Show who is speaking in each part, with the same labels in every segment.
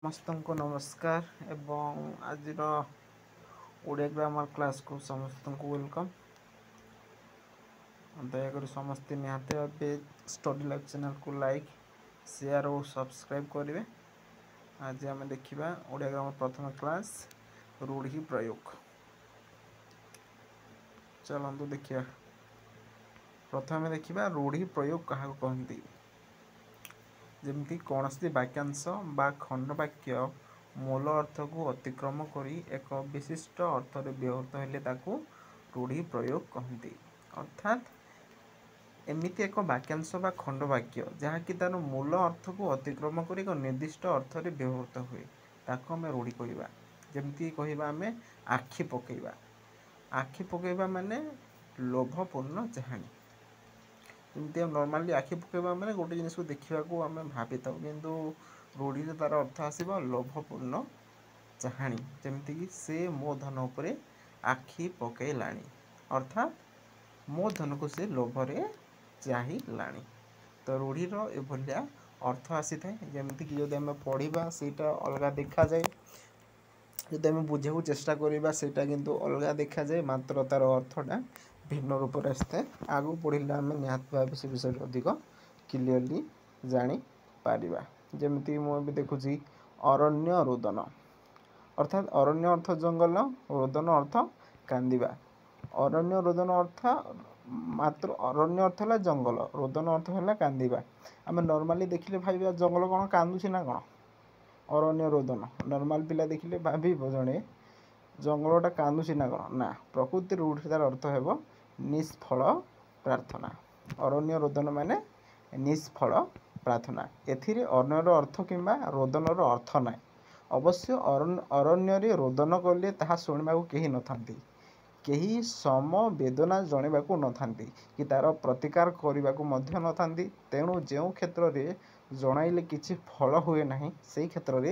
Speaker 1: ସମସ୍ତଙ୍କୁ ନମସ୍କାର ଏବଂ ଆଜିର ଓଡ଼ିଆ ଗ୍ରାମାର କ୍ଲାସ୍କୁ ସମସ୍ତଙ୍କୁ welcome. ଦୟାକରି ସମସ୍ତେ ନିହାତି ଭାବେ ଷ୍ଟଡି ଲାଇଫ୍ ଚ୍ୟାନେଲ୍କୁ ଲାଇକ୍, ସେୟାର ଓ ସବସ୍କ୍ରାଇବ୍ କରିବେ। ଆଜି ଆମେ ଦେଖିବା ଓଡ଼ିଆ ଗ୍ରାମାର ପ୍ରଥମ କ୍ଲାସ୍, ରୂଢ଼ି ପ୍ରୟୋଗ। ଚାଲନ୍ତୁ ଦେଖିବା। ପ୍ରଥମେ ଦେଖିବା ରୂଢ଼ି ପ୍ରୟୋଗ କାହାକୁ କହନ୍ତି। ଯେମିତି କୌଣସି ବାକ୍ୟାଂଶ ବା ଖଣ୍ଡବାକ୍ୟ ମୂଳ ଅର୍ଥକୁ ଅତିକ୍ରମ କରି ଏକ ବିଶିଷ୍ଟ ଅର୍ଥରେ ବ୍ୟବହୃତ ହେଲେ ତାକୁ ରୂଢ଼ି ପ୍ରୟୋଗ କହନ୍ତି। ଅର୍ଥାତ୍ ଏମିତି ଏକ ବାକ୍ୟାଂଶ ବା ଖଣ୍ଡବାକ୍ୟ ଯାହାକି ତାର ମୂଳ ଅର୍ଥକୁ ଅତିକ୍ରମ କରି ଏକ ନିର୍ଦ୍ଦିଷ୍ଟ ଅର୍ଥରେ ବ୍ୟବହୃତ ହୁଏ, ତାକୁ ଆମେ ରୂଢ଼ି କହିବା। ଯେମିତି କହିବା ଆମେ ଆଖି ପକେଇବା। ଆଖି ପକେଇବା ମାନେ ଲୋଭପୂର୍ଣ୍ଣ ଚାହାଣୀ। ଯେମିତି ନର୍ମାଲି ଆଖି ପକେଇବା ମାନେ ଗୋଟେ ଜିନିଷକୁ ଦେଖିବାକୁ ଆମେ ଭାବିଥାଉ, କିନ୍ତୁ ରୂଢ଼ିରେ ତାର ଅର୍ଥ ଆସିବ ଲୋଭପୂର୍ଣ୍ଣ ଚାହାଣୀ। ଯେମିତିକି ସେ ମୋ ଧନ ଉପରେ ଆଖି ପକେଇଲାଣି, ଅର୍ଥାତ୍ ମୋ ଧନକୁ ସେ ଲୋଭରେ ଚାହିଁଲାଣି। ତ ରୂଢ଼ିର ଏଭଳିଆ ଅର୍ଥ ଆସିଥାଏ। ଯେମିତିକି ଯଦି ଆମେ ପଢ଼ିବା ସେଇଟା ଅଲଗା ଦେଖାଯାଏ, ଯଦି ଆମେ ବୁଝିବାକୁ ଚେଷ୍ଟା କରିବା ସେଇଟା କିନ୍ତୁ ଅଲଗା ଦେଖାଯାଏ, ମାତ୍ର ତାର ଅର୍ଥଟା ଭିନ୍ନ ରୂପରେ ଆସିଥାଏ। ଆଗକୁ ପଢ଼ିଲେ ଆମେ ନିହାତି ଭାବେ ସେ ବିଷୟରେ ଅଧିକ କ୍ଲିଅରଲି ଜାଣିପାରିବା। ଯେମିତି ମୁଁ ଏବେ ଦେଖୁଛି ଅରଣ୍ୟ ରୋଦନ, ଅର୍ଥାତ୍ ଅରଣ୍ୟ ଅର୍ଥ ଜଙ୍ଗଲ, ରୋଦନ ଅର୍ଥ କାନ୍ଦିବା। ଅରଣ୍ୟ ରୋଦନ ଅର୍ଥ ମାତ୍ର ଅରଣ୍ୟ ଅର୍ଥ ହେଲା ଜଙ୍ଗଲ, ରୋଦନ ଅର୍ଥ ହେଲା କାନ୍ଦିବା। ଆମେ ନର୍ମାଲି ଦେଖିଲେ ଭାବିବା ଜଙ୍ଗଲ କ'ଣ କାନ୍ଦୁଛି ନା କ'ଣ? ଅରଣ୍ୟ ରୋଦନ ନର୍ମାଲ ପିଲା ଦେଖିଲେ ଭାବିବ ଜଣେ ଜଙ୍ଗଲଟା କାନ୍ଦୁଛି ନା କ'ଣ? ନା, ପ୍ରକୃତି ରୂଢ଼ି ତାର ଅର୍ଥ ହେବ ନିଷ୍ଫଳ ପ୍ରାର୍ଥନା। ଅରଣ୍ୟ ରୋଦନ ମାନେ ନିଷ୍ଫଳ ପ୍ରାର୍ଥନା। ଏଥିରେ ଅରଣ୍ୟର ଅର୍ଥ କିମ୍ବା ରୋଦନର ଅର୍ଥ ନାହିଁ। ଅବଶ୍ୟ ଅରଣ୍ୟରେ ରୋଦନ କଲେ ତାହା ଶୁଣିବାକୁ କେହି ନଥାନ୍ତି, କେହି ସମବେଦନା ଜଣାଇବାକୁ ନଥାନ୍ତି କି ତାର ପ୍ରତିକାର କରିବାକୁ ମଧ୍ୟ ନଥାନ୍ତି। ତେଣୁ ଯେଉଁ କ୍ଷେତ୍ରରେ ଜଣାଇଲେ କିଛି ଫଳ ହୁଏ ନାହିଁ, ସେଇ କ୍ଷେତ୍ରରେ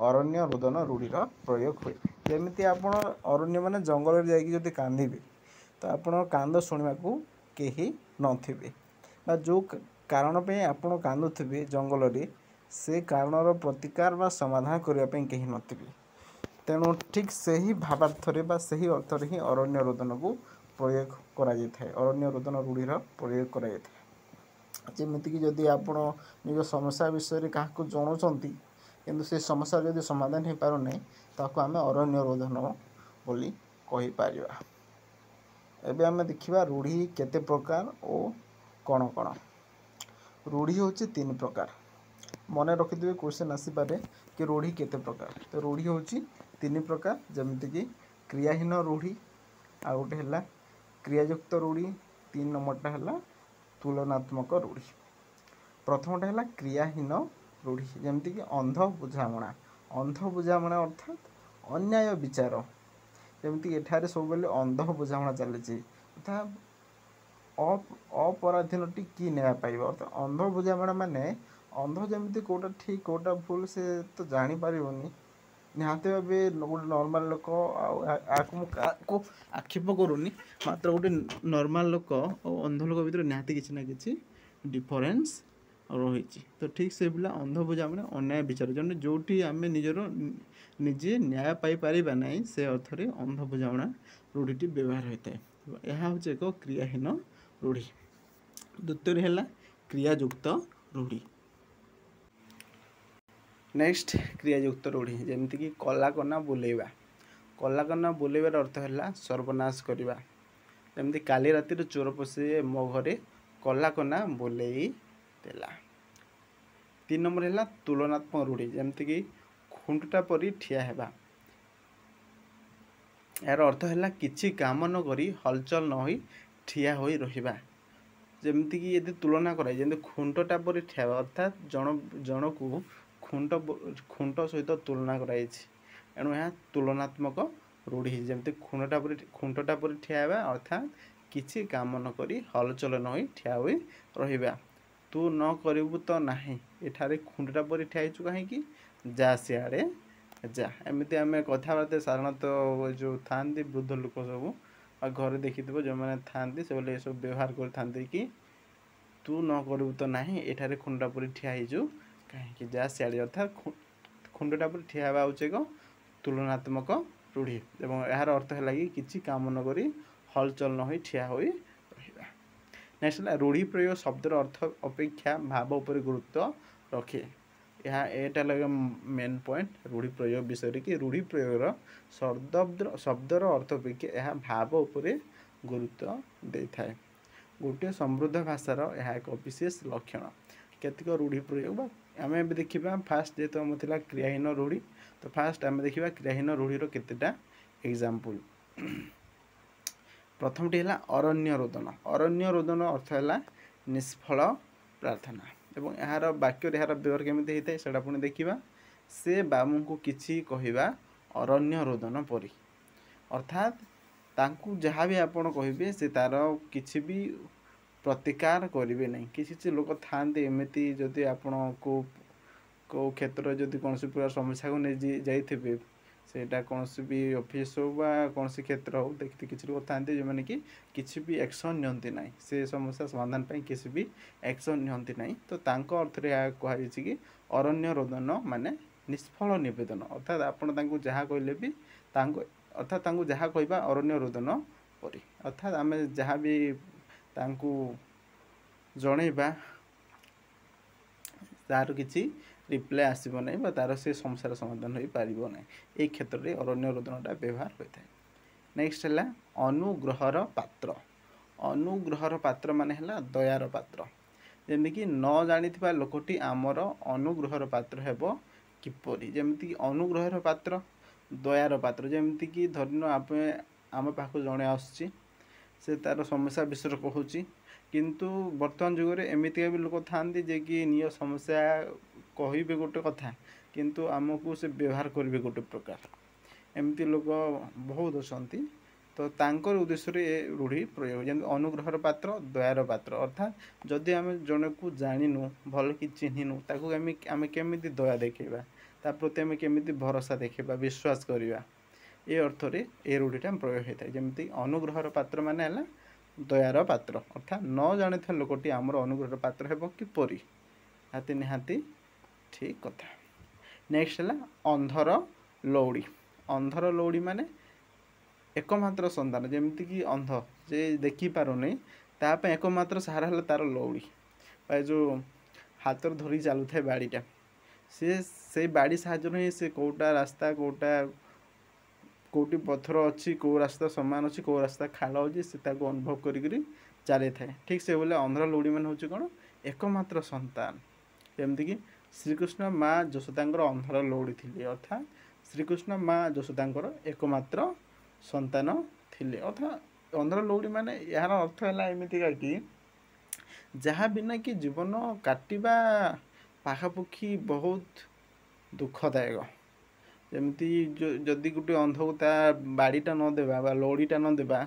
Speaker 1: ଅରଣ୍ୟ ରୋଦନ ରୂଢ଼ିର ପ୍ରୟୋଗ ହୁଏ। ଯେମିତି ଆପଣ ଅରଣ୍ୟ ମାନେ ଜଙ୍ଗଲରେ ଯାଇକି ଯଦି କାନ୍ଦିବେ ତ ଆପଣଙ୍କ କାନ୍ଦ ଶୁଣିବାକୁ କେହି ନଥିବେ, ବା ଯେଉଁ କାରଣ ପାଇଁ ଆପଣ କାନ୍ଦୁଥିବେ ଜଙ୍ଗଲରେ ସେ କାରଣର ପ୍ରତିକାର ବା ସମାଧାନ କରିବା ପାଇଁ କେହି ନଥିବେ। ତେଣୁ ଠିକ୍ ସେହି ଭାବାର୍ଥରେ ବା ସେହି ଅର୍ଥରେ ହିଁ ଅରଣ୍ୟ ରୋଦନକୁ ପ୍ରୟୋଗ କରାଯାଇଥାଏ, ଅରଣ୍ୟ ରୋଦନ ରୂଢ଼ିର ପ୍ରୟୋଗ କରାଯାଇଥାଏ। ଯେମିତିକି ଯଦି ଆପଣ ନିଜ ସମସ୍ୟା ବିଷୟରେ କାହାକୁ ଜଣାଉଛନ୍ତି, କିନ୍ତୁ ସେ ସମସ୍ୟା ଯଦି ସମାଧାନ ହେଇପାରୁନାହିଁ, ତାକୁ ଆମେ ଅରଣ୍ୟ ରୋଦନ ବୋଲି କହିପାରିବା। ଏବେ ଆମେ ଦେଖିବା ରୂଢ଼ି କେତେ ପ୍ରକାର ଓ କ'ଣ କ'ଣ। ରୂଢ଼ି ହେଉଛି ତିନି ପ୍ରକାର। ମନେ ରଖିଥିବେ, କ୍ୱେଶ୍ଚନ୍ ଆସିପାରେ କି ରୂଢ଼ି କେତେ ପ୍ରକାର। ତ ରୂଢ଼ି ହେଉଛି ତିନି ପ୍ରକାର, ଯେମିତିକି କ୍ରିୟାହୀନ ରୂଢ଼ି, ଆଉ ଗୋଟେ ହେଲା କ୍ରିୟାଯୁକ୍ତ ରୂଢ଼ି, 3 ନମ୍ବରଟା ହେଲା ତୁଳନାତ୍ମକ ରୂଢ଼ି। ପ୍ରଥମଟା ହେଲା କ୍ରିୟାହୀନ ରୂଢ଼ି, ଯେମିତିକି ଅନ୍ଧ ବୁଝାମଣା। ଅନ୍ଧ ବୁଝାମଣା ଅର୍ଥାତ୍ ଅନ୍ୟାୟ ବିଚାର। ଯେମିତି ଏଠାରେ ସବୁବେଳେ ଅନ୍ଧ ବୁଝାମଣା ଚାଲିଛି, ଅର୍ଥାତ୍ ଅପରାଧୀନଟି କି ନ୍ୟାୟ ପାଇବ। ଅର୍ଥାତ୍ ଅନ୍ଧ ବୁଝାମଣା ମାନେ ଅନ୍ଧ ଯେମିତି କେଉଁଟା ଠିକ୍ କେଉଁଟା ଭୁଲ ସେ ତ ଜାଣିପାରିବନି। ନିହାତି ଭାବେ ଗୋଟେ ନର୍ମାଲ ଲୋକ, ଆଉ ଆକୁ ମୁଁ କାହାକୁ ଆକ୍ଷେପ କରୁନି, ମାତ୍ର ଗୋଟେ ନର୍ମାଲ ଲୋକ ଆଉ ଅନ୍ଧ ଲୋକ ଭିତରେ ନିହାତି କିଛି ନା କିଛି ଡିଫରେନ୍ସ ରହିଛି। ତ ଠିକ୍ ସେଇଭଳିଆ ଅନ୍ଧ ବୁଝାମଣା ଅନ୍ୟାୟ ବିଚାର, ଜଣେ ଯେଉଁଠି ଆମେ ନିଜର ନିଜେ ନ୍ୟାୟ ପାଇପାରିବା ନାହିଁ ସେ ଅର୍ଥରେ ଅନ୍ଧ ବୁଝାମଣା ରୂଢ଼ିଟି ବ୍ୟବହାର ହୋଇଥାଏ। ଏହା ହେଉଛି ଏକ କ୍ରିୟାହୀନ ରୂଢ଼ି। ଦ୍ୱିତୀୟରେ ହେଲା କ୍ରିୟାଯୁକ୍ତ ରୂଢ଼ି। ନେକ୍ସଟ କ୍ରିୟାଯୁକ୍ତ ରୂଢ଼ି, ଯେମିତିକି କଲାକନା ବୁଲେଇବା। କଲାକନା ବୁଲେଇବାର ଅର୍ଥ ହେଲା ସର୍ବନାଶ କରିବା। ଯେମିତି କାଲି ରାତିରେ ଚୋର ପଶି ମୋ ଘରେ କଲାକନା ବୁଲେଇ ଦେଲା। 3 ନମ୍ବର ହେଲା ତୁଳନାତ୍ମକ ରୂଢ଼ି, ଯେମିତିକି ଖୁଣ୍ଟଟା ପରି ଠିଆ ହେବା। ଏହାର ଅର୍ଥ ହେଲା କିଛି କାମ ନ କରି ହଲଚଲ ନ ହୋଇ ଠିଆ ହୋଇ ରହିବା। ଯେମିତିକି ଯଦି ତୁଳନା କରାଯାଏ, ଯେମିତି ଖୁଣ୍ଟଟା ପରି ଠିଆ ହେବା, ଅର୍ଥାତ୍ ଜଣକୁ ଖୁଣ୍ଟ ସହିତ ତୁଳନା କରାଯାଇଛି, ଏଣୁ ଏହା ତୁଳନାତ୍ମକ ରୂଢ଼ି। ଯେମିତି ଖୁଣ୍ଟଟା ପରି ଠିଆ ହେବା ଅର୍ଥାତ୍ କିଛି କାମ ନ କରି ହଲଚଲ ନ ହୋଇ ଠିଆ ହୋଇ ରହିବା। ତୁ ନ କରିବୁ ତ ନାହିଁ, ଏଠାରେ ଖୁଣ୍ଟଟା ପରି ଠିଆ ହେଇଛୁ କାହିଁକି, ଯା ସିଆଡ଼େ ଯା। ଏମିତି ଆମେ କଥାବାର୍ତ୍ତା ସାଧାରଣତଃ ଯେଉଁ ଥାଆନ୍ତି ବୃଦ୍ଧ ଲୋକ ସବୁ, ବା ଘରେ ଦେଖିଥିବ ଯେଉଁମାନେ ଥାଆନ୍ତି ସେମାନେ ଏସବୁ ବ୍ୟବହାର କରିଥାନ୍ତି କି ତୁ ନ କରିବୁ ତ ନାହିଁ, ଏଠାରେ ଖୁଣ୍ଟଟା ପରି ଠିଆ ହେଇଛୁ କାହିଁକି, ଯା ସିଆଡ଼େ, ଅର୍ଥାତ୍ ଖୁଣ୍ଟଟା ଉପରେ ଠିଆ ହେବା ହେଉଛି ଏକ ତୁଳନାତ୍ମକ ରୂଢ଼ି ଏବଂ ଏହାର ଅର୍ଥ ହେଲା କି କିଛି କାମ ନ କରି ହଲଚଲ ନ ହୋଇ ଠିଆ ହୋଇ ରହିବା। ନେକ୍ସଟ ହେଲା ରୂଢ଼ି ପ୍ରୟୋଗ ଶବ୍ଦର ଅର୍ଥ ଅପେକ୍ଷା ଭାବ ଉପରେ ଗୁରୁତ୍ୱ ରଖେ। ଏହା ଏଇଟା ଲାଗେ ମେନ୍ ପଏଣ୍ଟ ରୂଢ଼ି ପ୍ରୟୋଗ ବିଷୟରେ, କି ରୂଢ଼ି ପ୍ରୟୋଗର ଶବ୍ଦର ଅର୍ଥ ଅପେକ୍ଷା ଏହା ଭାବ ଉପରେ ଗୁରୁତ୍ୱ ଦେଇଥାଏ। ଗୋଟିଏ ସମୃଦ୍ଧ ଭାଷାର ଏହା ଏକ ବିଶେଷ ଲକ୍ଷଣ। କେତେକ ରୂଢ଼ି ପ୍ରୟୋଗ ବା ଆମେ ଏବେ ଦେଖିବା। ଫାଷ୍ଟ ଯେହେତୁ ଆମର ଥିଲା କ୍ରିୟାହୀନ ରୂଢ଼ି, ତ ଫାଷ୍ଟ ଆମେ ଦେଖିବା କ୍ରିୟାହୀନ ରୂଢ଼ିର କେତେଟା ଏକ୍ଜାମ୍ପଲ୍। ପ୍ରଥମଟି ହେଲା ଅରଣ୍ୟ ରୋଦନ। ଅରଣ୍ୟ ରୋଦନ ଅର୍ଥ ହେଲା ନିଷ୍ଫଳ ପ୍ରାର୍ଥନା ଏବଂ ଏହାର ବାକ୍ୟରେ ଏହାର ବ୍ୟବହାର କେମିତି ହେଇଥାଏ ସେଇଟା ପୁଣି ଦେଖିବା। ସେ ବାବୁଙ୍କୁ କିଛି କହିବା ଅରଣ୍ୟ ରୋଦନ ପରି, ଅର୍ଥାତ୍ ତାଙ୍କୁ ଯାହା ବି ଆପଣ କହିବେ ସେ ତାର କିଛି ବି ପ୍ରତିକାର କରିବେ ନାହିଁ। କିଛି କିଛି ଲୋକ ଥାଆନ୍ତି ଏମିତି, ଯଦି ଆପଣ କେଉଁ କେଉଁ କ୍ଷେତ୍ରରେ ଯଦି କୌଣସି ପ୍ରକାର ସମସ୍ୟାକୁ ନେଇ ଯାଇଥିବେ, ସେଇଟା କୌଣସି ବି ଅଫିସ୍ ହେଉ ବା କୌଣସି କ୍ଷେତ୍ର ହେଉ, ଦେଖିତେ କିଛି ଲୋକ ଥାଆନ୍ତି ଯେଉଁମାନେ କି କିଛି ବି ଆକ୍ସନ୍ ନିଅନ୍ତି ନାହିଁ, ସେ ସମସ୍ୟା ସମାଧାନ ପାଇଁ କିଛି ବି ଆକ୍ସନ୍ ନିଅନ୍ତି ନାହିଁ। ତ ତାଙ୍କ ଅର୍ଥରେ ଏହା କୁହାଯାଇଛି କି ଅରଣ୍ୟ ରୋଦନ ମାନେ ନିଷ୍ଫଳ ନିବେଦନ, ଅର୍ଥାତ୍ ଆପଣ ତାଙ୍କୁ ଯାହା କହିଲେ ବି ତାଙ୍କୁ, ଅର୍ଥାତ୍ ତାଙ୍କୁ ଯାହା କହିବା ଅରଣ୍ୟ ରୋଦନ ପରି, ଅର୍ଥାତ୍ ଆମେ ଯାହା ବି ତାଙ୍କୁ ଜଣେଇବା ତାର କିଛି ରିପ୍ଲାଏ ଆସିବ ନାହିଁ ବା ତାର ସେ ସମସ୍ୟାର ସମାଧାନ ହୋଇପାରିବ ନାହିଁ। ଏଇ କ୍ଷେତ୍ରରେ ଅରଣ୍ୟ ରୋଦନଟା ବ୍ୟବହାର ହୋଇଥାଏ। ନେକ୍ସଟ ହେଲା ଅନୁଗ୍ରହର ପାତ୍ର। ଅନୁଗ୍ରହର ପାତ୍ର ମାନେ ହେଲା ଦୟାର ପାତ୍ର। ଯେମିତିକି ନ ଜାଣିଥିବା ଲୋକଟି ଆମର ଅନୁଗ୍ରହର ପାତ୍ର ହେବ କିପରି? ଯେମିତିକି ଅନୁଗ୍ରହର ପାତ୍ର, ଦୟାର ପାତ୍ର। ଯେମିତିକି ଧରିନିଅ ଆମେ ଆମ ପାଖକୁ ଜଣେ ଆସୁଛି, ସେ ତାର ସମସ୍ୟା ବିଷୟରେ କହୁଛି, କିନ୍ତୁ ବର୍ତ୍ତମାନ ଯୁଗରେ ଏମିତିକା ବି ଲୋକ ଥାଆନ୍ତି ଯେ କି ନିଜ ସମସ୍ୟା କହିବେ ଗୋଟେ କଥା, କିନ୍ତୁ ଆମକୁ ସେ ବ୍ୟବହାର କରିବେ ଗୋଟେ ପ୍ରକାର। ଏମିତି ଲୋକ ବହୁତ ଅଛନ୍ତି। ତ ତାଙ୍କର ଉଦ୍ଦେଶ୍ୟରେ ଏ ରୂଢ଼ି ପ୍ରୟୋଗ। ଯେମିତି ଅନୁଗ୍ରହର ପାତ୍ର, ଦୟାର ପାତ୍ର, ଅର୍ଥାତ୍ ଯଦି ଆମେ ଜଣକୁ ଜାଣିନୁ, ଭଲ କି ଚିହ୍ନିନୁ, ତାକୁ ଆମେ କେମିତି ଦୟା ଦେଖେଇବା, ତା ପ୍ରତି ଆମେ କେମିତି ଭରସା ଦେଖେଇବା, ବିଶ୍ୱାସ କରିବା, ଏ ଅର୍ଥରେ ଏ ରୂଢ଼ିଟା ପ୍ରୟୋଗ ହୋଇଥାଏ। ଯେମିତି ଅନୁଗ୍ରହର ପାତ୍ର ମାନେ ହେଲା ଦୟାର ପାତ୍ର, ଅର୍ଥାତ୍ ନ ଜାଣିଥିବା ଲୋକଟି ଆମର ଅନୁଗ୍ରହର ପାତ୍ର ହେବ କିପରି? ନିହାତି ନିହାତି ଠିକ୍ କଥା। ନେକ୍ସଟ ହେଲା ଅନ୍ଧର ଲଉଡ଼ି। ଅନ୍ଧର ଲଉଡ଼ି ମାନେ ଏକମାତ୍ର ସନ୍ତାନ। ଯେମିତିକି ଅନ୍ଧ ଯେ ଦେଖିପାରୁନି, ତା ପାଇଁ ଏକମାତ୍ର ସାହାରା ହେଲା ତାର ଲଉଡ଼ି ବା ଏ ଯେଉଁ ହାତରେ ଧରିକି ଚାଲୁଥାଏ ବାଡ଼ିଟା। ସେ ସେଇ ବାଡ଼ି ସାହାଯ୍ୟରେ ହିଁ ସେ କେଉଁଟା ରାସ୍ତା, କେଉଁଟା କେଉଁଠି ପଥର ଅଛି, କେଉଁ ରାସ୍ତା ସମାନ ଅଛି, କେଉଁ ରାସ୍ତା ଖାଲ ଅଛି, ସେ ତାକୁ ଅନୁଭବ କରିକିରି ଚାଲିଥାଏ। ଠିକ୍ ସେଇଭଳିଆ ଅନ୍ଧର ଲଉଡ଼ି ମାନେ ହେଉଛି କ'ଣ? ଏକମାତ୍ର ସନ୍ତାନ। ଯେମିତିକି ଶ୍ରୀକୃଷ୍ଣ ମା ଯଶୋଦାଙ୍କର ଅନ୍ଧର ଲଉଡ଼ି ଥିଲେ, ଅର୍ଥାତ୍ ଶ୍ରୀକୃଷ୍ଣ ମା ଯଶୋଦାଙ୍କର ଏକମାତ୍ର ସନ୍ତାନ ଥିଲେ। ଅର୍ଥାତ୍ ଅନ୍ଧର ଲଉଡ଼ି ମାନେ ଏହାର ଅର୍ଥ ହେଲା ଏମିତିକା କି ଯାହା ବିନା କି ଜୀବନ କାଟିବା ପାଖାପାଖି ବହୁତ ଦୁଃଖଦାୟକ। ଯେମିତି ଯଦି ଗୋଟେ ଅନ୍ଧକୁ ତା ବାଡ଼ିଟା ନ ଦେବା ବା ଲଉଡ଼ିଟା ନ ଦେବା,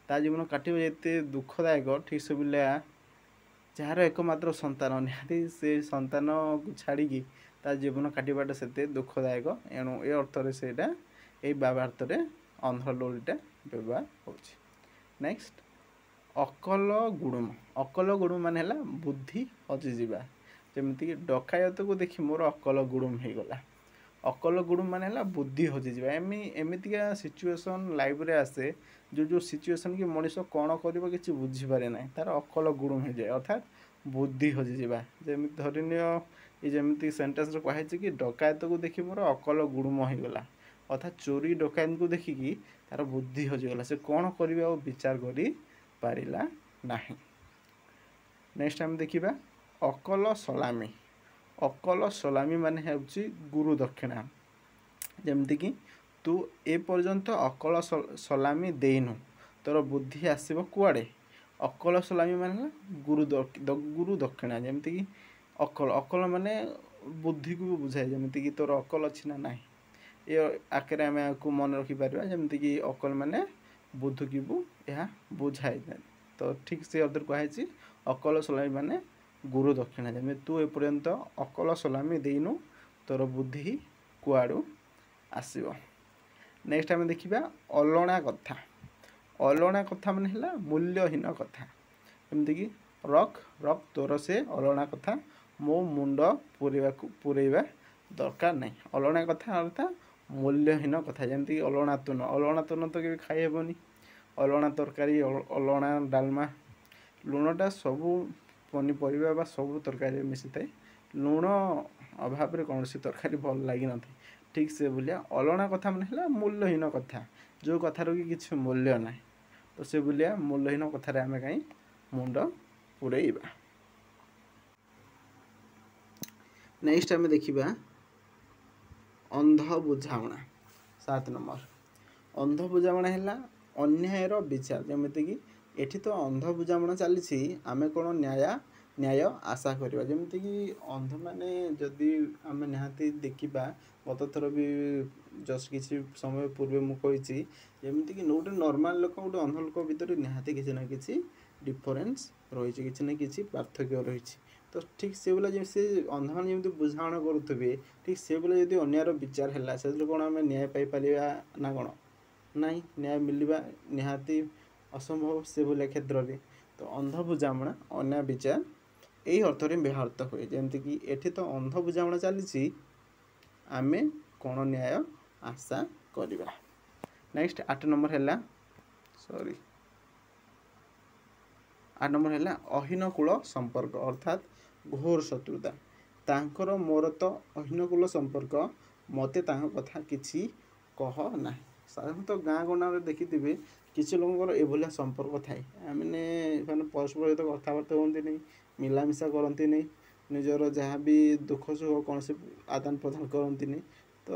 Speaker 1: ତା ଜୀବନ କାଟିବା ଯେତେ ଦୁଃଖଦାୟକ, ଠିକ୍ ସେଭଳିଆ ଯାହାର ଏକମାତ୍ର ସନ୍ତାନ, ନିହାତି ସେ ସନ୍ତାନକୁ ଛାଡ଼ିକି ତା ଜୀବନ କାଟିବାଟା ସେତେ ଦୁଃଖଦାୟକ। ଏଣୁ ଏ ଅର୍ଥରେ ସେଇଟା ଏଇ ବ୍ୟବହାରରେ ଅନ୍ଧ ଲଉଡ଼ିଟା ବ୍ୟବହାର ହେଉଛି। ନେକ୍ସଟ ଅକଲ ଗୁଡ଼ୁମ। ଅକଲ ଗୁଡ଼ୁମ ମାନେ ହେଲା ବୁଦ୍ଧି ହଜିଯିବା। ଯେମିତିକି ଡକାୟତକୁ ଦେଖି ମୋର ଅକଲ ଗୁଡ଼ୁମ ହେଇଗଲା। ଅକଲ ଗୁଡ଼ୁମ ମାନେ ହେଲା ବୁଦ୍ଧି ହଜିଯିବା। ଏମିତିକା ସିଚୁଏସନ୍ ଲାଇଫ୍ରେ ଆସେ, ଯେଉଁ ଯେଉଁ ସିଚୁଏସନ୍ କି ମଣିଷ କ'ଣ କରିବ କିଛି ବୁଝିପାରେ ନାହିଁ, ତାର ଅକଲ ଗୁଡ଼ୁମ ହେଇଯାଏ, ଅର୍ଥାତ୍ ବୁଦ୍ଧି ହଜିଯିବା। ଯେମିତି ଧରିନିଅ ଏ ଯେମିତି ସେଣ୍ଟେନ୍ସରେ କୁହାଯାଇଛି କି ଡକାୟତକୁ ଦେଖି ମୋର ଅକଲ ଗୁଡ଼ୁମ ହେଇଗଲା, ଅର୍ଥାତ୍ ଚୋରି ଡକାୟତକୁ ଦେଖିକି ତାର ବୁଦ୍ଧି ହଜିଗଲା, ସେ କ'ଣ କରିବେ ଆଉ ବିଚାର କରିପାରିଲା ନାହିଁ। ନେକ୍ସଟ ଆମେ ଦେଖିବା ଅକଲ ସଲାମି। ଅକଲ ସଲାମି ମାନେ ହେଉଛି ଗୁରୁ ଦକ୍ଷିଣା। ଯେମିତିକି ତୁ ଏ ପର୍ଯ୍ୟନ୍ତ ଅକଲ ସଲାମି ଦେଇନୁ, ତୋର ବୁଦ୍ଧି ଆସିବ କୁଆଡ଼େ? ଅକଲ ସଲାମି ମାନେ ହେଲା ଗୁରୁ ଦକ୍ଷିଣା। ଯେମିତିକି ଅକଲ, ଅକଲ ମାନେ ବୁଦ୍ଧିକୁ ବି ବୁଝାଏ, ଯେମିତିକି ତୋର ଅକଲ ଅଛି ନା ନାହିଁ, ଏ ଆକାରରେ ଆମେ ଏହାକୁ ମନେ ରଖିପାରିବା। ଯେମିତିକି ଅକଲ ମାନେ ବୁଦ୍ଧିକୁ ଏହା ବୁଝାଏ। ତ ଠିକ୍ ସେ ଅର୍ଥରେ କୁହାଯାଇଛି ଅକଲ ସଲାମି ମାନେ ଗୁରୁ ଦକ୍ଷିଣା। ଯେମିତି ତୁ ଏପର୍ଯ୍ୟନ୍ତ ଅକଲ ସଲାମି ଦେଇନୁ, ତୋର ବୁଦ୍ଧି କୁଆଡ଼ୁ ଆସିବ? ନେକ୍ସଟ ଆମେ ଦେଖିବା ଅଲଣା କଥା। ଅଲଣା କଥା ମାନେ ହେଲା ମୂଲ୍ୟହୀନ କଥା। ଯେମିତିକି ରଖ ରଖ ତୋର ସେ ଅଲଣା କଥା, ମୋ ମୁଣ୍ଡ ପୁରେଇବା ଦରକାର ନାହିଁ। ଅଲଣା କଥା ଅର୍ଥାତ୍ ମୂଲ୍ୟହୀନ କଥା, ଯେମିତିକି ଅଲଣା ତୁନ। ଅଲଣା ତୁନ ତ କେବେ ଖାଇହେବନି। ଅଲଣା ତରକାରୀ, ଅଲଣା ଡାଲମା। ଲୁଣଟା ସବୁ ପନିପରିବା ବା ସବୁ ତରକାରୀରେ ମିଶିଥାଏ। ଲୁଣ ଅଭାବରେ କୌଣସି ତରକାରୀ ଭଲ ଲାଗିନଥାଏ। ଠିକ୍ ସେ ଭଳିଆ ଅଲଣା କଥା ମାନେ ହେଲା ମୂଲ୍ୟହୀନ କଥା, ଯେଉଁ କଥାର କି କିଛି ମୂଲ୍ୟ ନାହିଁ। ତ ସେ ଭଳିଆ ମୂଲ୍ୟହୀନ କଥାରେ ଆମେ କାହିଁ ମୁଣ୍ଡ ପୁରେଇବା। ନେକ୍ସଟ ଆମେ ଦେଖିବା ଅନ୍ଧ ବୁଝାମଣା, 7 ନମ୍ବର। ଅନ୍ଧ ବୁଝାମଣା ହେଲା ଅନ୍ୟାୟର ବିଚାର। ଯେମିତିକି ଏଠି ତ ଅନ୍ଧ ବୁଝାମଣା ଚାଲିଛି, ଆମେ କ'ଣ ନ୍ୟାୟ ଆଶା କରିବା। ଯେମିତିକି ଅନ୍ଧମାନେ ଯଦି ଆମେ ନିହାତି ଦେଖିବା, ଗତଥର ବି ଜଷ୍ଟ କିଛି ସମୟ ପୂର୍ବେ ମୁଁ କହିଛି, ଯେମିତିକି ଗୋଟେ ନର୍ମାଲ ଲୋକ ଗୋଟେ ଅନ୍ଧ ଲୋକ ଭିତରେ ନିହାତି କିଛି ନା କିଛି ଡିଫରେନ୍ସ ରହିଛି, କିଛି ନା କିଛି ପାର୍ଥକ୍ୟ ରହିଛି। ତ ଠିକ୍ ସେଇଭଳିଆ ଯେମିତି ସେ ଅନ୍ଧମାନେ ଯେମିତି ବୁଝାମଣା କରୁଥିବେ, ଠିକ୍ ସେଇଭଳିଆ ଯଦି ଅନ୍ୟାୟର ବିଚାର ହେଲା, ସେଥିରୁ କ'ଣ ଆମେ ନ୍ୟାୟ ପାଇପାରିବା ନା କ'ଣ? ନାଇଁ, ନ୍ୟାୟ ମିଳିବା ନିହାତି ଅସମ୍ଭବ ସେଭଳିଆ କ୍ଷେତ୍ରରେ। ତ ଅନ୍ଧ ବୁଝାମଣା ଅନ୍ୟାୟ ବିଚାର ଏଇ ଅର୍ଥରେ ବ୍ୟବହୃତ ହୁଏ। ଯେମିତିକି ଏଠି ତ ଅନ୍ଧ ବୁଝାମଣା ଚାଲିଛି, ଆମେ କ'ଣ ନ୍ୟାୟ ଆଶା କରିବା। ନେକ୍ସଟ 8 ନମ୍ବର ହେଲା, ସରି, 8 ନମ୍ବର ହେଲା ଅହିନକୂଳ ସମ୍ପର୍କ, ଅର୍ଥାତ୍ ଘୋର ଶତ୍ରୁତା। ତାଙ୍କର ମୋର ତ ଅହିନକୂଳ ସମ୍ପର୍କ, ମୋତେ ତାଙ୍କ କଥା କିଛି କହ ନାହିଁ। ସାଧାରଣତଃ ଗାଁ ଗଣ୍ଡାରେ ଦେଖିଥିବେ କିଛି ଲୋକଙ୍କର ଏଭଳିଆ ସମ୍ପର୍କ ଥାଏ, ମାନେ ସେମାନେ ପରସ୍ପର ସହିତ କଥାବାର୍ତ୍ତା ହୁଅନ୍ତିନି, ମିଳାମିଶା କରନ୍ତିନି, ନିଜର ଯାହା ବି ଦୁଃଖ ସୁଖ କୌଣସି ଆଦାନ ପ୍ରଦାନ କରନ୍ତିନି। ତ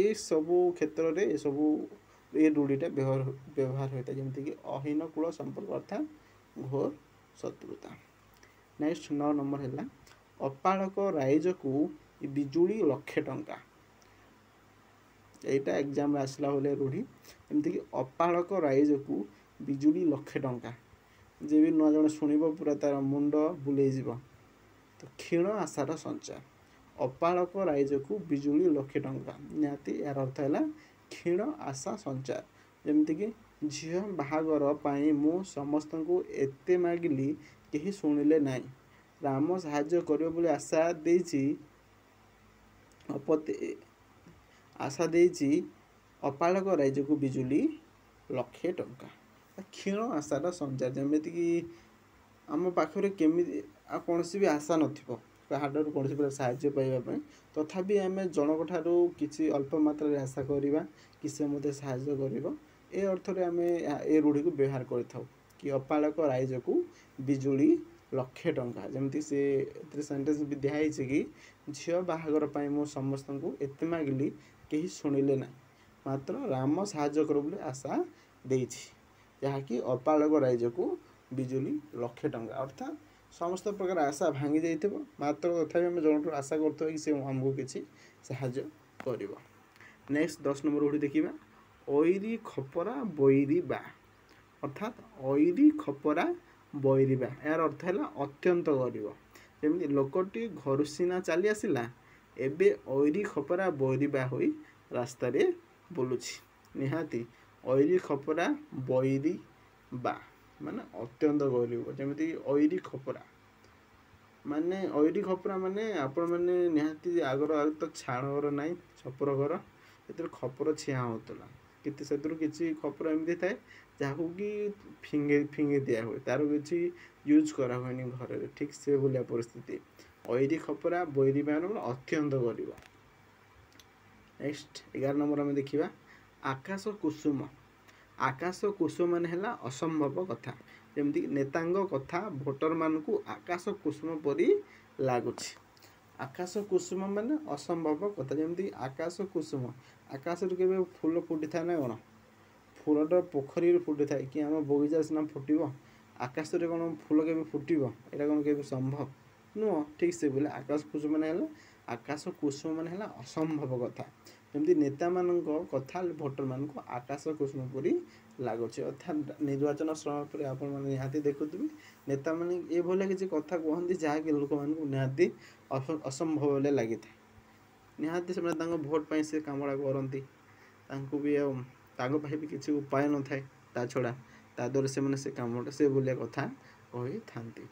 Speaker 1: ଏସବୁ କ୍ଷେତ୍ରରେ ଏସବୁ ଏ ରୂଢ଼ିଟା ବ୍ୟବହାର ହୋଇଥାଏ। ଯେମିତିକି ଅହିନକୂଳ ସମ୍ପର୍କ ଅର୍ଥାତ୍ ଘୋର ଶତ୍ରୁତା। ନେକ୍ସଟ 9 ନମ୍ବର ହେଲା ଅପାଳକ ରାଇଜକୁ ବିଜୁଳି ଲକ୍ଷେ ଟଙ୍କା। ଏଇଟା ଏକ୍ଜାମ୍ରେ ଆସିଲା ଭଳିଆ ରୂଢ଼ି। ଯେମିତିକି ଅପାଳକ ରାଇଜକୁ ବିଜୁଳି ଲକ୍ଷେ ଟଙ୍କା, ଯିଏ ବି ନୂଆ ଜଣେ ଶୁଣିବ ପୁରା ତାର ମୁଣ୍ଡ ବୁଲେଇଯିବ। ତ କ୍ଷୀଣ ଆଶାର ସଞ୍ଚାର, ଅପାଳକ ରାଇଜକୁ ବିଜୁଳି ଲକ୍ଷେ ଟଙ୍କା, ନିହାତି ଏହାର ଅର୍ଥ ହେଲା କ୍ଷୀଣ ଆଶା ସଞ୍ଚାର। ଯେମିତିକି ଝିଅ ବାହାଘର ପାଇଁ ମୁଁ ସମସ୍ତଙ୍କୁ ଏତେ ମାଗିଲି, କେହି ଶୁଣିଲେ ନାହିଁ। ରାମ ସାହାଯ୍ୟ କରିବ ବୋଲି ଆଶା ଦେଇଛି, ଆଶା ଦେଇଛି, ଅପାଳକ ରାଇଜକୁ ବିଜୁଳି ଲକ୍ଷେ ଟଙ୍କା। କ୍ଷୀଣ ଆଶାର ସଞ୍ଚାର, ଯେମିତିକି ଆମ ପାଖରେ କେମିତି ଆଉ କୌଣସି ବି ଆଶା ନଥିବ କାହାଠାରୁ କୌଣସି ପ୍ରକାର ସାହାଯ୍ୟ ପାଇବା ପାଇଁ, ତଥାପି ଆମେ ଜଣଙ୍କ ଠାରୁ କିଛି ଅଳ୍ପ ମାତ୍ରାରେ ଆଶା କରିବା କି ସେ ମୋତେ ସାହାଯ୍ୟ କରିବ, ଏ ଅର୍ଥରେ ଆମେ ଏ ରୂଢ଼ିକୁ ବ୍ୟବହାର କରିଥାଉ କି ଅପାଳକ ରାଇଜକୁ ବିଜୁଳି ଲକ୍ଷେ ଟଙ୍କା। ଯେମିତି ସେ ଏଥିରେ ସେଣ୍ଟେନ୍ସ ବି ଦିଆହେଇଛି କି ଝିଅ ବାହାଘର ପାଇଁ ମୁଁ ସମସ୍ତଙ୍କୁ ଏତେ ମାଗିଲି, କେହି ଶୁଣିଲେ ନାହିଁ, ମାତ୍ର ରାମ ସାହାଯ୍ୟ କରିବ ବୋଲି ଆଶା ଦେଇଛି, ଯାହାକି ଅପାଳକ ରାଇଜକୁ ବିଜୁଳି ଲକ୍ଷେ ଟଙ୍କା। ଅର୍ଥାତ୍ ସମସ୍ତ ପ୍ରକାର ଆଶା ଭାଙ୍ଗି ଯାଇଥିବ, ମାତ୍ର ତଥାପି ଆମେ ଜଣଠୁ ଆଶା କରୁଥିବା କି ସେ ଆମକୁ କିଛି ସାହାଯ୍ୟ କରିବ। ନେକ୍ସଟ 10 ନମ୍ବର ରୂଢ଼ି ଦେଖିବା, ଐରି ଖପରା ବୈରିବା। ଅର୍ଥାତ୍ ଐରି ଖପରା ବୈରିବା, ଏହାର ଅର୍ଥ ହେଲା ଅତ୍ୟନ୍ତ ଗରିବ। ଯେମିତି ଲୋକଟି ଘରୁ ସିନା ଚାଲି ଆସିଲା, ଏବେ ଐରି ଖପରା ବୈରିବା ହୋଇ ରାସ୍ତାରେ ବୁଲୁଛି। ନିହାତି ଐରି ଖପରା ବୈରିବା ମାନେ ଅତ୍ୟନ୍ତ ଗରିବ। ଯେମିତି ଐରି ଖପରା ମାନେ, ଐରି ଖପରା ମାନେ ଆପଣମାନେ ନିହାତି ଆଗର ଆଉ ତ ଛାଣ ଘର ନାହିଁ, ଛପର ଘର, ସେଥିରେ ଖପର ଛିଆଁ ହେଉଥିଲା। କିନ୍ତୁ ସେଥିରୁ କିଛି ଖପର ଏମିତି ଥାଏ ଯାହାକୁ କି ଫିଙ୍ଗି ଦିଆ ହୁଏ, ତାର କିଛି ୟୁଜ୍ କରା ହୁଏନି ଘରରେ। ଠିକ୍ ସେ ଭଳିଆ ପରିସ୍ଥିତି। ଐରି ଖପରା ବୈରିବା ମାନେ ଅତ୍ୟନ୍ତ ଗରିବ। ନେକ୍ସଟ 11 ନମ୍ବର ଆମେ ଦେଖିବା ଆକାଶ କୁସୁମ। ଆକାଶ କୁସୁମ ମାନେ ହେଲା ଅସମ୍ଭବ କଥା। ଯେମିତିକି ନେତାଙ୍କ କଥା ଭୋଟରମାନଙ୍କୁ ଆକାଶ କୁସୁମ ପରି ଲାଗୁଛି। ଆକାଶ କୁସୁମ ମାନେ ଅସମ୍ଭବ କଥା। ଯେମିତି ଆକାଶ କୁସୁମ, ଆକାଶରୁ କେବେ ଫୁଲ ଫୁଟିଥାଏ ନା କ'ଣ? ଫୁଲଟା ପୋଖରୀରେ ଫୁଟିଥାଏ କି ଆମ ବଗିଚାରେ ସିନା ଫୁଟିବ, ଆକାଶରେ କ'ଣ ଫୁଲ କେବେ ଫୁଟିବ? ଏଇଟା କ'ଣ କେବେ ସମ୍ଭବ ନୁହଁ। ଠିକ୍ ସେଭଳି ଆକାଶ କୁସୁମ ମାନେ ହେଲା, ଆକାଶ କୁସୁମ ମାନେ ହେଲା ଅସମ୍ଭବ କଥା। ଯେମିତି ନେତାମାନଙ୍କ କଥା ଭୋଟରମାନଙ୍କୁ ଆକାଶ କୁସୁମ ପରି ଲାଗୁଛି। ଅର୍ଥାତ୍ ନିର୍ବାଚନ ସମୟ ପରେ ଆପଣମାନେ ନିହାତି ଦେଖୁଥିବେ ନେତାମାନେ ଏଭଳିଆ କିଛି କଥା କୁହନ୍ତି ଯାହାକି ଲୋକମାନଙ୍କୁ ନିହାତି ଅସମ୍ଭବ ଭଳିଆ ଲାଗିଥାଏ। ନିହାତି ସେମାନେ ତାଙ୍କ ଭୋଟ ପାଇଁ ସେ କାମଟା କରନ୍ତି, ତାଙ୍କୁ ବି ଆଉ ତାଙ୍କ ପାଇଁ ବି କିଛି ଉପାୟ ନଥାଏ ତା ଛଡ଼ା, ତା ଦ୍ୱାରା ସେମାନେ ସେ କାମଟା ସେ ଭଳିଆ କଥା କହିଥାନ୍ତି।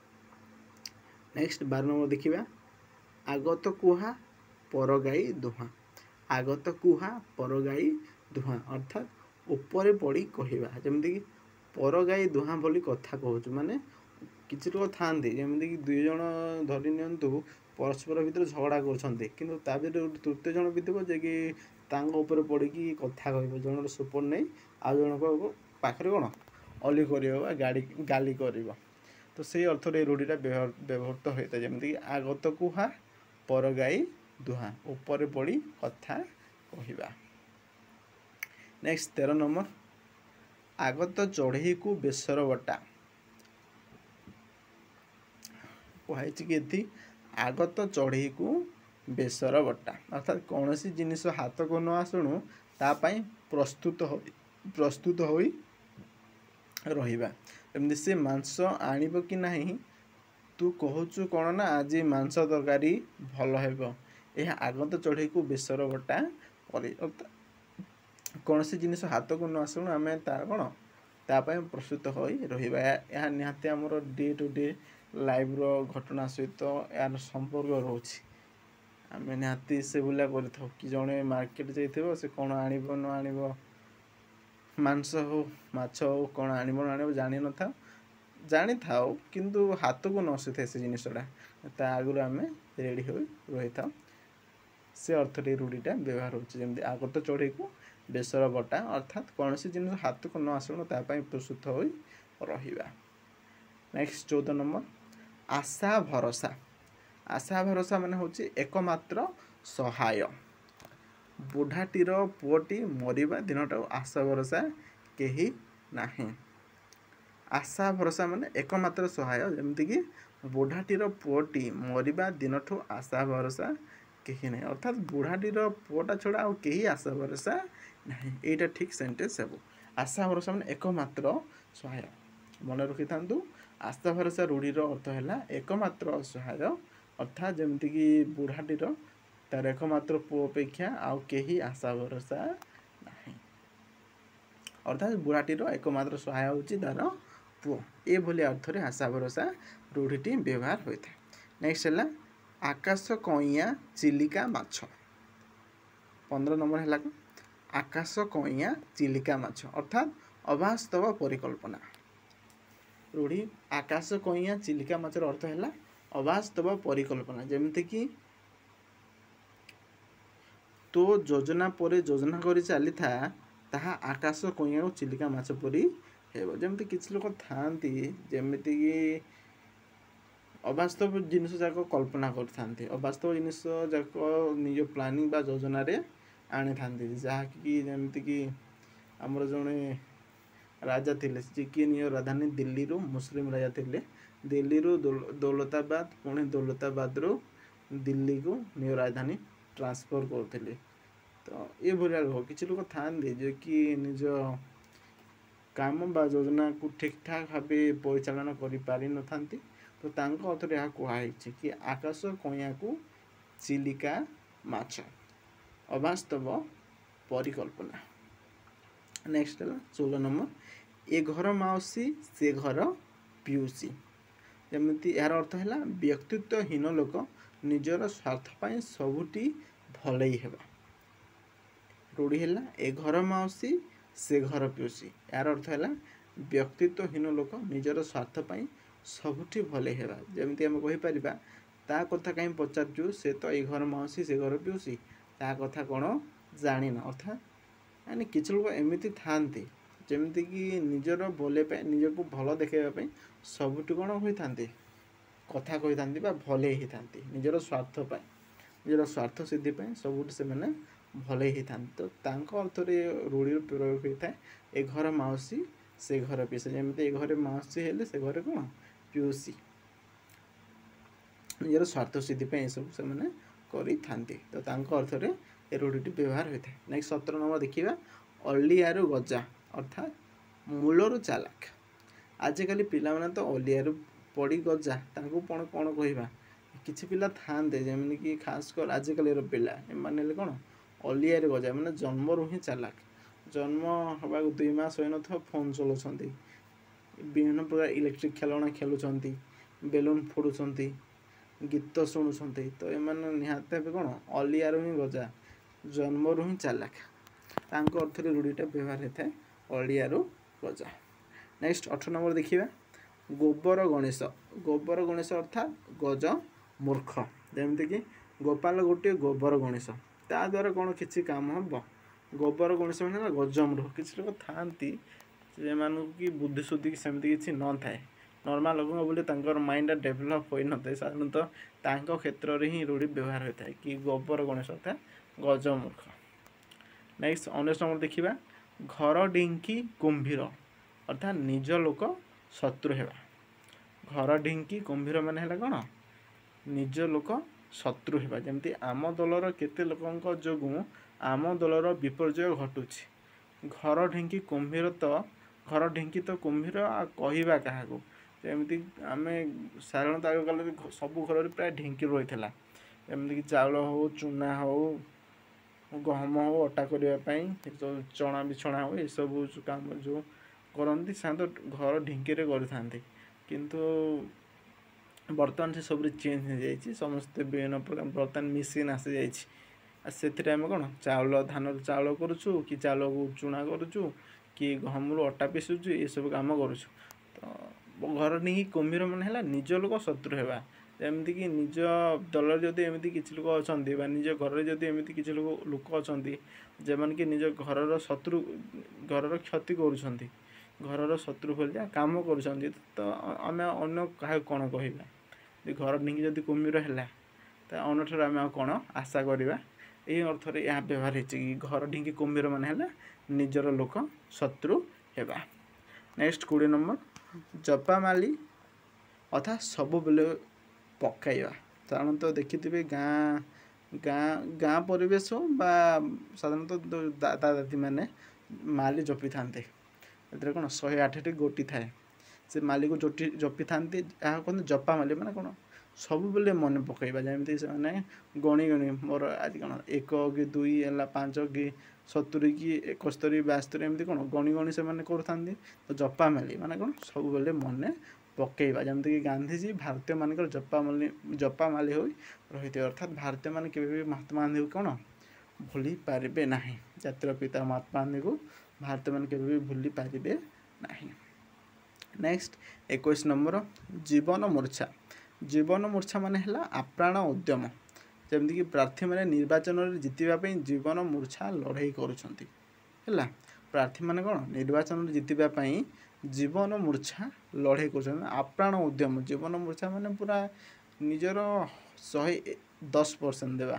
Speaker 1: ନେକ୍ସଟ 12 ନମ୍ବର ଦେଖିବା, ଆଗତ କୁହା ପରଗାଈ ଦୁହାଁ। ଆଗତ କୁହା ପରଗାଈ ଦୁହାଁ ଅର୍ଥାତ୍ ଉପରେ ପଡ଼ି କହିବା। ଯେମିତିକି ପରଗାଈ ଦୁହାଁ ବୋଲି କଥା କହୁଛୁ, ମାନେ କିଛି ଲୋକ ଥାଆନ୍ତି ଯେମିତିକି ଦୁଇ ଜଣ ଧରି ନିଅନ୍ତୁ ପରସ୍ପର ଭିତରେ ଝଗଡ଼ା କରୁଛନ୍ତି, କିନ୍ତୁ ତା ଭିତରେ ଗୋଟେ ତୃତୀୟ ଜଣ ବି ଥିବ ଯିଏକି ତାଙ୍କ ଉପରେ ପଡ଼ିକି କଥା କହିବ, ଜଣର ସପୋର୍ଟ ନେଇ ଆଉ ଜଣଙ୍କ ପାଖରେ କ'ଣ ଅଲି କରିବ ବା ଗାଳି କରିବ। ତ ସେଇ ଅର୍ଥରେ ଏଇ ରୂଢ଼ିଟା ବ୍ୟବହୃତ ହୋଇଥାଏ। ଯେମିତିକି ଆଗତ କୁହା ପରଗାଈ ଦୁହାଁ, ଉପରେ ପଡ଼ି କଥା କହିବା। ନେକ୍ସଟ 13 ନମ୍ବର, ଆଗତ ଚଢ଼େଇକୁ ବେସର ବଟା। କୁହାଯାଇଛି କି ଏଠି ଆଗତ ଚଢ଼େଇକୁ ବେସର ବଟା, ଅର୍ଥାତ୍ କୌଣସି ଜିନିଷ ହାତକୁ ନ ଆସୁଣୁ ତା ପାଇଁ ପ୍ରସ୍ତୁତ ହୋଇ ରହିବା। ଏମିତି ସେ ମାଂସ ଆଣିବ କି ନାହିଁ, ତୁ କହୁଛୁ କ'ଣ ନା ଆଜି ମାଂସ ତରକାରୀ ଭଲ ହେବ, ଏହା ଆଗତ ଚଢ଼େଇକୁ ବେସର ବଟା ପରି। ଅର୍ଥାତ୍ କୌଣସି ଜିନିଷ ହାତକୁ ନ ଆସୁଣୁ ଆମେ ତାର କ'ଣ ତା ପାଇଁ ପ୍ରସ୍ତୁତ ହୋଇ ରହିବା। ଏହା ନିହାତି ଆମର ଡେ ଟୁ ଡେ ଲାଇଫ୍ର ଘଟଣା ସହିତ ଏହାର ସମ୍ପର୍କ ରହୁଛି। ଆମେ ନିହାତି ସେଭଳିଆ କରିଥାଉ କି ଜଣେ ମାର୍କେଟ ଯାଇଥିବ, ସେ କ'ଣ ଆଣିବ ନ ଆଣିବ, ମାଂସ ହଉ ମାଛ ହଉ କ'ଣ ଆଣିବ ନ ଆଣିବ ଜାଣିନଥାଉ, ଜାଣିଥାଉ କିନ୍ତୁ ହାତକୁ ନ ଆସିଥାଏ ସେ ଜିନିଷଟା, ତା ଆଗରୁ ଆମେ ରେଡ଼ି ହୋଇ ରହିଥାଉ। ସେ ଅର୍ଥରେ ରୂଢ଼ିଟା ବ୍ୟବହାର ହେଉଛି। ଯେମିତି ଆଗତ ଚଢ଼େଇକୁ ବେସର ବଟା, ଅର୍ଥାତ୍ କୌଣସି ଜିନିଷ ହାତକୁ ନ ଆସୁଣୁ ତା ପାଇଁ ପ୍ରସ୍ତୁତ ହୋଇ ରହିବା। ନେକ୍ସଟ 14 ନମ୍ବର, ଆଶା ଭରସା। ଆଶା ଭରସା ମାନେ ହେଉଛି ଏକମାତ୍ର ସହାୟ। ବୁଢ଼ାଟିର ପୁଅଟି ମରିବା ଦିନଟାକୁ ଆଶା ଭରସା କେହି ନାହିଁ। ଆଶା ଭରସା ମାନେ ଏକମାତ୍ର ସହାୟ। ଯେମିତିକି ବୁଢ଼ାଟିର ପୁଅଟି ମରିବା ଦିନଠୁ ଆଶା ଭରସା କେହି ନାହିଁ, ଅର୍ଥାତ୍ ବୁଢ଼ାଟିର ପୁଅଟା ଛଡ଼ା ଆଉ କେହି ଆଶା ଭରସା ନାହିଁ। ଏଇଟା ଠିକ୍ ସେଣ୍ଟେନ୍ସ ହେବ। ଆଶା ଭରସା ମାନେ ଏକମାତ୍ର ସହାୟ। ମନେ ରଖିଥାନ୍ତୁ, ଆଶା ଭରସା ରୂଢ଼ିର ଅର୍ଥ ହେଲା ଏକମାତ୍ର ସହାୟ, ଅର୍ଥାତ୍ ଯେମିତିକି ବୁଢ଼ାଟିର ତାର ଏକମାତ୍ର ପୁଅ ଅପେକ୍ଷା ଆଉ କେହି ଆଶା ଭରସା ନାହିଁ, ଅର୍ଥାତ୍ ବୁଢ଼ାଟିର ଏକମାତ୍ର ସହାୟ ହେଉଛି ତାର ପୁଅ। ଏଭଳି ଅର୍ଥରେ ଆଶା ଭରସା ରୂଢ଼ିଟି ବ୍ୟବହାର ହୋଇଥାଏ। ନେକ୍ସଟ ହେଲା ଆକାଶ କଇଁଆ ଚିଲିକା ମାଛ। 15 ନମ୍ବର ହେଲା ଆକାଶ କଇଁଆ ଚିଲିକା ମାଛ, ଅର୍ଥାତ୍ ଅବାସ୍ତବ ପରିକଳ୍ପନା। ରୂଢ଼ି ଆକାଶ କଇଁଆ ଚିଲିକା ମାଛର ଅର୍ଥ ହେଲା ଅବାସ୍ତବ ପରିକଳ୍ପନା। ଯେମିତିକି ତୋ ଯୋଜନା ପରେ ଯୋଜନା କରି ଚାଲିଥା, ତାହା ଆକାଶ କଇଁଆ ଓ ଚିଲିକା ମାଛ ପରି ହେବ। ଯେମିତି କିଛି ଲୋକ ଥାଆନ୍ତି ଯେମିତିକି ଅବାସ୍ତବ ଜିନିଷ ଯାକ କଳ୍ପନା କରିଥାନ୍ତି, ଅବାସ୍ତବ ଜିନିଷ ଯାକ ନିଜ ପ୍ଲାନିଂ ବା ଯୋଜନାରେ ଆଣିଥାନ୍ତି। ଯାହାକି ଯେମିତିକି ଆମର ଜଣେ ରାଜା ଥିଲେ, ଯିଏକି ନିଜ ରାଜଧାନୀ ଦିଲ୍ଲୀରୁ, ମୁସଲିମ ରାଜା ଥିଲେ, ଦିଲ୍ଲୀରୁ ଦୌଲତାବାଦ, ପୁଣି ଦୌଲତାବାଦରୁ ଦିଲ୍ଲୀକୁ ନିଜ ରାଜଧାନୀ ଟ୍ରାନ୍ସଫର୍ କରୁଥିଲେ। ତ ଏଭଳିଆ ଲୋକ କିଛି ଲୋକ ଥାଆନ୍ତି ଯିଏକି ନିଜ କାମ ବା ଯୋଜନାକୁ ଠିକ୍ଠାକ୍ ଭାବେ ପରିଚାଳନା କରିପାରିନଥାନ୍ତି। ତ ତାଙ୍କ ଅର୍ଥରେ ଏହା କୁହାହେଇଛି କି ଆକାଶ କଇଁଆକୁ ଚିଲିକା ମାଛ, ଅବାସ୍ତବ ପରିକଳ୍ପନା। ନେକ୍ସଟ ହେଲା 14 ନମ୍ବର, ଏ ଘର ମାଉସୀ ସେ ଘର ପିଉସୀ। ଯେମିତି ଏହାର ଅର୍ଥ ହେଲା ବ୍ୟକ୍ତିତ୍ୱହୀନ ଲୋକ ନିଜର ସ୍ୱାର୍ଥ ପାଇଁ ସବୁଠି ଭଲେଇ ହେବା। ରୂଢ଼ି ହେଲା ଏ ଘର ମାଉସୀ ସେ ଘର ପିଉସୀ। ଏହାର ଅର୍ଥ ହେଲା ବ୍ୟକ୍ତିତ୍ୱହୀନ ଲୋକ ନିଜର ସ୍ୱାର୍ଥ ପାଇଁ ସବୁଠି ଭଲେଇ ହେବା। ଯେମିତି ଆମେ କହିପାରିବା ତା କଥା କାହିଁ ପଚାରୁଛୁ, ସେ ତ ଏ ଘର ମାଉସୀ ସେ ଘର ପିଉସୀ, ତା କଥା କ'ଣ ଜାଣିନ। ଅର୍ଥାତ୍ ମାନେ କିଛି ଲୋକ ଏମିତି ଥାଆନ୍ତି ଯେମିତିକି ନିଜର ଭଲେଇ ପାଇଁ, ନିଜକୁ ଭଲ ଦେଖାଇବା ପାଇଁ ସବୁଠି କ'ଣ ହୋଇଥାନ୍ତି, କଥା କହିଥାନ୍ତି ବା ଭଲେଇ ହେଇଥାନ୍ତି। ନିଜର ସ୍ୱାର୍ଥ ପାଇଁ, ନିଜର ସ୍ୱାର୍ଥ ସିଦ୍ଧି ପାଇଁ ସବୁଠି ସେମାନେ ଭଲେଇ ହେଇଥାନ୍ତି। ତ ତାଙ୍କ ଅର୍ଥରେ ରୂଢ଼ିର ପ୍ରୟୋଗ ହୋଇଥାଏ ଏ ଘର ମାଉସୀ ସେ ଘର ପିଉସୀ। ଯେମିତି ଏ ଘରେ ମାଉସୀ ହେଲେ ସେ ଘରେ କ'ଣ ପିଉସୀ, ନିଜର ସ୍ୱାର୍ଥ ସିଦ୍ଧି ପାଇଁ ଏସବୁ ସେମାନେ କରିଥାନ୍ତି। ତ ତାଙ୍କ ଅର୍ଥରେ ଏ ରୂଢ଼ିଟି ବ୍ୟବହାର ହୋଇଥାଏ। ନେକ୍ସଟ 17 ନମ୍ବର ଦେଖିବା, ଅଲିଆରୁ ଗଜା, ଅର୍ଥାତ୍ ମୂଳରୁ ଚାଲାକ। ଆଜିକାଲି ପିଲାମାନେ ତ ଅଲିଆରୁ ପଡ଼ି ଗଜା, ତାଙ୍କୁ କ'ଣ କ'ଣ କହିବା। କିଛି ପିଲା ଥାଆନ୍ତି ଯେମିତିକି ଖାସ କରି ଆଜିକାଲିର ପିଲା, ଏମାନେ ହେଲେ କ'ଣ ଅଲିଆରେ ଗଜା, ମାନେ ଜନ୍ମରୁ ହିଁ ଚାଲାକ। ଜନ୍ମ ହେବାକୁ 2 ମାସ ହୋଇନଥିବ ଫୋନ୍ ଚଲାଉଛନ୍ତି, ବିଭିନ୍ନ ପ୍ରକାର ଇଲେକ୍ଟ୍ରିକ୍ ଖେଳଣା ଖେଳୁଛନ୍ତି, ବେଲୁନ୍ ଫୋଡ଼ୁଛନ୍ତି, ଗୀତ ଶୁଣୁଛନ୍ତି, ତ ଏମାନେ ନିହାତି ଭାବେ କ'ଣ ଅଲିଆରୁ ହିଁ ଗଜା, ଜନ୍ମରୁ ହିଁ ଚାଲାକ। ତାଙ୍କ ଅର୍ଥରେ ରୂଢ଼ିଟା ବ୍ୟବହାର ହେଇଥାଏ, ଅଳିଆରୁ ଗଜା। ନେକ୍ସଟ 18 ନମ୍ବର ଦେଖିବା, ଗୋବର ଗଣେଶ। ଗୋବର ଗଣେଶ ଅର୍ଥାତ୍ ଗଜ ମୂର୍ଖ। ଯେମିତିକି ଗୋପାଳ ଗୋଟିଏ ଗୋବର ଗଣେଶ, ତା ଦ୍ୱାରା କ'ଣ କିଛି କାମ ହେବ? ଗୋବର ଗଣେଶ ମାନେ ହେଲା ଗଜ ମୂର୍ଖ। କିଛି ଲୋକ ଥାଆନ୍ତି ସେମାନଙ୍କୁ କି ବୁଦ୍ଧି ସୁଦ୍ଧି ସେମିତି କିଛି ନଥାଏ, ନର୍ମାଲ ଲୋକଙ୍କ ବୋଲି ତାଙ୍କର ମାଇଣ୍ଡଟା ଡେଭଲପ୍ ହୋଇନଥାଏ, ସାଧାରଣତଃ ତାଙ୍କ କ୍ଷେତ୍ରରେ ହିଁ ରୂଢ଼ି ବ୍ୟବହାର ହୋଇଥାଏ କି ଗୋବର ଗଣେଶ ଅର୍ଥାତ୍ ଗଜ ମୂର୍ଖ। ନେକ୍ସଟ 19 ନମ୍ବର ଦେଖିବା, ଘର ଢିଙ୍କି କୁମ୍ଭୀର ଅର୍ଥାତ୍ ନିଜ ଲୋକ ଶତ୍ରୁ ହେବା। ଘର ଢିଙ୍କି କୁମ୍ଭୀର ମାନେ ହେଲା କ'ଣ? ନିଜ ଲୋକ ଶତ୍ରୁ ହେବା। ଯେମିତି ଆମ ଦଳର କେତେ ଲୋକଙ୍କ ଯୋଗୁଁ ଆମ ଦଳର ବିପର୍ଯ୍ୟୟ ଘଟୁଛି। ଘର ଢିଙ୍କି କୁମ୍ଭୀର ତ ଘର ଢିଙ୍କି ତ କୁମ୍ଭୀର ଆଉ କହିବା କାହାକୁ। ଯେମିତି ଆମେ ସାଧାରଣତଃ ଆଗକାଳରେ ସବୁ ଘରରେ ପ୍ରାୟ ଢିଙ୍କି ରହିଥିଲା, ଯେମିତିକି ଚାଉଳ ହଉ, ଚୁନା ହଉ, ଗହମ ହଉ, ଅଟା କରିବା ପାଇଁ ଯେଉଁ ଚଣା ବିଛଣା ହଉ, ଏସବୁ କାମ ଯେଉଁ କରନ୍ତି ସାଧାରଣତଃ ଘର ଢିଙ୍କିରେ କରିଥାନ୍ତି। କିନ୍ତୁ ବର୍ତ୍ତମାନ ସେ ସବୁରେ ଚେଞ୍ଜ ହେଇଯାଇଛି, ସମସ୍ତେ ବିଭିନ୍ନ ପ୍ରକାର ବର୍ତ୍ତମାନ ମେସିନ୍ ଆସିଯାଇଛି, ଆଉ ସେଥିରେ ଆମେ କ'ଣ ଚାଉଳ ଧାନରୁ ଚାଉଳ କରୁଛୁ କି ଚାଉଳକୁ ଚୁନା କରୁଛୁ କି ଗହମରୁ ଅଟା ପିସୁଛୁ, ଏସବୁ କାମ କରୁଛୁ। ତ ଘର ଢିଙ୍କି କୁମ୍ଭୀର ମାନେ ହେଲା ନିଜ ଲୋକ ଶତ୍ରୁ ହେବା। ଯେମିତିକି ନିଜ ଦଳରେ ଯଦି ଏମିତି କିଛି ଲୋକ ଅଛନ୍ତି ବା ନିଜ ଘରରେ ଯଦି ଏମିତି କିଛି ଲୋକ ଅଛନ୍ତି ଯେଉଁମାନେ କି ନିଜ ଘରର ଶତ୍ରୁ, ଘରର କ୍ଷତି କରୁଛନ୍ତି, ଘରର ଶତ୍ରୁ ଭଳିଆ କାମ କରୁଛନ୍ତି, ତ ଆମେ ଅନ୍ୟ କାହାକୁ କ'ଣ କହିବା? ଘର ଢିଙ୍କି ଯଦି କୁମ୍ଭୀର ହେଲା ତ ଅନ୍ୟଠାରୁ ଆମେ ଆଉ କ'ଣ ଆଶା କରିବା? ଏହି ଅର୍ଥରେ ଏହା ବ୍ୟବହାର ହେଇଛି କି ଘର ଢିଙ୍କି କୁମ୍ଭୀର ମାନେ ହେଲା ନିଜର ଲୋକ ଶତ୍ରୁ ହେବା। ନେକ୍ସଟ 20 ନମ୍ବର, ଜପାମାଲି ଅର୍ଥାତ୍ ସବୁବେଳେ ପକାଇବା। ସାଧାରଣତଃ ଦେଖିଥିବେ ଗାଁ ଗାଁ ଗାଁ ପରିବେଶ ବା ସାଧାରଣତଃ ଦାଦା ଦାଦିମାନେ ମାଲି ଜପିଥାନ୍ତି। ଏଥିରେ କ'ଣ 108ଟି ଗୋଟି ଥାଏ, ସେ ମାଲିକୁ ଜପିଥାନ୍ତି, ଏହା କୁହନ୍ତି ଜପାମାଲି। ମାନେ କ'ଣ ସବୁବେଳେ ମନେ ପକାଇବା, ଯେମିତି ସେମାନେ ଗଣି ଗଣି ମୋର ଆଜି କ'ଣ 1 କି 2 ହେଲା 5 କି 70 କି 71 72 ଏମିତି କ'ଣ ଗଣି ଗଣି ସେମାନେ କରୁଥାନ୍ତି। ତ ଜପାମାଲି ମାନେ କ'ଣ ସବୁବେଳେ ମନେ ପକାଇବା। ଯେମିତିକି ଗାନ୍ଧିଜୀ ଭାରତୀୟମାନଙ୍କର ଜପାମାଲି ହୋଇ ରହିଥିବେ, ଅର୍ଥାତ୍ ଭାରତୀୟମାନେ କେବେ ବି ମହାତ୍ମା ଗାନ୍ଧୀକୁ କ'ଣ ଭୁଲି ପାରିବେ ନାହିଁ। ଜାତିର ପିତା ମହାତ୍ମା ଗାନ୍ଧୀକୁ ଭାରତୀୟମାନେ କେବେ ବି ଭୁଲି ପାରିବେ ନାହିଁ। ନେକ୍ସଟ 21 ନମ୍ବର, ଜୀବନ ମୂର୍ଚ୍ଛା। ଜୀବନ ମୂର୍ଚ୍ଛା ମାନେ ହେଲା ଆପ୍ରାଣ ଉଦ୍ୟମ। ଯେମିତିକି ପ୍ରାର୍ଥୀମାନେ ନିର୍ବାଚନରେ ଜିତିବା ପାଇଁ ଜୀବନ ମୂର୍ଚ୍ଛା ଲଢ଼େଇ କରୁଛନ୍ତି। ହେଲା, ପ୍ରାର୍ଥୀମାନେ କ'ଣ ନିର୍ବାଚନରେ ଜିତିବା ପାଇଁ ଜୀବନ ମୂର୍ଚ୍ଛା ଲଢ଼େଇ କରୁଛନ୍ତି, ଆପ୍ରାଣ ଉଦ୍ୟମ। ଜୀବନ ମୂର୍ଚ୍ଛା ମାନେ ପୁରା ନିଜର 110% ଦେବା,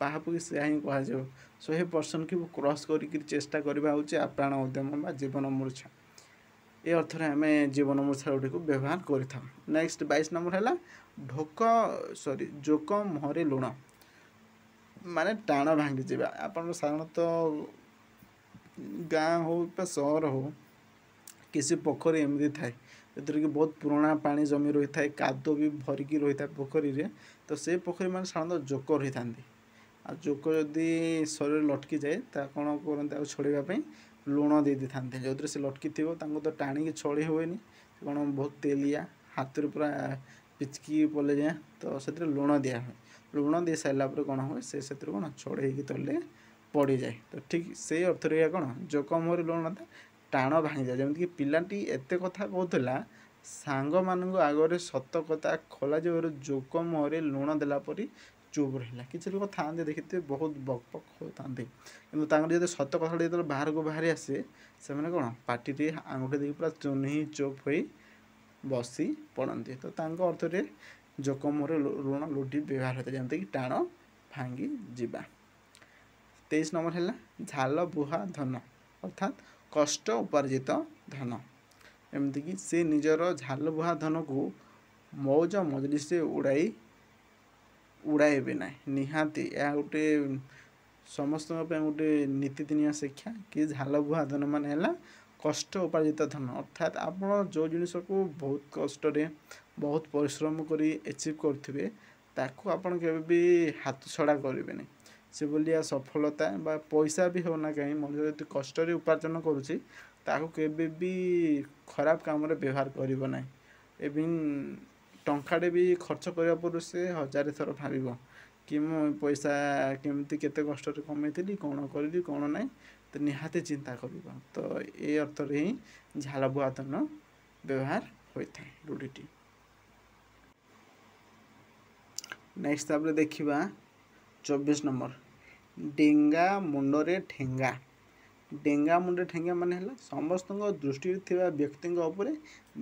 Speaker 1: ପାହାପକି ସେୟା ହିଁ କୁହାଯିବ। 100% କି କ୍ରସ୍ କରିକି ଚେଷ୍ଟା କରିବା ହେଉଛି ଆପ୍ରାଣ ଉଦ୍ୟମ ବା ଜୀବନ ମୂର୍ଚ୍ଛା। ଏ ଅର୍ଥରେ ଆମେ ଜୀବନ ମୂର୍ଚ୍ଛା ଗୁଡ଼ିକୁ ବ୍ୟବହାର କରିଥାଉ। ନେକ୍ସଟ 22 ନମ୍ବର ହେଲା ଜୋକ ମୁହଁରେ ଲୁଣ ମାନେ ଟାଣ ଭାଙ୍ଗିଯିବା। ଆପଣ ସାଧାରଣତଃ ଗାଁ ହଉ ବା ସହର ହଉ, କିଛି ପୋଖରୀ ଏମିତି ଥାଏ ଯେଉଁଥିରେ କି ବହୁତ ପୁରୁଣା ପାଣି ଜମି ରହିଥାଏ, କାଦୁଅ ବି ଭରିକି ରହିଥାଏ ପୋଖରୀରେ। ତ ସେଇ ପୋଖରୀ ମାନେ ସାଧାରଣତଃ ଜୋକ ରହିଥାନ୍ତି, ଆଉ ଜୋକ ଯଦି ଶରୀରରେ ଲଟକି ଯାଏ ତା କ'ଣ କରନ୍ତି, ଆଉ ଛଡ଼େଇବା ପାଇଁ ଲୁଣ ଦେଇ ଦେଇଥାନ୍ତି, ଯେଉଁଥିରେ ସେ ଲଟକି ଥିବ ତାଙ୍କୁ ତ ଟାଣିକି ଛଡ଼େଇ ହୁଏନି, କ'ଣ ବହୁତ ତେଲିଆ, ହାତରୁ ପୁରା ପିଚକି ପଲେଇଯାଏ, ତ ସେଥିରେ ଲୁଣ ଦିଆହୁଏ। ଲୁଣ ଦେଇ ସାରିଲା ପରେ କ'ଣ ହୁଏ, ସେ ସେଥିରୁ କ'ଣ ଛଡ଼େଇକି ତଳେ ପଡ଼ିଯାଏ। ତ ଠିକ୍ ସେଇ ଅର୍ଥରେ ଏହା କ'ଣ ଜୋକ ମୁହଁରେ ଲୁଣ ଟାଣ ଭାଙ୍ଗିଯାଏ। ଯେମିତିକି ପିଲାଟି ଏତେ କଥା କହୁଥିଲା, ସାଙ୍ଗମାନଙ୍କ ଆଗରେ ସତ କଥା ଖୋଲାଯିବାରୁ ଜୋକ ମୁହଁରେ ଲୁଣ ଦେଲା ପରି ଚୁପ୍ ରହିଲା। କିଛି ଲୋକ ଥାଆନ୍ତି ଦେଖିଥିବେ ବହୁତ ବକ୍ ବକ୍ ହେଉଥାନ୍ତି, କିନ୍ତୁ ତାଙ୍କର ଯଦି ସତ କଥାଟା ଯେତେବେଳେ ବାହାରକୁ ବାହାରି ଆସେ, ସେମାନେ କ'ଣ ପାଟିରେ ଆଙ୍ଗୁଠି ଦେଇକି ପୁରା ଚୁନି ଚୁପ୍ ହୋଇ ବସି ପଡ଼ନ୍ତି। ତ ତାଙ୍କ ଅର୍ଥରେ ଜୋକ ମୁହଁରେ ଲୁଣ ଲୁଟି ବ୍ୟବହାର ହୋଇଥାଏ, ଯେମିତିକି ଟାଣ ଭାଙ୍ଗି ଯିବା। 23 ନମ୍ବର ହେଲା ଝାଲ ବୁହା ଧନ ଅର୍ଥାତ୍ କଷ୍ଟ ଉପାର୍ଜିତ ଧନ। ଏମିତିକି ସେ ନିଜର ଝାଲ ବୁହା ଧନକୁ ମଉଜ ମଜଲିସରେ ଉଡ଼ାଇବେ ନାହିଁ। ନିହାତି ଏହା ଗୋଟେ ସମସ୍ତଙ୍କ ପାଇଁ ଗୋଟେ ନୀତିଦିନିଆ ଶିକ୍ଷା କି ଝାଲ ବୁହା ଧନ ମାନେ ହେଲା କଷ୍ଟ ଉପାର୍ଜିତ ଧନ, ଅର୍ଥାତ୍ ଆପଣ ଯେଉଁ ଜିନିଷକୁ ବହୁତ କଷ୍ଟରେ ବହୁତ ପରିଶ୍ରମ କରି ଏଚିଭ୍ କରୁଥିବେ ତାକୁ ଆପଣ କେବେ ବି ହାତ ଛଡ଼ା କରିବେନି। ସେଭଳିଆ ସଫଳତା ବା ପଇସା ବି ହେଉନା କାହିଁ, ମଣିଷ ଯଦି କଷ୍ଟରେ ଉପାର୍ଜନ କରୁଛି ତାକୁ କେବେ ବି ଖରାପ କାମରେ ବ୍ୟବହାର କରିବ ନାହିଁ। ଇଭିନ୍ ଟଙ୍କାଟେ ବି ଖର୍ଚ୍ଚ କରିବା ପୂର୍ବରୁ ସେ ହଜାରେ ଥର ଭାବିବ କି ମୁଁ ପଇସା କେମିତି କେତେ କଷ୍ଟରେ କମେଇଥିଲି, କ'ଣ କରିବି କ'ଣ ନାହିଁ, ତ ନିହାତି ଚିନ୍ତା କରିବ। ତ ଏ ଅର୍ଥରେ ହିଁ ଝାଳ ବୁହା ଧନ ବ୍ୟବହାର ହୋଇଥାଏ ରୂଢ଼ିଟି। ନେକ୍ସଟ ତାପରେ ଦେଖିବା 24 ନମ୍ବର, ଡେଙ୍ଗା ମୁଣ୍ଡରେ ଠେଙ୍ଗା। ଡେଙ୍ଗା ମୁଣ୍ଡରେ ଠେଙ୍ଗା ମାନେ ହେଲା ସମସ୍ତଙ୍କ ଦୃଷ୍ଟିରେ ଥିବା ବ୍ୟକ୍ତିଙ୍କ ଉପରେ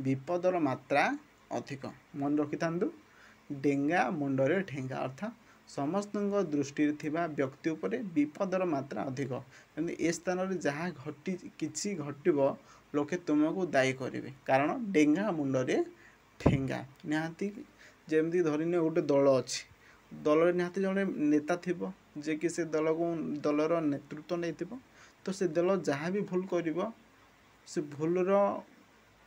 Speaker 1: ବିପଦର ମାତ୍ରା ଅଧିକ। ମନେ ରଖିଥାନ୍ତୁ, ଡେଙ୍ଗା ମୁଣ୍ଡରେ ଠେଙ୍ଗା ଅର୍ଥାତ୍ ସମସ୍ତଙ୍କ ଦୃଷ୍ଟିରେ ଥିବା ବ୍ୟକ୍ତି ଉପରେ ବିପଦର ମାତ୍ରା ଅଧିକ। ଯେମିତି ଏ ସ୍ଥାନରେ ଯାହା ଘଟି କିଛି ଘଟିବ ଲୋକେ ତୁମକୁ ଦାୟୀ କରିବେ, କାରଣ ଡେଙ୍ଗା ମୁଣ୍ଡରେ ଠେଙ୍ଗା। ନିହାତି ଯେମିତି ଧରିନିଅ ଗୋଟେ ଦଳ ଅଛି, ଦଳରେ ନିହାତି ଜଣେ ନେତା ଥିବ ଯିଏକି ସେ ଦଳକୁ ଦଳର ନେତୃତ୍ୱ ନେଇଥିବ। ତ ସେ ଦଳ ଯାହା ବି ଭୁଲ କରିବ ସେ ଭୁଲର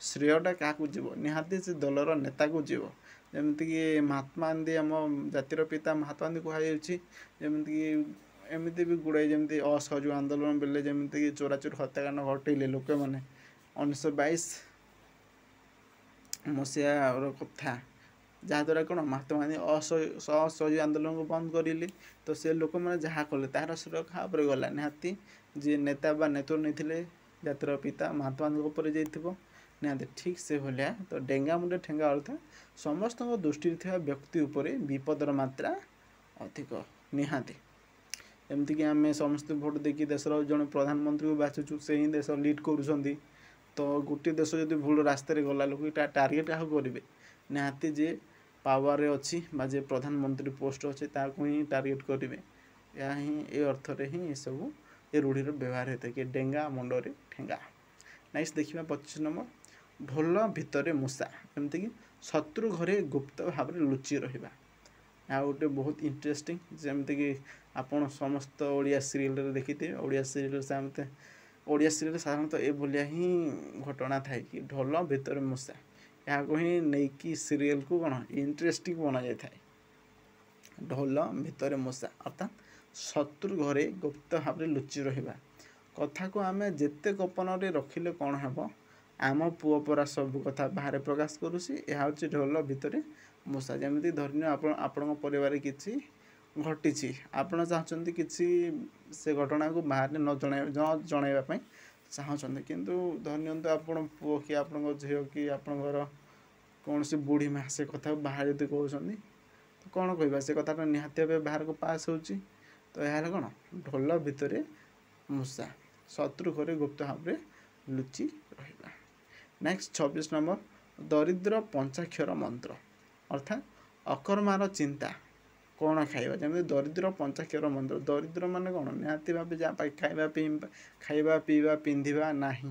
Speaker 1: ଶ୍ରେୟଟା କାହାକୁ ଯିବ? ନିହାତି ସେ ଦଳର ନେତାକୁ ଯିବ। ଯେମିତିକି ମହାତ୍ମା ଗାନ୍ଧୀ, ଆମ ଜାତିର ପିତା ମହାତ୍ମା ଗାନ୍ଧୀ କୁହାଯାଉଛି। ଯେମିତିକି ଏମିତି ବି ଗୁଡ଼ାଏ, ଯେମିତି ଅସହଯୋଗ ଆନ୍ଦୋଳନ ବେଳେ ଯେମିତିକି ଚୋରାଚୋରି ହତ୍ୟାକାଣ୍ଡ ଘଟେଇଲେ ଲୋକମାନେ 1922 ମସିହାର କଥା, ଯାହାଦ୍ୱାରା କ'ଣ ମହାତ୍ମା ଗାନ୍ଧୀ ଅସହଯୋଗ ଆନ୍ଦୋଳନକୁ ବନ୍ଦ କରିଲେ। ତ ସେ ଲୋକମାନେ ଯାହା କଲେ ତାହାର ଶ୍ରେୟ କାହା ଉପରେ ଗଲା? ନିହାତି ଯିଏ ନେତା ବା ନେତୃତ୍ୱ ନେଇଥିଲେ ଜାତିର ପିତା ମହାତ୍ମା ଗାନ୍ଧୀଙ୍କ ଉପରେ ଯାଇଥିବ ନିହାତି। ଠିକ୍ ସେଭଳିଆ ତ ଡେଙ୍ଗା ମୁଣ୍ଡ ଠେଙ୍ଗା ଅର୍ଥ ସମସ୍ତଙ୍କ ଦୃଷ୍ଟିରେ ଥିବା ବ୍ୟକ୍ତି ଉପରେ ବିପଦର ମାତ୍ରା ଅଧିକ ନିହାତି। ଏମିତିକି ଆମେ ସମସ୍ତେ ଭୋଟ ଦେଇକି ଦେଶର ଜଣେ ପ୍ରଧାନମନ୍ତ୍ରୀକୁ ବାଛୁଛୁ, ସେ ହିଁ ଦେଶ ଲିଡ୍ କରୁଛନ୍ତି। ତ ଗୋଟିଏ ଦେଶ ଯଦି ଭୁଲ ରାସ୍ତାରେ ଗଲା, ଲୋକ ଟାର୍ଗେଟ୍ କାହାକୁ କରିବେ? ନିହାତି ଯିଏ ପାୱାରରେ ଅଛି ବା ଯିଏ ପ୍ରଧାନମନ୍ତ୍ରୀ ପୋଷ୍ଟ ଅଛି ତାହାକୁ ହିଁ ଟାର୍ଗେଟ୍ କରିବେ। ଏହା ହିଁ ଏ ଅର୍ଥରେ ହିଁ ଏସବୁ ଏ ରୂଢ଼ିର ବ୍ୟବହାର ହୋଇଥାଏ କି ଡେଙ୍ଗା ମୁଣ୍ଡରେ ଠେଙ୍ଗା। ନେକ୍ସଟ ଦେଖିବା 25 ନମ୍ବର, ଢୋଲ ଭିତରେ ମୂଷା। ଯେମିତିକି ଶତ୍ରୁ ଘରେ ଗୁପ୍ତ ଭାବରେ ଲୁଚି ରହିବା। ଆଉ ଗୋଟେ ବହୁତ ଇଣ୍ଟରେଷ୍ଟିଂ, ଯେମିତିକି ଆପଣ ସମସ୍ତ ଓଡ଼ିଆ ସିରିଏଲରେ ଦେଖିଥିବେ। ଓଡ଼ିଆ ସିରିଏଲ ସାଧାରଣତଃ ଓଡ଼ିଆ ସିରିଏଲ ସାଧାରଣତଃ ଏଭଳିଆ ହିଁ ଘଟଣା ଥାଏ କି ଢୋଲ ଭିତରେ ମୂଷା, ଏହାକୁ ହିଁ ନେଇକି ସିରିଏଲକୁ କ'ଣ ଇଣ୍ଟରେଷ୍ଟିଂ ବନାଯାଇଥାଏ। ଢୋଲ ଭିତରେ ମୂଷା ଅର୍ଥାତ୍ ଶତ୍ରୁ ଘରେ ଗୁପ୍ତ ଭାବରେ ଲୁଚି ରହିବା। କଥାକୁ ଆମେ ଯେତେ ଗୋପନରେ ରଖିଲେ କ'ଣ ହେବ, ଆମ ପୁଅ ପରା ସବୁ କଥା ବାହାରେ ପ୍ରକାଶ କରୁଛି। ଏହା ହେଉଛି ଢୋଲ ଭିତରେ ମୂଷା। ଯେମିତି ଧରିନିଅ ଆପଣ ଆପଣଙ୍କ ପରିବାରରେ କିଛି ଘଟିଛି, ଆପଣ ଚାହୁଁଛନ୍ତି କିଛି ସେ ଘଟଣାକୁ ବାହାରେ ନ ଜଣାଇବା ପାଇଁ ଚାହୁଁଛନ୍ତି, କିନ୍ତୁ ଧରି ନିଅନ୍ତୁ ଆପଣ ପୁଅ କି ଆପଣଙ୍କ ଝିଅ କି ଆପଣଙ୍କର କୌଣସି ବୁଢ଼ୀ ମା ସେ କଥାକୁ ବାହାରେ ଯଦି କହୁଛନ୍ତି ତ କ'ଣ କହିବା, ସେ କଥାଟା ନିହାତି ଭାବେ ବାହାରକୁ ପାସ୍ ହେଉଛି। ତ ଏହା ହେଲା କ'ଣ ଢୋଲ ଭିତରେ ମୂଷା, ଶତ୍ରୁ ଘରେ ଗୁପ୍ତ ଭାବରେ ଲୁଚି ରହିବା। ନେକ୍ସଟ 26 ନମ୍ବର, ଦରିଦ୍ର ପଞ୍ଚାକ୍ଷର ମନ୍ତ୍ର ଅର୍ଥାତ୍ ଅକର୍ମାର ଚିନ୍ତା କ'ଣ ଖାଇବା। ଯେମିତି ଦରିଦ୍ର ପଞ୍ଚାକ୍ଷର ମନ୍ତ୍ର, ଦରିଦ୍ର ମାନେ କ'ଣ ନିହାତି ଭାବେ ଯାହା ପାଖେ ଖାଇବା ପିଇବା ପିନ୍ଧିବା ନାହିଁ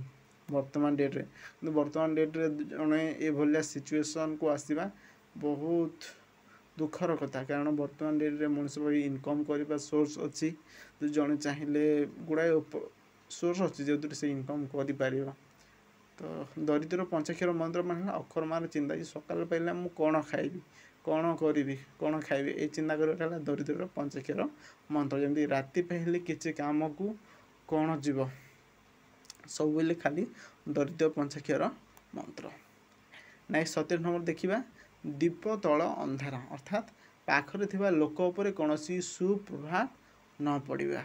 Speaker 1: ବର୍ତ୍ତମାନ ଡେଟ୍ରେ। କିନ୍ତୁ ବର୍ତ୍ତମାନ ଡେଟ୍ରେ ଜଣେ ଏଭଳିଆ ସିଚୁଏସନ୍କୁ ଆସିବା ବହୁତ ଦୁଃଖର କଥା, କାରଣ ବର୍ତ୍ତମାନ ଡେଟ୍ରେ ମଣିଷ ପାଖେ ଇନକମ୍ କରିବା ସୋର୍ସ ଅଛି, ଜଣେ ଚାହିଁଲେ ଗୁଡ଼ାଏ ସୋର୍ସ ଅଛି ଯେଉଁଥିରେ ସେ ଇନକମ୍ କରିପାରିବ। ତ ଦରିଦ୍ର ପଞ୍ଚାକ୍ଷର ମନ୍ତ୍ର ମାନେ ହେଲା ଅକର୍ମାର ଚିନ୍ତା, କି ସକାଳ ପାଇଲେ ମୁଁ କ'ଣ ଖାଇବି, କ'ଣ କରିବି, କ'ଣ ଖାଇବି, ଏ ଚିନ୍ତା କରିବାଟା ହେଲା ଦରିଦ୍ରର ପଞ୍ଚାକ୍ଷର ମନ୍ତ୍ର। ଯେମିତି ରାତି ପାହିଲେ କିଛି କାମକୁ କ'ଣ ଯିବ, ସବୁବେଳେ ଖାଲି ଦରିଦ୍ର ପଞ୍ଚାକ୍ଷର ମନ୍ତ୍ର। ନେକ୍ସଟ 27 ନମ୍ବର ଦେଖିବା, ଦୀପ ତଳ ଅନ୍ଧାର ଅର୍ଥାତ୍ ପାଖରେ ଥିବା ଲୋକ ଉପରେ କୌଣସି ସୁପ୍ରଭାବ ନ ପଡ଼ିବା।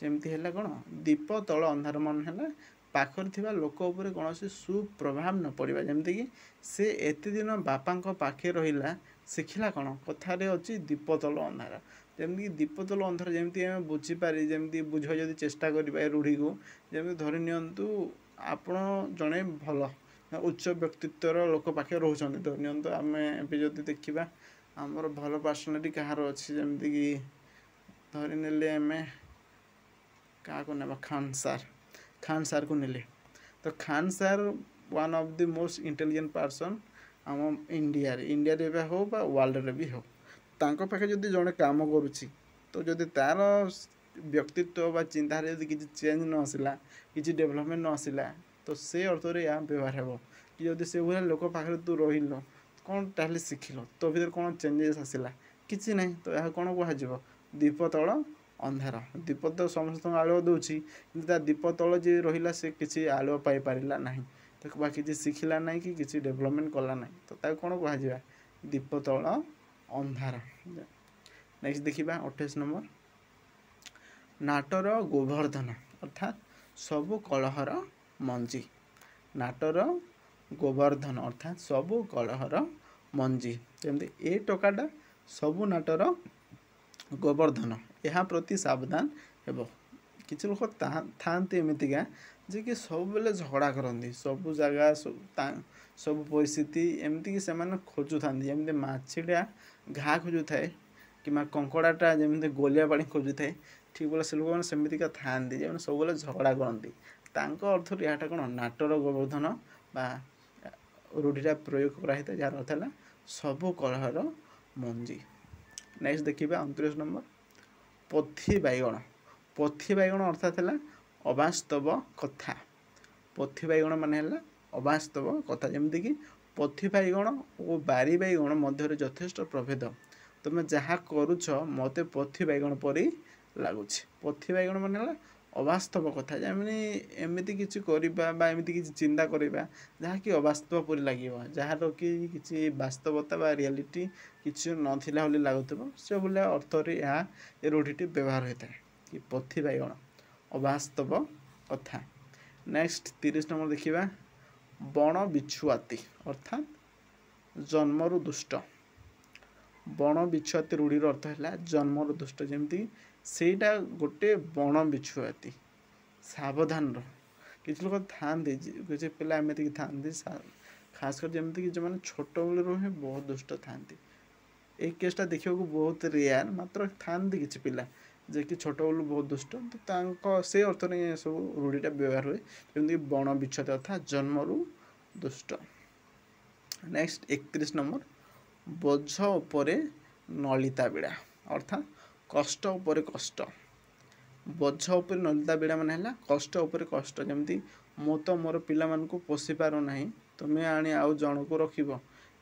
Speaker 1: ଯେମିତି ହେଲା କ'ଣ ଦୀପ ତଳ ଅନ୍ଧାର ମାନେ ହେଲା ପାଖରେ ଥିବା ଲୋକ ଉପରେ କୌଣସି ସୁପ୍ରଭାବ ନ ପଡ଼ିବା। ଯେମିତିକି ସେ ଏତେ ଦିନ ବାପାଙ୍କ ପାଖେ ରହିଲା, ଶିଖିଲା କ'ଣ, କଥାରେ ଅଛି ଦୀପ ତଳ ଅନ୍ଧାର। ଯେମିତିକି ଦୀପ ତଳ ଅନ୍ଧାର ଯେମିତି ଆମେ ବୁଝିପାରି, ଯେମିତି ବୁଝିବା ଯଦି ଚେଷ୍ଟା କରିବା ଏ ରୂଢ଼ିକୁ, ଯେମିତି ଧରି ନିଅନ୍ତୁ ଆପଣ ଜଣେ ଭଲ ଉଚ୍ଚ ବ୍ୟକ୍ତିତ୍ୱର ଲୋକ ପାଖରେ ରହୁଛନ୍ତି। ଧରି ନିଅନ୍ତୁ ଆମେ ଏବେ ଯଦି ଦେଖିବା ଆମର ଭଲ ପର୍ସନାଲିଟି କାହାର ଅଛି, ଯେମିତିକି ଧରିନେଲେ ଆମେ କାହାକୁ ନେବା, ଖାନ୍ ସାର୍, ଖାନ୍ ସାର୍କୁ ନେଲେ। ତ Khan sir one of the most intelligent person ଆମ ଇଣ୍ଡିଆରେ, ଇଣ୍ଡିଆରେ ବି ହଉ ବା ୱାର୍ଲଡ଼ରେ ବି ହଉ। ତାଙ୍କ ପାଖେ ଯଦି ଜଣେ କାମ କରୁଛି, ତ ଯଦି ତା'ର ବ୍ୟକ୍ତିତ୍ୱ ବା ଚିନ୍ତାରେ ଯଦି କିଛି ଚେଞ୍ଜ ନ ଆସିଲା, କିଛି ଡେଭଲପମେଣ୍ଟ ନ ଆସିଲା, ତ ସେ ଅର୍ଥରେ ଏହା ବ୍ୟବହାର ହେବ କି ଯଦି ସେଭଳିଆ ଲୋକ ପାଖରେ ତୁ ରହିଲ, କ'ଣ ତାହେଲେ ଶିଖିଲ, ତୋ ଭିତରେ କ'ଣ ଚେଞ୍ଜେସ୍ ଆସିଲା, କିଛି ନାହିଁ। ତ ଏହା କ'ଣ କୁହାଯିବ, ଦୀପ ତଳ ଅନ୍ଧାର। ଦୀପ ତ ସମସ୍ତଙ୍କୁ ଆଲୁଅ ଦେଉଛି, କିନ୍ତୁ ତା ଦୀପ ତଳ ଯିଏ ରହିଲା ସେ କିଛି ଆଲୁଅ ପାଇପାରିଲା ନାହିଁ, ତାକୁ ବା କିଛି ଶିଖିଲା ନାହିଁ କି କିଛି ଡେଭଲପମେଣ୍ଟ କଲା ନାହିଁ। ତ ତାକୁ କ'ଣ କୁହାଯିବା, ଦୀପ ତଳ ଅନ୍ଧାର। ନେକ୍ସଟ ଦେଖିବା 28 ନମ୍ବର, ନାଟର ଗୋବର୍ଦ୍ଧନ ଅର୍ଥାତ୍ ସବୁ କଳହର ମଞ୍ଜି। ନାଟର ଗୋବର୍ଦ୍ଧନ ଅର୍ଥାତ୍ ସବୁ କଳହର ମଞ୍ଜି। ଯେମିତି ଏ ଟୋକାଟା ସବୁ ନାଟର ଗୋବର୍ଦ୍ଧନ, ଏହା ପ୍ରତି ସାବଧାନ ହେବ। କିଛି ଲୋକ ଥାଆନ୍ତି ଏମିତିକା ଯେ କି ସବୁବେଳେ ଝଗଡ଼ା କରନ୍ତି, ସବୁ ଜାଗା ସବୁ ପରିସ୍ଥିତି ଏମିତିକି ସେମାନେ ଖୋଜୁଥାନ୍ତି। ଯେମିତି ମାଛିଟା ଘା ଖୋଜୁଥାଏ କିମ୍ବା କଙ୍କଡ଼ାଟା ଯେମିତି ଗୋଲିଆ ପାଣି ଖୋଜୁଥାଏ, ଠିକ୍ ବୋଲେ ସେ ଲୋକମାନେ ସେମିତିକା ଥାଆନ୍ତି ଯେଉଁମାନେ ସବୁବେଳେ ଝଗଡ଼ା କରନ୍ତି। ତାଙ୍କ ଅର୍ଥରୁ ଏହାଟା କ'ଣ ନାଟର ଗୋବର୍ଦ୍ଧନ ବା ରୂଢ଼ିଟା ପ୍ରୟୋଗ କରାହେଇଥାଏ, ଯାହାର ଅର୍ଥ ହେଲା ସବୁ କଳହର ମଞ୍ଜି। ନେକ୍ସଟ ଦେଖିବା 29 ନମ୍ବର, ପୋଥି ବାଇଗଣ। ପୋଥି ବାଇଗଣ ଅର୍ଥାତ୍ ହେଲା ଅବାସ୍ତବ କଥା। ପୋଥି ବାଇଗଣ ମାନେ ହେଲା ଅବାସ୍ତବ କଥା। ଯେମିତିକି ପୋଥି ବାଇଗଣ ଓ ବାରି ବାଇଗଣ ମଧ୍ୟରେ ଯଥେଷ୍ଟ ପ୍ରଭେଦ। ତୁମେ ଯାହା କରୁଛ ମୋତେ ପୋଥି ବାଇଗଣ ପରି ଲାଗୁଛି। ପୋଥି ବାଇଗଣ ମାନେ ହେଲା ଅବାସ୍ତବ କଥା। ଯେମିତି ଏମିତି କିଛି କରିବା ବା ଏମିତି କିଛି ଚିନ୍ତା କରିବା ଯାହାକି ଅବାସ୍ତବ ପରି ଲାଗିବ, ଯାହାର କି କିଛି ବାସ୍ତବତା ବା ରିଆଲିଟି କିଛି ନଥିଲା ବୋଲି ଲାଗୁଥିବ, ସେ ଭଳିଆ ଅର୍ଥରେ ଏହା ଏ ରୂଢ଼ିଟି ବ୍ୟବହାର ହୋଇଥାଏ କି ପୋଥି ବାଇଗଣ ଅବାସ୍ତବ କଥା। ନେକ୍ସଟ 30 ନମ୍ବର ଦେଖିବା, ବଣ ବିଛୁଆତି ଅର୍ଥାତ୍ ଜନ୍ମରୁ ଦୁଷ୍ଟ। ବଣ ବିଛୁଆତି ରୂଢ଼ିର ଅର୍ଥ ହେଲା ଜନ୍ମରୁ ଦୁଷ୍ଟ। ଯେମିତି ସେଇଟା ଗୋଟେ ବଣ ବିଛୁଆତି, ସାବଧାନ ରହ। କିଛି ଲୋକ ଥାଆନ୍ତି, କିଛି ପିଲା ଏମିତିକି ଥାଆନ୍ତି, ଖାସ କରି ଯେମିତିକି ଯେଉଁମାନେ ଛୋଟବେଳରୁ ହିଁ ବହୁତ ଦୁଷ୍ଟ ଥାଆନ୍ତି। ଏଇ କେସ୍ଟା ଦେଖିବାକୁ ବହୁତ ରେୟାର, ମାତ୍ର ଥାଆନ୍ତି କିଛି ପିଲା ଯିଏକି ଛୋଟବେଳୁ ବହୁତ ଦୁଷ୍ଟ, ତ ତାଙ୍କ ସେଇ ଅର୍ଥରେ ସବୁ ରୂଢ଼ିଟା ବ୍ୟବହାର ହୁଏ। ଯେମିତିକି ବଣ ବିଛୁଆତି ଅର୍ଥାତ୍ ଜନ୍ମରୁ ଦୁଷ୍ଟ। ନେକ୍ସଟ 31 ନମ୍ବର, ବୋଝ ଉପରେ ନଳିତା ବିଡ଼ା ଅର୍ଥାତ୍ କଷ୍ଟ ଉପରେ କଷ୍ଟ। ବୋଝ ଉପରେ ନଳିତା ବିଡ଼ା ମାନେ ହେଲା କଷ୍ଟ ଉପରେ କଷ୍ଟ। ଯେମିତି ମୁଁ ତ ମୋର ପିଲାମାନଙ୍କୁ ପୋଷି ପାରୁନାହିଁ, ତୁମେ ଆଣି ଆଉ ଜଣକୁ ରଖିବ,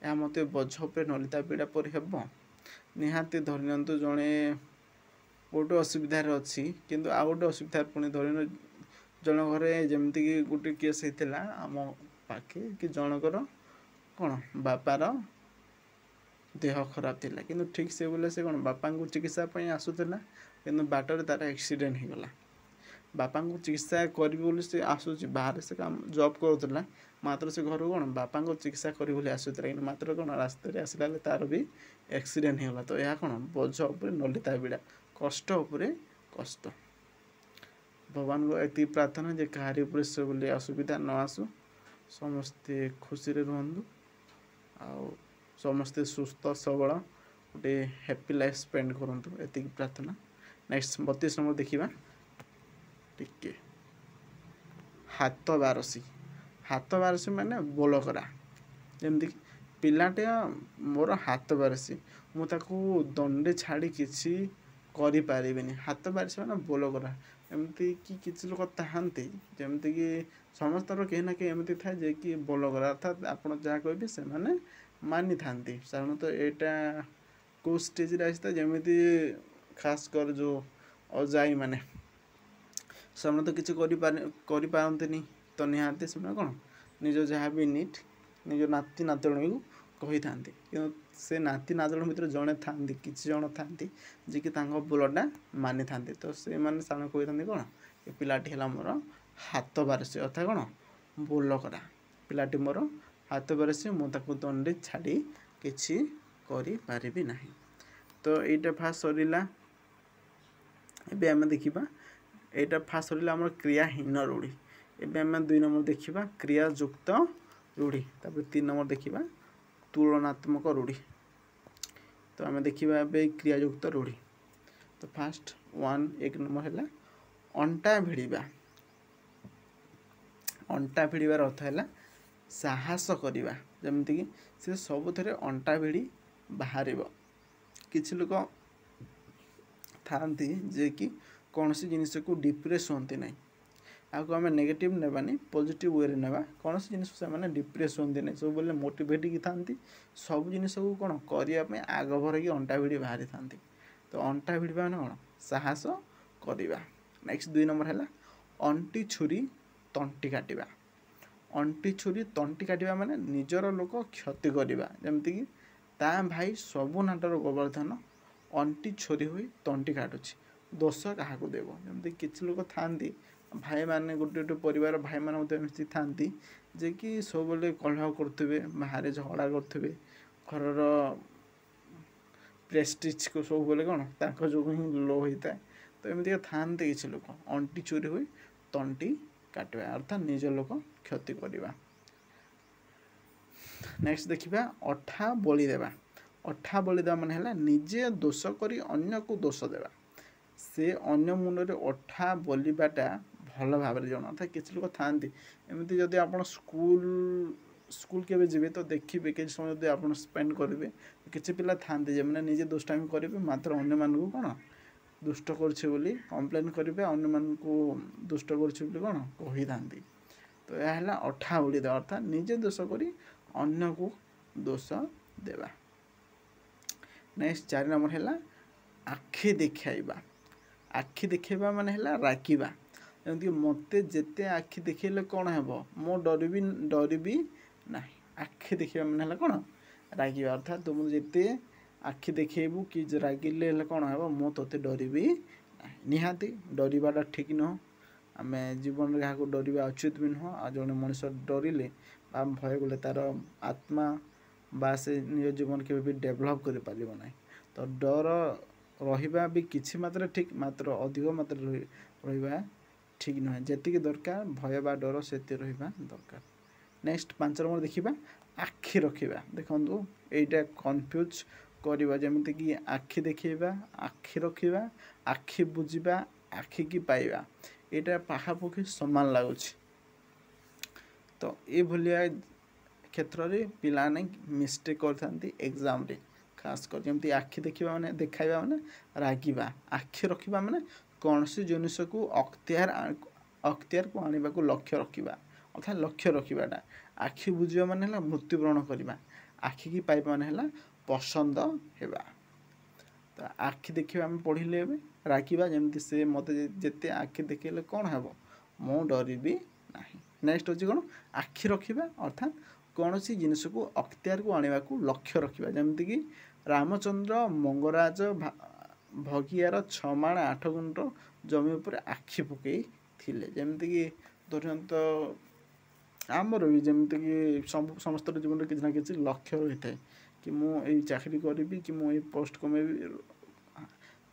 Speaker 1: ଏହା ମୋତେ ବୋଝ ଉପରେ ନଳିତା ବିଡ଼ା ପରି ହେବ। ନିହାତି ଧରି ନିଅନ୍ତୁ ଜଣେ ଗୋଟେ ଅସୁବିଧାରେ ଅଛି, କିନ୍ତୁ ଆଉ ଗୋଟେ ଅସୁବିଧାରେ ପୁଣି ଧରି ଜଣ ଘରେ ଯେମିତିକି ଗୋଟେ କେସ୍ ହେଇଥିଲା ଆମ ପାଖେ କି ଜଣଙ୍କର କ'ଣ ବାପାର ଦେହ ଖରାପ ଥିଲା, କିନ୍ତୁ ଠିକ୍ ସେ ବୋଲେ ସେ କ'ଣ ବାପାଙ୍କୁ ଚିକିତ୍ସା ପାଇଁ ଆସୁଥିଲା, କିନ୍ତୁ ବାଟରେ ତାର ଆକ୍ସିଡେଣ୍ଟ ହେଇଗଲା। ବାପାଙ୍କୁ ଚିକିତ୍ସା କରିବି ବୋଲି ସେ ଆସୁଛି, ବାହାରେ ସେ କାମ ଜବ୍ କରୁଥିଲା, ମାତ୍ର ସେ ଘରକୁ କ'ଣ ବାପାଙ୍କୁ ଚିକିତ୍ସା କରିବି ବୋଲି ଆସୁଥିଲା, କିନ୍ତୁ ମାତ୍ର କ'ଣ ରାସ୍ତାରେ ଆସିଲା ବେଳେ ତାର ବି ଆକ୍ସିଡେଣ୍ଟ ହେଇଗଲା। ତ ଏହା କ'ଣ ବୋଝ ଉପରେ ନଳିତା ବିଡ଼ା, କଷ୍ଟ ଉପରେ କଷ୍ଟ। ଭଗବାନଙ୍କୁ ଏତିକି ପ୍ରାର୍ଥନା ଯେ କାହାରି ଉପରେ ସେ ବୋଲି ଅସୁବିଧା ନ ଆସୁ, ସମସ୍ତେ ଖୁସିରେ ରୁହନ୍ତୁ ଆଉ ସମସ୍ତେ ସୁସ୍ଥ ସବଳ ଗୋଟେ ହ୍ୟାପି ଲାଇଫ୍ ସ୍ପେଣ୍ଡ କରନ୍ତୁ, ଏତିକି ପ୍ରାର୍ଥନା। ନେକ୍ସଟ 32 ନମ୍ବର ଦେଖିବା ଟିକେ, ହାତ ବାରସି। ହାତ ବାରସି ମାନେ ବୋଲକରା। ଯେମିତିକି ପିଲାଟା ମୋର ହାତ ବାରସି, ମୁଁ ତାକୁ ଦଣ୍ଡେ ଛାଡ଼ି କିଛି କରିପାରିବିନି। ହାତ ବାରସି ମାନେ ବୋଲକରା। ଏମିତିକି କିଛି ଲୋକ ଥାଆନ୍ତି, ଯେମିତିକି ସମସ୍ତଙ୍କର କେହି ନା କେହି ଏମିତି ଥାଏ ଯେ କି ବୋଲକରା, ଅର୍ଥାତ୍ ଆପଣ ଯାହା କହିବେ ସେମାନେ ମାନିଥାନ୍ତି। ସାଧାରଣତଃ ଏଇଟା କେଉଁ ଷ୍ଟେଜରେ ଆସିଥାଏ, ଯେମିତି ଖାସ କରି ଯେଉଁ ଅଜାଇ ମାନେ ସେମାନେ ତ କିଛି କରିପାରନ୍ତିନି, ତ ନିହାତି ସେମାନେ କ'ଣ ନିଜ ଯାହା ବି ନିଟ୍ ନିଜ ନାତି ନାତୁଣୀକୁ କହିଥାନ୍ତି। କିନ୍ତୁ ସେ ନାତି ନାତୁଣୀ ଭିତରେ ଜଣେ ଥାଆନ୍ତି, କିଛି ଜଣ ଥାଆନ୍ତି ଯିଏକି ତାଙ୍କ ବୋଲଟା ମାନିଥାନ୍ତି। ତ ସେମାନେ ସାଧାରଣ କହିଥାନ୍ତି କ'ଣ ଏ ପିଲାଟି ହେଲା ମୋର ହାତ ବାରସି, ଅର୍ଥାତ୍ କ'ଣ ବୋଲକରା। ପିଲାଟି ମୋର ହାତ ବାରସି, ମୁଁ ତାକୁ ଦଣ୍ଡେ ଛାଡ଼ି କିଛି କରିପାରିବି ନାହିଁ। ତ ଏଇଟା ଫାଷ୍ଟ ସରିଲା। ଏବେ ଆମେ ଦେଖିବା, ଏଇଟା ଫାଷ୍ଟ ସରିଲା ଆମର କ୍ରିୟାହୀନ ରୂଢ଼ି। ଏବେ ଆମେ 2 ନମ୍ବର ଦେଖିବା କ୍ରିୟାଯୁକ୍ତ ରୂଢ଼ି, ତାପରେ 3 ନମ୍ବର ଦେଖିବା ତୁଳନାତ୍ମକ ରୂଢ଼ି। ତ ଆମେ ଦେଖିବା ଏବେ କ୍ରିୟାଯୁକ୍ତ ରୂଢ଼ି। ତ ଫାଷ୍ଟ 1 ନମ୍ବର ହେଲା ଅଣ୍ଟା ଭିଡ଼ିବା। ଅଣ୍ଟା ଭିଡ଼ିବାର ଅର୍ଥ ହେଲା ସାହସ କରିବା। ଯେମିତିକି ସେ ସବୁଥିରେ ଅଣ୍ଟା ଭିଡ଼ି ବାହାରିବ। କିଛି ଲୋକ ଥାଆନ୍ତି ଯିଏକି କୌଣସି ଜିନିଷକୁ ଡିପ୍ରେସ୍ ହୁଅନ୍ତି ନାହିଁ। ଆକୁ ଆମେ ନେଗେଟିଭ୍ ନେବାନି, ପଜିଟିଭ୍ ୱେରେ ନେବା। କୌଣସି ଜିନିଷ ସେମାନେ ଡିପ୍ରେସ୍ ହୁଅନ୍ତି ନାହିଁ, ସବୁବେଳେ ମୋଟିଭେଟ୍ ହେଇକି ଥାଆନ୍ତି, ସବୁ ଜିନିଷକୁ କ'ଣ କରିବା ପାଇଁ ଆଗଭର ହେଇକି ଅଣ୍ଟା ଭିଡ଼ି ବାହାରିଥାନ୍ତି। ତ ଅଣ୍ଟା ଭିଡ଼ିବା ମାନେ କ'ଣ ସାହସ କରିବା। ନେକ୍ସଟ 2 ନମ୍ବର ହେଲା ଅଣ୍ଟି ଛୁରୀ ତଣ୍ଟି କାଟିବା। ଅଣ୍ଟି ଛୁରୀ ତଣ୍ଟି କାଟିବା ମାନେ ନିଜର ଲୋକ କ୍ଷତି କରିବା। ଯେମିତିକି ତା ଭାଇ ସବୁ ନାଟର ଗୋବର୍ଦ୍ଧନ ଅଣ୍ଟି ଛୋରି ହୋଇ ତଣ୍ଟି କାଟୁଛି, ଦୋଷ କାହାକୁ ଦେବ? ଯେମିତି କିଛି ଲୋକ ଥାଆନ୍ତି, ଭାଇମାନେ ଗୋଟେ ଗୋଟେ ପରିବାର ଭାଇମାନେ ମଧ୍ୟ ଏମିତି ଥାଆନ୍ତି ଯେ କି ସବୁବେଳେ କଳହ କରୁଥିବେ, ବାହାରେ ଝଗଡ଼ା କରୁଥିବେ, ଘରର ପ୍ରେଷ୍ଟିଜକୁ ସବୁବେଳେ କ'ଣ ତାଙ୍କ ଯୋଗୁଁ ହିଁ ଲୋ ହୋଇଥାଏ। ତ ଏମିତିକା ଥାଆନ୍ତି କିଛି ଲୋକ, ଅଣ୍ଟି ଚୋରି ହୋଇ ତଣ୍ଟି କାଟିବା ଅର୍ଥାତ୍ ନିଜ ଲୋକ କ୍ଷତି କରିବା। ନେକ୍ସଟ ଦେଖିବା ଅଠା ବଳି ଦେବା। ଅଠା ବଳି ଦେବା ମାନେ ହେଲା ନିଜେ ଦୋଷ କରି ଅନ୍ୟକୁ ଦୋଷ ଦେବା। ସେ ଅନ୍ୟ ମୁଣ୍ଡରେ ଅଠା ବୋଲିବାଟା ଭଲ ଭାବରେ ଜଣା। ଅର୍ଥାତ୍ କିଛି ଲୋକ ଥାଆନ୍ତି ଏମିତି, ଯଦି ଆପଣ ସ୍କୁଲ କେବେ ଯିବେ ତ ଦେଖିବେ, କିଛି ସମୟ ଯଦି ଆପଣ ସ୍ପେଣ୍ଡ କରିବେ, କିଛି ପିଲା ଥାଆନ୍ତି ଯେଉଁମାନେ ନିଜେ ଦୁଷ୍ଟାମି କରିବେ, ମାତ୍ର ଅନ୍ୟମାନଙ୍କୁ କ'ଣ ଦୁଷ୍ଟ କରୁଛି ବୋଲି କମ୍ପ୍ଲେନ୍ କରିବେ, ଅନ୍ୟମାନଙ୍କୁ ଦୁଷ୍ଟ କରୁଛି ବୋଲି କ'ଣ କହିଥାନ୍ତି। ତ ଏହା ହେଲା ଅଠା ବୋଳି ଦେବା, ଅର୍ଥାତ୍ ନିଜେ ଦୋଷ କରି ଅନ୍ୟକୁ ଦୋଷ ଦେବା। ନେକ୍ସଟ 4 ନମ୍ବର ହେଲା ଆଖି ଦେଖାଇବା। ଆଖି ଦେଖାଇବା ମାନେ ହେଲା ରାଗିବା। ଯେମିତିକି ମୋତେ ଯେତେ ଆଖି ଦେଖେଇଲେ କ'ଣ ହେବ, ମୁଁ ଡରିବି ନାହିଁ। ଆଖି ଦେଖେଇବା ମାନେ ହେଲା କ'ଣ? ରାଗିବା। ଅର୍ଥାତ୍ ତୁ ଯେତେ ଆଖି ଦେଖେଇବୁ କି ରାଗିଲେ ହେଲେ କ'ଣ ହେବ, ମୁଁ ତୋତେ ଡରିବି ନାହିଁ। ନିହାତି ଡରିବାଟା ଠିକ୍ ନୁହଁ। ଆମେ ଜୀବନରେ କାହାକୁ ଡରିବା ଉଚିତ ବି ନୁହଁ। ଆଉ ଜଣେ ମଣିଷ ଡରିଲେ ବା ଭୟ କଲେ ତା'ର ଆତ୍ମା ବା ସେ ନିଜ ଜୀବନ କେବେ ବି ଡେଭଲପ୍ କରିପାରିବ ନାହିଁ। ତ ଡର ରହିବା ବି କିଛି ମାତ୍ରାରେ ଠିକ୍, ମାତ୍ର ଅଧିକ ମାତ୍ରାରେ ରହିବା ଠିକ୍ ନୁହେଁ। ଯେତିକି ଦରକାର ଭୟ ବା ଡର ସେତିକି ରହିବା ଦରକାର। ନେକ୍ସଟ 5 ନମ୍ବର ଦେଖିବା ଆଖି ରଖିବା। ଦେଖନ୍ତୁ, ଏଇଟା କନଫ୍ୟୁଜ୍ କରିବା, ଯେମିତିକି ଆଖି ଦେଖେଇବା, ଆଖି ରଖିବା, ଆଖି ବୁଜିବା, ଆଖିକି ପାଇବା, ଏଇଟା ପାଖାପାଖି ସମାନ ଲାଗୁଛି। ତ ଏଇଭଳିଆ କ୍ଷେତ୍ରରେ ପିଲାମାନେ ମିଷ୍ଟେକ୍ କରିଥାନ୍ତି ଏକ୍ଜାମ୍ରେ ଖାସ୍ କରି। ଯେମିତି ଆଖି ଦେଖିବା ମାନେ ଦେଖାଇବା ମାନେ ରାଗିବା, ଆଖି ରଖିବା ମାନେ କୌଣସି ଜିନିଷକୁ ଅକ୍ତିଆରକୁ ଆଣିବାକୁ ଲକ୍ଷ୍ୟ ରଖିବା, ଅର୍ଥାତ୍ ଲକ୍ଷ୍ୟ ରଖିବାଟା। ଆଖି ବୁଜିବା ମାନେ ହେଲା ମୃତ୍ୟୁବରଣ କରିବା। ଆଖିକି ପାଇବା ମାନେ ହେଲା ପସନ୍ଦ ହେବା। ତ ଆଖି ଦେଖିବା ଆମେ ପଢ଼ିଲେ ଏବେ ରାଗିବା, ଯେମିତି ସେ ମୋତେ ଯେତେ ଆଖି ଦେଖେଇଲେ କ'ଣ ହେବ, ମୁଁ ଡରିବି ନାହିଁ। ନେକ୍ସଟ ହେଉଛି କ'ଣ? ଆଖି ରଖିବା, ଅର୍ଥାତ୍ କୌଣସି ଜିନିଷକୁ ଅକ୍ତିଆରକୁ ଆଣିବାକୁ ଲକ୍ଷ୍ୟ ରଖିବା। ଯେମିତିକି ରାମଚନ୍ଦ୍ର ମଙ୍ଗରାଜ ଭଗିଆର 6 ମାଣ 8 ଗୁଣ୍ଠ ଜମି ଉପରେ ଆଖି ପକେଇଥିଲେ। ଯେମିତିକି ଧରିନିଅନ୍ତୁ ଆମର ବି ଯେମିତିକି ସବୁ ସମସ୍ତଙ୍କ ଜୀବନରେ କିଛି ନା କିଛି ଲକ୍ଷ୍ୟ ରହିଥାଏ କି ମୁଁ ଏଇ ଚାକିରି କରିବି, କି ମୁଁ ଏଇ ପୋଷ୍ଟ କମେଇବି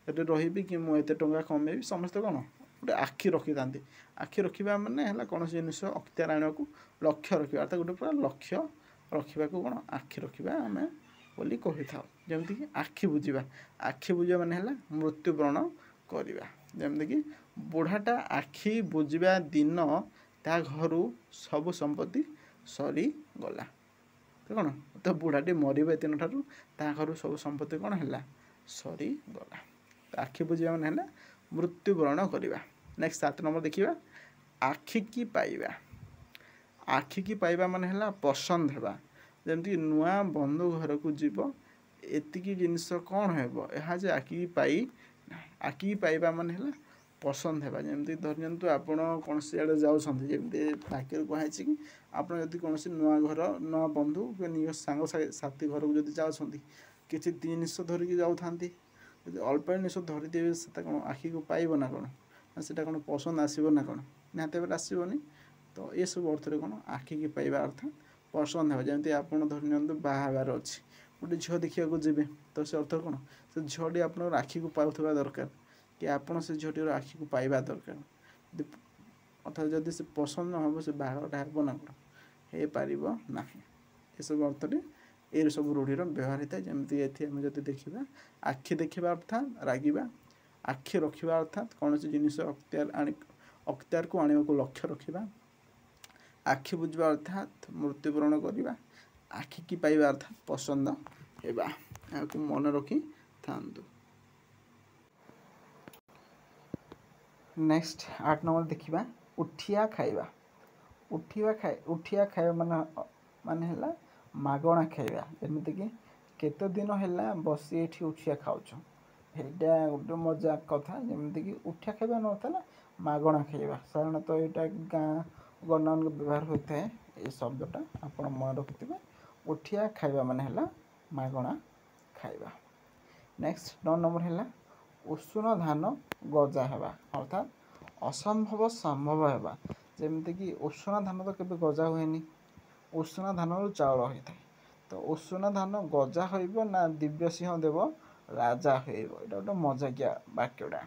Speaker 1: ଏଠି ରହିବି, କି ମୁଁ ଏତେ ଟଙ୍କା କମେଇବି। ସମସ୍ତେ କ'ଣ ଗୋଟେ ଆଖି ରଖିଥାନ୍ତି। ଆଖି ରଖିବା ମାନେ ହେଲା କୌଣସି ଜିନିଷ ଅକ୍ତିଆର ଆଣିବାକୁ ଲକ୍ଷ୍ୟ ରଖିବା, ଅର୍ଥାତ୍ ଗୋଟେ ପୁରା ଲକ୍ଷ୍ୟ ରଖିବାକୁ କ'ଣ ଆଖି ରଖିବା ଆମେ ବୋଲି କହିଥାଉ। ଯେମିତିକି ଆଖି ବୁଜିବା। ଆଖି ବୁଜିବା ମାନେ ହେଲା ମୃତ୍ୟୁବରଣ କରିବା। ଯେମିତିକି ବୁଢ଼ାଟା ଆଖି ବୁଜିବା ଦିନ ତା ଘରୁ ସବୁ ସମ୍ପତ୍ତି ସରିଗଲା। ତ କ'ଣ ତ ବୁଢ଼ାଟି ମରିବା ଦିନଠାରୁ ତା ଘରୁ ସବୁ ସମ୍ପତ୍ତି କ'ଣ ହେଲା? ସରିଗଲା। ତ ଆଖି ବୁଜିବା ମାନେ ହେଲା ମୃତ୍ୟୁବରଣ କରିବା। ନେକ୍ସଟ 7 ନମ୍ବର ଦେଖିବା ଆଖିକି ପାଇବା। ଆଖିକି ପାଇବା ମାନେ ହେଲା ପସନ୍ଦ ହେବା। ଯେମିତିକି ନୂଆ ବନ୍ଧୁ ଘରକୁ ଯିବ, ଏତିକି ଜିନିଷ କ'ଣ ହେବ, ଏହା ଯେ ଆଖିକି ପାଇ ନାହିଁ। ଆଖିକି ପାଇବା ମାନେ ହେଲା ପସନ୍ଦ ହେବା। ଯେମିତି ଧରି ନିଅନ୍ତୁ ଆପଣ କୌଣସି ଆଡ଼େ ଯାଉଛନ୍ତି, ଯେମିତି ବାକ୍ୟରେ କୁହାଯାଇଛି କି ଆପଣ ଯଦି କୌଣସି ନୂଆ ଘର, ନୂଆ ବନ୍ଧୁ କି ନିଜ ସାଙ୍ଗ ସାଥୀ ଘରକୁ ଯଦି ଯାଉଛନ୍ତି, କିଛି ଜିନିଷ ଧରିକି ଯାଉଥାନ୍ତି। ଯଦି ଅଳ୍ପ ଜିନିଷ ଧରିଦେବେ, ସେଟା କ'ଣ ଆଖିକୁ ପାଇବ ନା କ'ଣ? ନା ସେଟା କ'ଣ ପସନ୍ଦ ଆସିବ ନା କ'ଣ? ନିହାତି ଭାବରେ ଆସିବନି। ତ ଏସବୁ ଅର୍ଥରେ କ'ଣ ଆଖିକି ପାଇବା ଅର୍ଥ ପସନ୍ଦ ହେବା। ଯେମିତି ଆପଣ ଧରି ନିଅନ୍ତୁ ବାହା ହେବାର ଅଛି, ଗୋଟେ ଝିଅ ଦେଖିବାକୁ ଯିବେ, ତ ସେ ଅର୍ଥ କ'ଣ ସେ ଝିଅଟି ଆପଣଙ୍କର ଆଖିକୁ ପାଉଥିବା ଦରକାର କି ଆପଣ ସେ ଝିଅଟିର ଆଖିକୁ ପାଇବା ଦରକାର। ଯଦି ଅର୍ଥାତ୍ ଯଦି ସେ ପସନ୍ଦ ନ ହେବ, ସେ ବାହାଘରଟା ହେବ ନା କ'ଣ? ହେଇପାରିବ ନାହିଁ। ଏସବୁ ଅର୍ଥରେ ଏସବୁ ରୂଢ଼ିର ବ୍ୟବହାର ହେଇଥାଏ। ଯେମିତି ଏଠି ଆମେ ଯଦି ଦେଖିବା, ଆଖି ଦେଖିବା ଅର୍ଥାତ୍ ରାଗିବା, ଆଖି ରଖିବା ଅର୍ଥାତ୍ କୌଣସି ଜିନିଷ ଅକ୍ତିଆରକୁ ଆଣିବାକୁ ଲକ୍ଷ୍ୟ ରଖିବା, ଆଖି ବୁଜିବା ଅର୍ଥାତ୍ ମୃତ୍ୟୁବରଣ କରିବା, ଆଖିକି ପାଇବା ଅର୍ଥାତ୍ ପସନ୍ଦ ହେବା। ଏହାକୁ ମନେ ରଖିଥାନ୍ତୁ। ନେକ୍ସଟ 8 ନମ୍ବର ଦେଖିବା ଉଠିଆ ଖାଇବା। ଉଠିଆ ଖାଇବା ମାନେ ହେଲା ମାଗଣା ଖାଇବା। ଯେମିତିକି କେତେ ଦିନ ହେଲା ବସି ଏଠି ଉଠିଆ ଖାଉଛ। ଏଇଟା ଗୋଟେ ମଜା କଥା। ଯେମିତିକି ଉଠିଆ ଖାଇବା ନଥିଲା ମାଗଣା ଖାଇବା। ସାଧାରଣତଃ ଏଇଟା ଗାଁ ଗଣ୍ଡାମାନଙ୍କୁ ବ୍ୟବହାର ହୋଇଥାଏ। ଏ ଶବ୍ଦଟା ଆପଣ ମନେ ରଖିଥିବେ। ଉଠିଆ ଖାଇବା ମାନେ ହେଲା ମାଗଣା ଖାଇବା। ନେକ୍ସଟ 9 ନମ୍ବର ହେଲା ଉଷୁନା ଧାନ ଗଜା ହେବା, ଅର୍ଥାତ୍ ଅସମ୍ଭବ ସମ୍ଭବ ହେବା। ଯେମିତିକି ଉଷୁନା ଧାନ ତ କେବେ ଗଜା ହୁଏନି, ଉଷୁନା ଧାନରୁ ଚାଉଳ ହୋଇଥାଏ। ତ ଉଷୁନା ଧାନ ଗଜା ହୋଇବ ନା ଦିବ୍ୟସିଂହ ଦେବ ରାଜା ହୋଇବ, ଏଇଟା ଗୋଟେ ମଜାକିଆ ବାକ୍ୟଟା।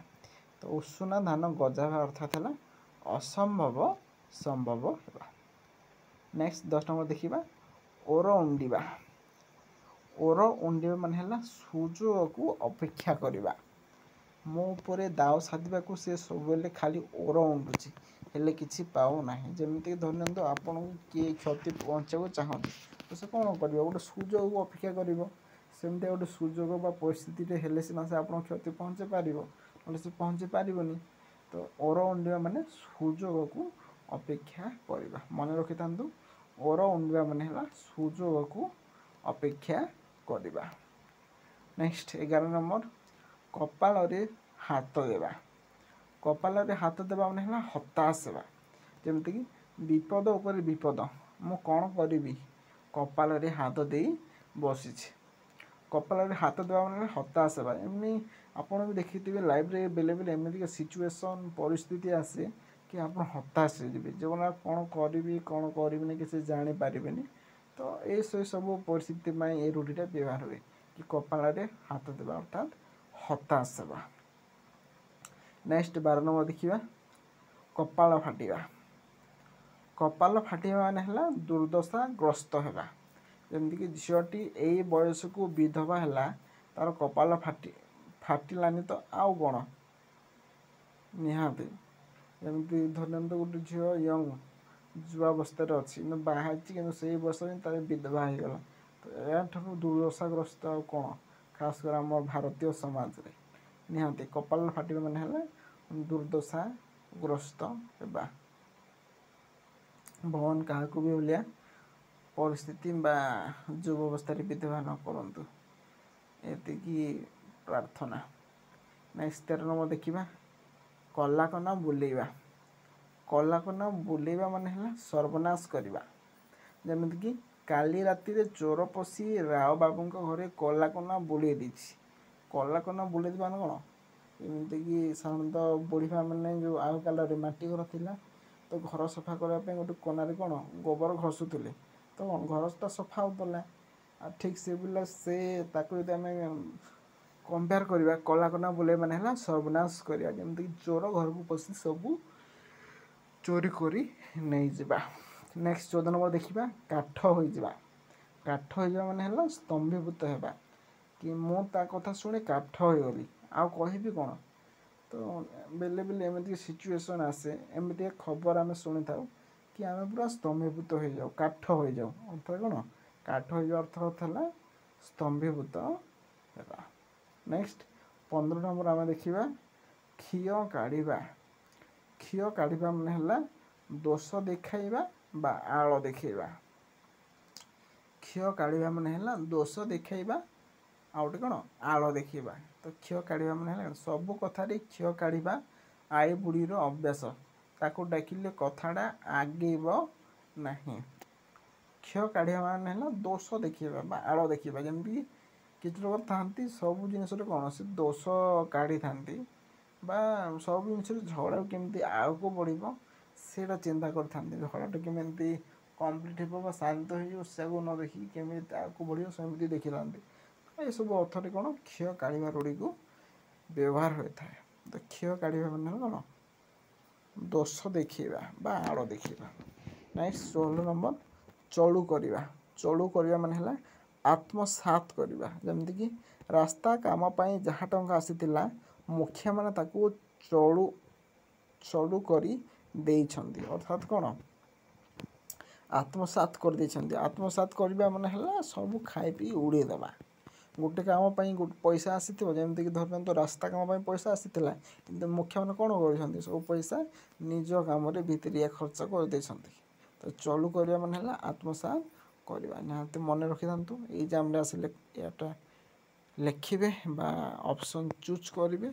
Speaker 1: ତ ଉଷୁନା ଧାନ ଗଜା ହେବା ଅର୍ଥାତ୍ ହେଲା ଅସମ୍ଭବ ସମ୍ଭବ ହେବା। ନେକ୍ସଟ 10 ନମ୍ବର ଦେଖିବା ଓର ଉଣ୍ଡିବା। ଓର ଉଣ୍ଡିବା ମାନେ ହେଲା ସୁଯୋଗକୁ ଅପେକ୍ଷା କରିବା। ମୋ ଉପରେ ଦାଉ ସାଧିବାକୁ ସେ ସବୁବେଳେ ଖାଲି ଓର ଉଣ୍ଡୁଛି, ହେଲେ କିଛି ପାଉନାହିଁ। ଯେମିତିକି ଧରି ନିଅନ୍ତୁ ଆପଣଙ୍କୁ କିଏ କ୍ଷତି ପହଞ୍ଚାଇବାକୁ ଚାହୁଁଛି, ତ ସେ କ'ଣ କରିବ? ଗୋଟେ ସୁଯୋଗକୁ ଅପେକ୍ଷା କରିବ। ସେମିତି ଗୋଟେ ସୁଯୋଗ ବା ପରିସ୍ଥିତିରେ ହେଲେ ସିନା ସେ ଆପଣଙ୍କୁ କ୍ଷତି ପହଞ୍ଚାଇ ପାରିବ, ନହେଲେ ସେ ପହଞ୍ଚି ପାରିବନି। ତ ଓର ଉଣ୍ଡିବା ମାନେ ସୁଯୋଗକୁ ଅପେକ୍ଷା କରିବା। ମନେ ରଖିଥାନ୍ତୁ, ଓର ଉଣ୍ଡିବା ମାନେ ହେଲା ସୁଯୋଗକୁ ଅପେକ୍ଷା କରିବା। ନେକ୍ସଟ 11 ନମ୍ବର କପାଳରେ ହାତ ଦେବା। କପାଳରେ ହାତ ଦେବା ମାନେ ହେଲା ହତାଶ ହେବା। ଯେମିତିକି ବିପଦ ଉପରେ ବିପଦ, ମୁଁ କ'ଣ କରିବି, କପାଳରେ ହାତ ଦେଇ ବସିଛି। କପାଳରେ ହାତ ଦେବା ମାନେ ହତାଶ ହେବା। ଏମିତି ଆପଣ ବି ଦେଖିଥିବେ ଲାଇଫରେ ବେଳେ ବେଳେ ଏମିତିକା ସିଚୁଏସନ୍ ପରିସ୍ଥିତି ଆସେ କି ଆପଣ ହତାଶ ହେଇଯିବେ, ଜୀବନରେ କ'ଣ କରିବି କ'ଣ କରିବିନି କିଛି ଜାଣିପାରିବେନି। ତ ଏଇ ସବୁ ପରିସ୍ଥିତି ପାଇଁ ଏ ରୂଢ଼ିଟା ବ୍ୟବହାର ହୁଏ କି କପାଳରେ ହାତ ଦେବା ଅର୍ଥାତ୍ ହତାଶ ହେବା। ନେକ୍ସଟ 12 ନମ୍ବର ଦେଖିବା କପାଳ ଫାଟିବା। କପାଳ ଫାଟିବା ମାନେ ହେଲା ଦୁର୍ଦ୍ଦଶାଗ୍ରସ୍ତ ହେବା। ଯେମିତିକି ଝିଅଟି ଏଇ ବୟସକୁ ବିଧବା ହେଲା, ତାର କପାଳ ଫାଟିଲାନି ତ ଆଉ କ'ଣ, ନିହାତି। ଯେମିତି ଧରି ନିଅନ୍ତୁ ଗୋଟେ ଝିଅ ୟଙ୍ଗ ଯୁବାବସ୍ଥାରେ ଅଛି, କିନ୍ତୁ ବାହା ହେଇଛି, କିନ୍ତୁ ସେଇ ବୟସରେ ତାର ବିଧବା ହେଇଗଲା, ତ ଏହାଠାରୁ ଦୁର୍ଦ୍ଦଶାଗ୍ରସ୍ତ ଆଉ କ'ଣ, ଖାସ କରି ଆମ ଭାରତୀୟ ସମାଜରେ। ନିହାତି କପାଳ ଫାଟିବା ମାନେ ହେଲା ଦୁର୍ଦ୍ଦଶାଗ୍ରସ୍ତ ହେବା। ଭଗବାନ କାହାକୁ ବି ଭଳିଆ ପରିସ୍ଥିତି ବା ଯୁବ ଅବସ୍ଥାରେ ବିଧବା ନ କରନ୍ତୁ, ଏତିକି ପ୍ରାର୍ଥନା। ନେକ୍ସଟ 13 ନମ୍ବର ଦେଖିବା କଲାକନା ବୁଲେଇବା। କଲାକନା ବୁଲେଇବା ମାନେ ହେଲା ସର୍ବନାଶ କରିବା। ଯେମିତିକି କାଲି ରାତିରେ ଚୋର ପଶି ରାଓ ବାବୁଙ୍କ ଘରେ କଲାକନା ବୁଲେଇ ଦେଇଛି। କଲାକନା ବୁଲେଇ ଦେବା ମାନେ କ'ଣ, ଏମିତିକି ସାଧାରଣତଃ ବୁଢ଼ୀମା ମାନେ ଯେଉଁ ଆଗ କାଳରେ ମାଟି ଘର ଥିଲା, ତ ଘର ସଫା କରିବା ପାଇଁ ଗୋଟେ କନାରେ କ'ଣ ଗୋବର ଘଷୁଥିଲେ, ତ କ'ଣ ଘରଟା ସଫା ହେଉଥିଲା। ଆଉ ଠିକ୍ ସେ ବୁଲା ସେ ତାକୁ ଯଦି ଆମେ କମ୍ପେୟାର କରିବା, କଲାକନା ବୁଲେଇ ମାନେ ହେଲା ସର୍ବନାଶ କରିବା। ଯେମିତିକି ଚୋର ଘରକୁ ପଶି ସବୁ ଚୋରି କରି ନେଇଯିବା। ନେକ୍ସଟ 14 ନମ୍ବର ଦେଖିବା କାଠ ହୋଇଯିବା। କାଠ ହୋଇଯିବା ମାନେ ହେଲା ସ୍ତମ୍ଭୀଭୂତ ହେବା, କି ମୁଁ ତା କଥା ଶୁଣି କାଠ ହୋଇଗଲି, ଆଉ କହିବି କ'ଣ। ତ ବେଳେ ବେଳେ ଏମିତି ସିଚୁଏସନ୍ ଆସେ, ଏମିତିକା ଖବର ଆମେ ଶୁଣିଥାଉ କି ଆମେ ପୁରା ସ୍ତମ୍ଭୀଭୂତ ହେଇଯାଉ, କାଠ ହୋଇଯାଉ। ଅର୍ଥ କ'ଣ, କାଠ ହୋଇଯିବା ଅର୍ଥ ହେଲା ସ୍ତମ୍ଭୀଭୂତ ହେବା। ନେକ୍ସଟ 15 ନମ୍ବର ଆମେ ଦେଖିବା ଖିଅ କାଢ଼ିବା। ଖିଅ କାଢ଼ିବା ମାନେ ହେଲା ଦୋଷ ଦେଖାଇବା ବା ଆଳ ଦେଖାଇବା। ଖିଅ କାଢ଼ିବା ମାନେ ହେଲା ଦୋଷ ଦେଖାଇବା, ଆଉ ଗୋଟେ କ'ଣ ଆଳ ଦେଖାଇବା। ତ ଖିଅ କାଢ଼ିବା ମାନେ ହେଲା ସବୁ କଥାରେ ଖିଅ କାଢ଼ିବା ଆଈ ବୁଢ଼ୀର ଅଭ୍ୟାସ, ତାକୁ ଡାକିଲେ କଥାଟା ଆଗେଇବ ନାହିଁ। ଖିଅ କାଢ଼ିବା ମାନେ ହେଲା ଦୋଷ ଦେଖାଇବା ବା ଆଳ ଦେଖାଇବା। ଯେମିତିକି କିଛି ଲୋକ ଥାଆନ୍ତି ସବୁ ଜିନିଷରେ କ'ଣ ସେ ଦୋଷ କାଢ଼ିଥାନ୍ତି ବା ସବୁ ଜିନିଷରେ ଝଗଡ଼ା କେମିତି ଆଗକୁ ବଢ଼ିବ ସେଇଟା ଚିନ୍ତା କରିଥାନ୍ତି। ଝଗଡ଼ାଟା କେମିତି କମ୍ପ୍ଲିଟ୍ ହେବ ବା ଶାନ୍ତ ହେଇଯିବ ସେକୁ ନ ଦେଖିକି କେମିତି ଆଗକୁ ବଢ଼ିବ ସେମିତି ଦେଖିଥାନ୍ତି। ଏସବୁ ଅର୍ଥରେ କ'ଣ ଖିଅ କାଢ଼ିବା ରୂଢ଼ିକୁ ବ୍ୟବହାର ହୋଇଥାଏ। ତ ଖିଅ କାଢ଼ିବା ମାନେ କ'ଣ ଦୋଷ ଦେଖାଇବା ବା ଆଳ ଦେଖାଇବା। ନେକ୍ସଟ 16 ନମ୍ବର ଚଳୁ କରିବା। ଚଳୁ କରିବା ମାନେ ହେଲା ଆତ୍ମସାତ କରିବା। ଯେମିତିକି ରାସ୍ତା କାମ ପାଇଁ ଯାହା ଟଙ୍କା ଆସିଥିଲା ମୁଖିଆମାନେ ତାକୁ ଚଳୁ କରି ଦେଇଛନ୍ତି, ଅର୍ଥାତ୍ କ'ଣ ଆତ୍ମସାତ କରିଦେଇଛନ୍ତି। ଆତ୍ମସାତ କରିବା ମାନେ ହେଲା ସବୁ ଖାଇ ପିଇ ଉଡ଼େଇ ଦେବା। ଗୋଟେ କାମ ପାଇଁ ଗୋଟେ ପଇସା ଆସିଥିବ, ଯେମିତିକି ଧରି ନିଅନ୍ତୁ ରାସ୍ତା କାମ ପାଇଁ ପଇସା ଆସିଥିଲା, କିନ୍ତୁ ମୁଖିଆମାନେ କ'ଣ କରିଛନ୍ତି ସବୁ ପଇସା ନିଜ କାମରେ ଭିତରିଆ ଖର୍ଚ୍ଚ କରିଦେଇଛନ୍ତି। ତ ଚଳୁ କରିବା ମାନେ ହେଲା ଆତ୍ମସାତ କରିବା। ନିହାତି ମନେ ରଖିଥାନ୍ତୁ, ଏଇ ଜାମରେ ଆସିଲେ ଏଇଟା ଲେଖିବେ ବା ଅପସନ୍ ଚୁଜ୍ କରିବେ।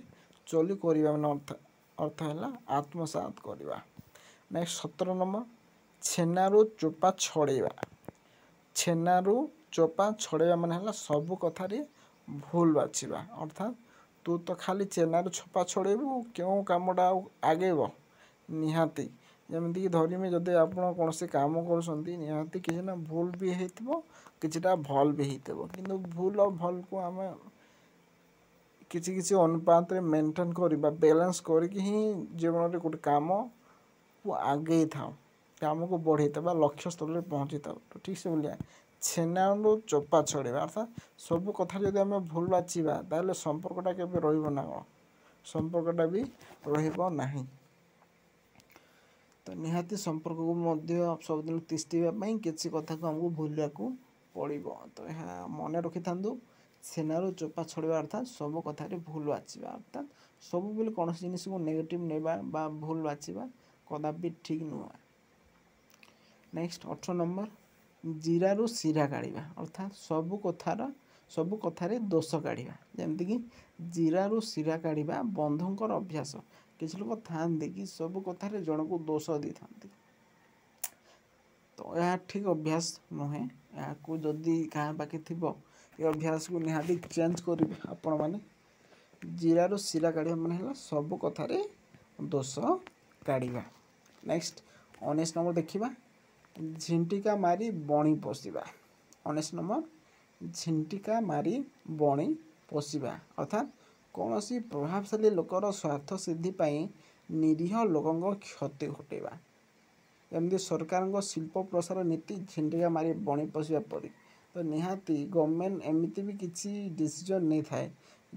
Speaker 1: ଚଲୁ କରିବା ମାନେ ଅର୍ଥ ହେଲା ଆତ୍ମସାତ କରିବା। ନେକ୍ସଟ 17 ନମ୍ବର ଛେନାରୁ ଚୋପା ଛଡ଼େଇବା। ଛେନାରୁ ଚୋପା ଛଡ଼େଇବା ମାନେ ହେଲା ସବୁ କଥାରେ ଭୁଲ ବାଛିବା, ଅର୍ଥାତ୍ ତୁ ତ ଖାଲି ଛେନାରୁ ଛୋପା ଛଡ଼େଇବୁ, କେଉଁ କାମଟା ଆଉ ଆଗେଇବ? ନିହାତି ଯେମିତିକି ଧରିମି, ଯଦି ଆପଣ କୌଣସି କାମ କରୁଛନ୍ତି, ନିହାତି କିଛି ନା ଭୁଲ ବି ହେଇଥିବ, କିଛିଟା ଭଲ ବି ହେଇଥିବ। କିନ୍ତୁ ଭୁଲ ଆଉ ଭଲକୁ ଆମେ କିଛି କିଛି ଅନୁପାତରେ ମେଣ୍ଟେନ୍ କରିବା, ବାଲାନ୍ସ କରିକି ହିଁ ଜୀବନରେ ଗୋଟେ କାମକୁ ଆଗେଇଥାଉ, କାମକୁ ବଢ଼େଇଥାଉ ବା ଲକ୍ଷ୍ୟସ୍ଥଳରେ ପହଞ୍ଚିଥାଉ। ତ ଠିକ୍ ସେଭଳିଆ ଛେନାରୁ ଚୋପା ଛଡ଼େଇବା, ଅର୍ଥାତ୍ ସବୁ କଥାରେ ଯଦି ଆମେ ଭୁଲ ବାଛିବା, ତାହେଲେ ସମ୍ପର୍କଟା କେବେ ରହିବ ନା କ'ଣ? ସମ୍ପର୍କଟା ବି ରହିବ ନାହିଁ। ତ ନିହାତି ସମ୍ପର୍କକୁ ମଧ୍ୟ ସବୁଦିନ ତିଷ୍ଠିବା ପାଇଁ କିଛି କଥାକୁ ଆମକୁ ଭୁଲିବାକୁ ପଡ଼ିବ। ତ ଏହା ମନେ ରଖିଥାନ୍ତୁ, ଛେନାରୁ ଚୋପା ଛଡ଼େଇବା ଅର୍ଥାତ୍ ସବୁ କଥାରେ ଭୁଲ ବାଛିବା, ଅର୍ଥାତ୍ ସବୁବେଳେ କୌଣସି ଜିନିଷକୁ ନେଗେଟିଭ୍ ନେବା ବା ଭୁଲ ବାଛିବା କଦାପି ଠିକ୍ ନୁହେଁ। ନେକ୍ସଟ 18 ନମ୍ବର, ଜିରାରୁ ଶିରା କାଢ଼ିବା, ଅର୍ଥାତ୍ ସବୁ କଥାରେ ଦୋଷ କାଢ଼ିବା। ଯେମିତିକି ଜିରାରୁ ଶିରା କାଢ଼ିବା ବନ୍ଧୁଙ୍କର ଅଭ୍ୟାସ। କିଛି ଲୋକ ଥାଆନ୍ତି କି ସବୁ କଥାରେ ଜଣକୁ ଦୋଷ ଦେଇଥାନ୍ତି, ତ ଏହା ଠିକ୍ ଅଭ୍ୟାସ ନୁହେଁ। ଏହାକୁ ଯଦି କାହା ପାଖେ ଥିବ, ଏ ଅଭ୍ୟାସକୁ ନିହାତି ଚେଞ୍ଜ କରିବେ ଆପଣମାନେ। ଜିରାରୁ ଶିରା କାଢ଼ିବା ମାନେ ହେଲା ସବୁ କଥାରେ ଦୋଷ କାଢ଼ିବା। ନେକ୍ସଟ 19 ନମ୍ବର ଦେଖିବା, ଝିଣ୍ଟିକା ମାରି ବଣି ପୋଷିବା। 19 ନମ୍ବର, ଝିଣ୍ଟିକା ମାରି ବଣି ପୋଷିବା, ଅର୍ଥାତ୍ କୌଣସି ପ୍ରଭାବଶାଳୀ ଲୋକର ସ୍ୱାର୍ଥ ସିଦ୍ଧି ପାଇଁ ନିରୀହ ଲୋକଙ୍କ କ୍ଷତି ଘଟେଇବା। ଯେମିତି ସରକାରଙ୍କ ଶିଳ୍ପ ପ୍ରସାର ନୀତି ଝିଣ୍ଟିକା ମାରି ବଣି ପୋଷିବା ପରି। ତ ନିହାତି ଗଭର୍ଣ୍ଣମେଣ୍ଟ ଏମିତି ବି କିଛି ଡିସିଜନ୍ ନେଇଥାଏ,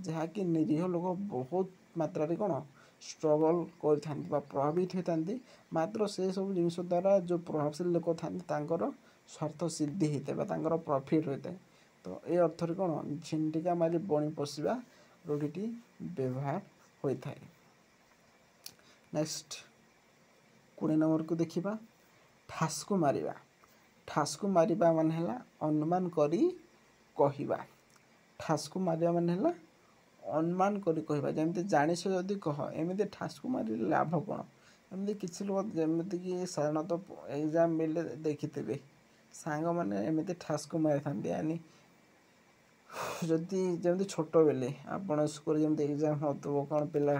Speaker 1: ଯାହାକି ନିରୀହ ଲୋକ ବହୁତ ମାତ୍ରାରେ କ'ଣ ଷ୍ଟ୍ରଗଲ୍ କରିଥାନ୍ତି ବା ପ୍ରଭାବିତ ହୋଇଥାନ୍ତି। ମାତ୍ର ସେସବୁ ଜିନିଷ ଦ୍ୱାରା ଯେଉଁ ପ୍ରଭାବଶାଳୀ ଲୋକ ଥାନ୍ତି, ତାଙ୍କର ସ୍ୱାର୍ଥ ସିଦ୍ଧି ହେଇଥାଏ ବା ତାଙ୍କର ପ୍ରଫିଟ୍ ହୋଇଥାଏ। ତ ଏ ଅର୍ଥରେ କ'ଣ ଝିଣ୍ଟିକା ମାରି ବଣି ପୋଷିବା ରୂଢ଼ିଟି ବ୍ୟବହାର ହୋଇଥାଏ। ନେକ୍ସଟ 20 ନମ୍ବରକୁ ଦେଖିବା, ଠାସକୁ ମାରିବା। ଠାସକୁ ମାରିବା ମାନେ ହେଲା ଅନୁମାନ କରି କହିବା। ଠାସକୁ ମାରିବା ମାନେ ହେଲା ଅନୁମାନ କରି କହିବା। ଯେମିତି ଜାଣିଛ ଯଦି କହ, ଏମିତି ଠାସକୁ ମାରିଲେ ଲାଭ କ'ଣ? ଏମିତି କିଛି ଲୋକ, ଯେମିତିକି ସାଧାରଣତଃ ଏକ୍ଜାମ୍ ବେଳେ ଦେଖିଥିବେ, ସାଙ୍ଗମାନେ ଏମିତି ଠାସକୁ ମାରିଥାନ୍ତି। ୟାନି ଯଦି ଯେମିତି ଛୋଟବେଳେ ଆପଣ ସ୍କୁଲରେ ଯେମିତି ଏକ୍ଜାମ୍ ହେଉଥିବ, କ'ଣ ପିଲା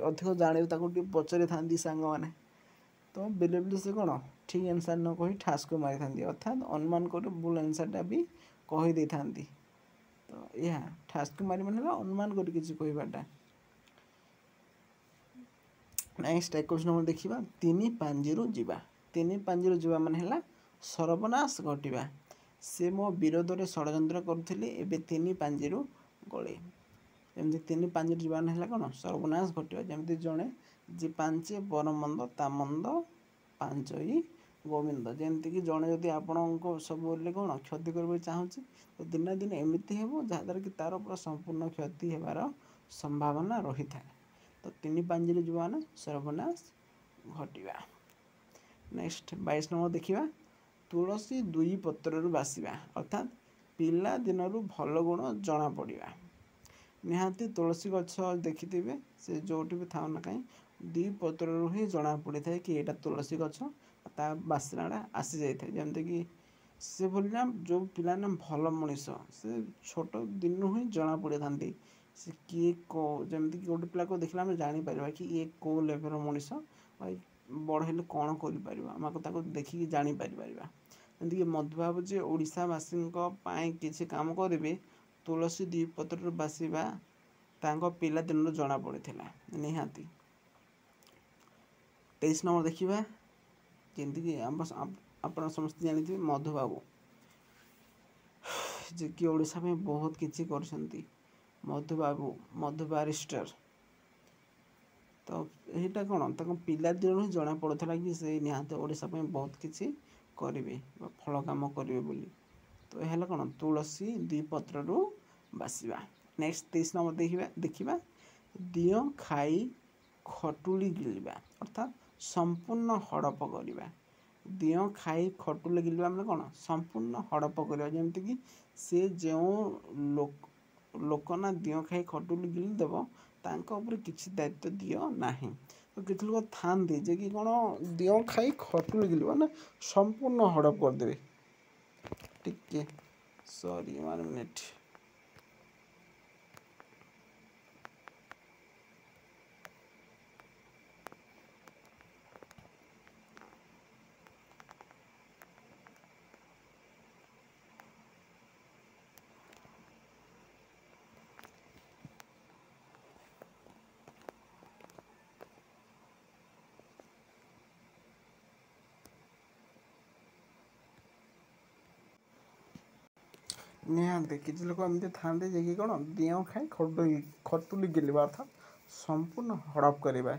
Speaker 1: ଅଧିକ ଜାଣିବ ତାକୁ ଟିକେ ପଚାରିଥାନ୍ତି ସାଙ୍ଗମାନେ, ତ ବେଲେ ବେଲେ ସେ କ'ଣ ଠିକ୍ ଆନ୍ସର୍ ନ କହି ଠାସକୁ ମାରିଥାନ୍ତି, ଅର୍ଥାତ୍ ଅନୁମାନ କରି ଭୁଲ ଆନ୍ସର୍ଟା ବି କହିଦେଇଥାନ୍ତି। ତ ଏହା ଠାସକୁ ମାରି ମାନେ ହେଲା ଅନୁମାନ କରି କିଛି କହିବାଟା। ନେକ୍ସଟ 21 ନମ୍ବର ଦେଖିବା, ତିନି ପାଞ୍ଜିରୁ ଯିବା। ତିନି ପାଞ୍ଜିରୁ ଯିବା ମାନେ ହେଲା ସର୍ବନାଶ ଘଟିବା। ସେ ମୋ ବିରୋଧରେ ଷଡ଼ଯନ୍ତ୍ର କରୁଥିଲେ, ଏବେ ତିନି ପାଞ୍ଜିରୁ ଗଲେ। ଯେମିତି ତିନି ପାଞ୍ଜିରୁ ଯିବା ମାନେ ହେଲା କ'ଣ? ସର୍ବନାଶ ଘଟିବା। ଯେମିତି ଜଣେ ଯେ ପାଞ୍ଚେ ପରମନ୍ଦ ତା ମନ୍ଦ ପାଞ୍ଚଇ ଗୋବିନ୍ଦ। ଯେମିତିକି ଜଣେ ଯଦି ଆପଣଙ୍କ ସବୁବେଳେ କ'ଣ କ୍ଷତି କରିବାକୁ ଚାହୁଁଛି, ତ ଦିନେ ଦିନେ ଏମିତି ହେବ ଯାହାଦ୍ୱାରା କି ତା'ର ପୁରା ସମ୍ପୂର୍ଣ୍ଣ କ୍ଷତି ହେବାର ସମ୍ଭାବନା ରହିଥାଏ। ତ ତିନି ପାଞ୍ଜିରୁ ଯିବା ମାନେ ସର୍ବନାଶ ଘଟିବା। ନେକ୍ସଟ 22 ନମ୍ବର ଦେଖିବା, ତୁଳସୀ ଦୁଇ ପତ୍ରରୁ ବାସିବା, ଅର୍ଥାତ୍ ପିଲା ଦିନରୁ ଭଲ ଗୁଣ ଜଣାପଡ଼ିବା। ନିହାତି ତୁଳସୀ ଗଛ ଦେଖିଥିବେ, ସେ ଯେଉଁଠି ବି ଥାଉ ନା କାହିଁ, ଦୁଇ ପତ୍ରରୁ ହିଁ ଜଣାପଡ଼ିଥାଏ କି ଏଇଟା ତୁଳସୀ ଗଛ, ତା ବାସ୍ନାଟା ଆସିଯାଇଥାଏ। ଯେମିତିକି ସେ ଭଳିଆ ଯେଉଁ ପିଲାମାନେ ଭଲ ମଣିଷ, ସେ ଛୋଟ ଦିନରୁ ହିଁ ଜଣାପଡ଼ିଥାନ୍ତି ସେ କିଏ କେଉଁ। ଯେମିତିକି ଗୋଟେ ପିଲାକୁ ଦେଖିଲେ ଆମେ ଜାଣିପାରିବା କି ଇଏ କେଉଁ ଲେଭେଲ୍ର ମଣିଷ ବା ବଡ଼ ହେଲେ କ'ଣ କରିପାରିବ, ଆମେ ତାକୁ ଦେଖିକି ଜାଣିପାରିପାରିବା। ଯେମିତିକି ମଧୁବାବୁ ଯେ ଓଡ଼ିଶାବାସୀଙ୍କ ପାଇଁ କିଛି କାମ କରିବେ, ତୁଳସୀ ଦୁଇ ପତ୍ରରୁ ବାସିବା ତାଙ୍କ ପିଲାଦିନରୁ ଜଣାପଡ଼ିଥିଲା ନିହାତି। 23 ନମ୍ବର ଦେଖିବା, ଯେମିତିକି ଆପଣ ସମସ୍ତେ ଜାଣିଥିବେ ମଧୁବାବୁ, ଯିଏକି ଓଡ଼ିଶା ପାଇଁ ବହୁତ କିଛି କରିଛନ୍ତି। ମଧୁବାବୁ, ମଧୁ ବାରିଷ୍ଟର। ତ ଏଇଟା କ'ଣ ତାଙ୍କ ପିଲାଦିନରୁ ହିଁ ଜଣାପଡ଼ୁଥିଲା କି ସେ ନିହାତି ଓଡ଼ିଶା ପାଇଁ ବହୁତ କିଛି କରିବେ ବା ଫଳ କାମ କରିବେ ବୋଲି। ତ ଏହା ହେଲା କ'ଣ ତୁଳସୀ ଦୁଇ ପତ୍ରରୁ ବାସିବା। ନେକ୍ସଟ 23 ନମ୍ବର ଦେଖିବା, ଦିଅଁ ଖାଇ ଖଟୁଳି ଗିଳିବା, ଅର୍ଥାତ୍ ସମ୍ପୂର୍ଣ୍ଣ ହଡ଼ପ କରିବା। ଦିଅଁ ଖାଇ ଖଟୁଳି ଗିଳିବା ମାନେ କ'ଣ? ସମ୍ପୂର୍ଣ୍ଣ ହଡ଼ପ କରିବା। ଯେମିତିକି ସେ ଯେଉଁ ଲୋକ ନା ଦିଅଁ ଖାଇ ଖଟୁଲି ଗିଳିଦେବ, ତାଙ୍କ ଉପରେ କିଛି ଦାୟିତ୍ୱ ଦିଅ ନାହିଁ। ତ କିଛି ଲୋକ ଥାଆନ୍ତି ଯେ କି କ'ଣ ଦିଅଁ ଖାଇ ଖଟୁଲି ଗିଳିବ ନା ସମ୍ପୂର୍ଣ୍ଣ ହଡ଼ପ କରିଦେବେ। ଟିକେ Sorry, 1 minute. ନିହାତି କିଛି ଲୋକ ଏମିତି ଥାଆନ୍ତି ଯିଏକି କ'ଣ ଦିଅଁ ଖାଇ ଖଟୁଲି ଗିଳିବା, ଅର୍ଥାତ୍ ସମ୍ପୂର୍ଣ୍ଣ ହଡ଼ପ କରିବା।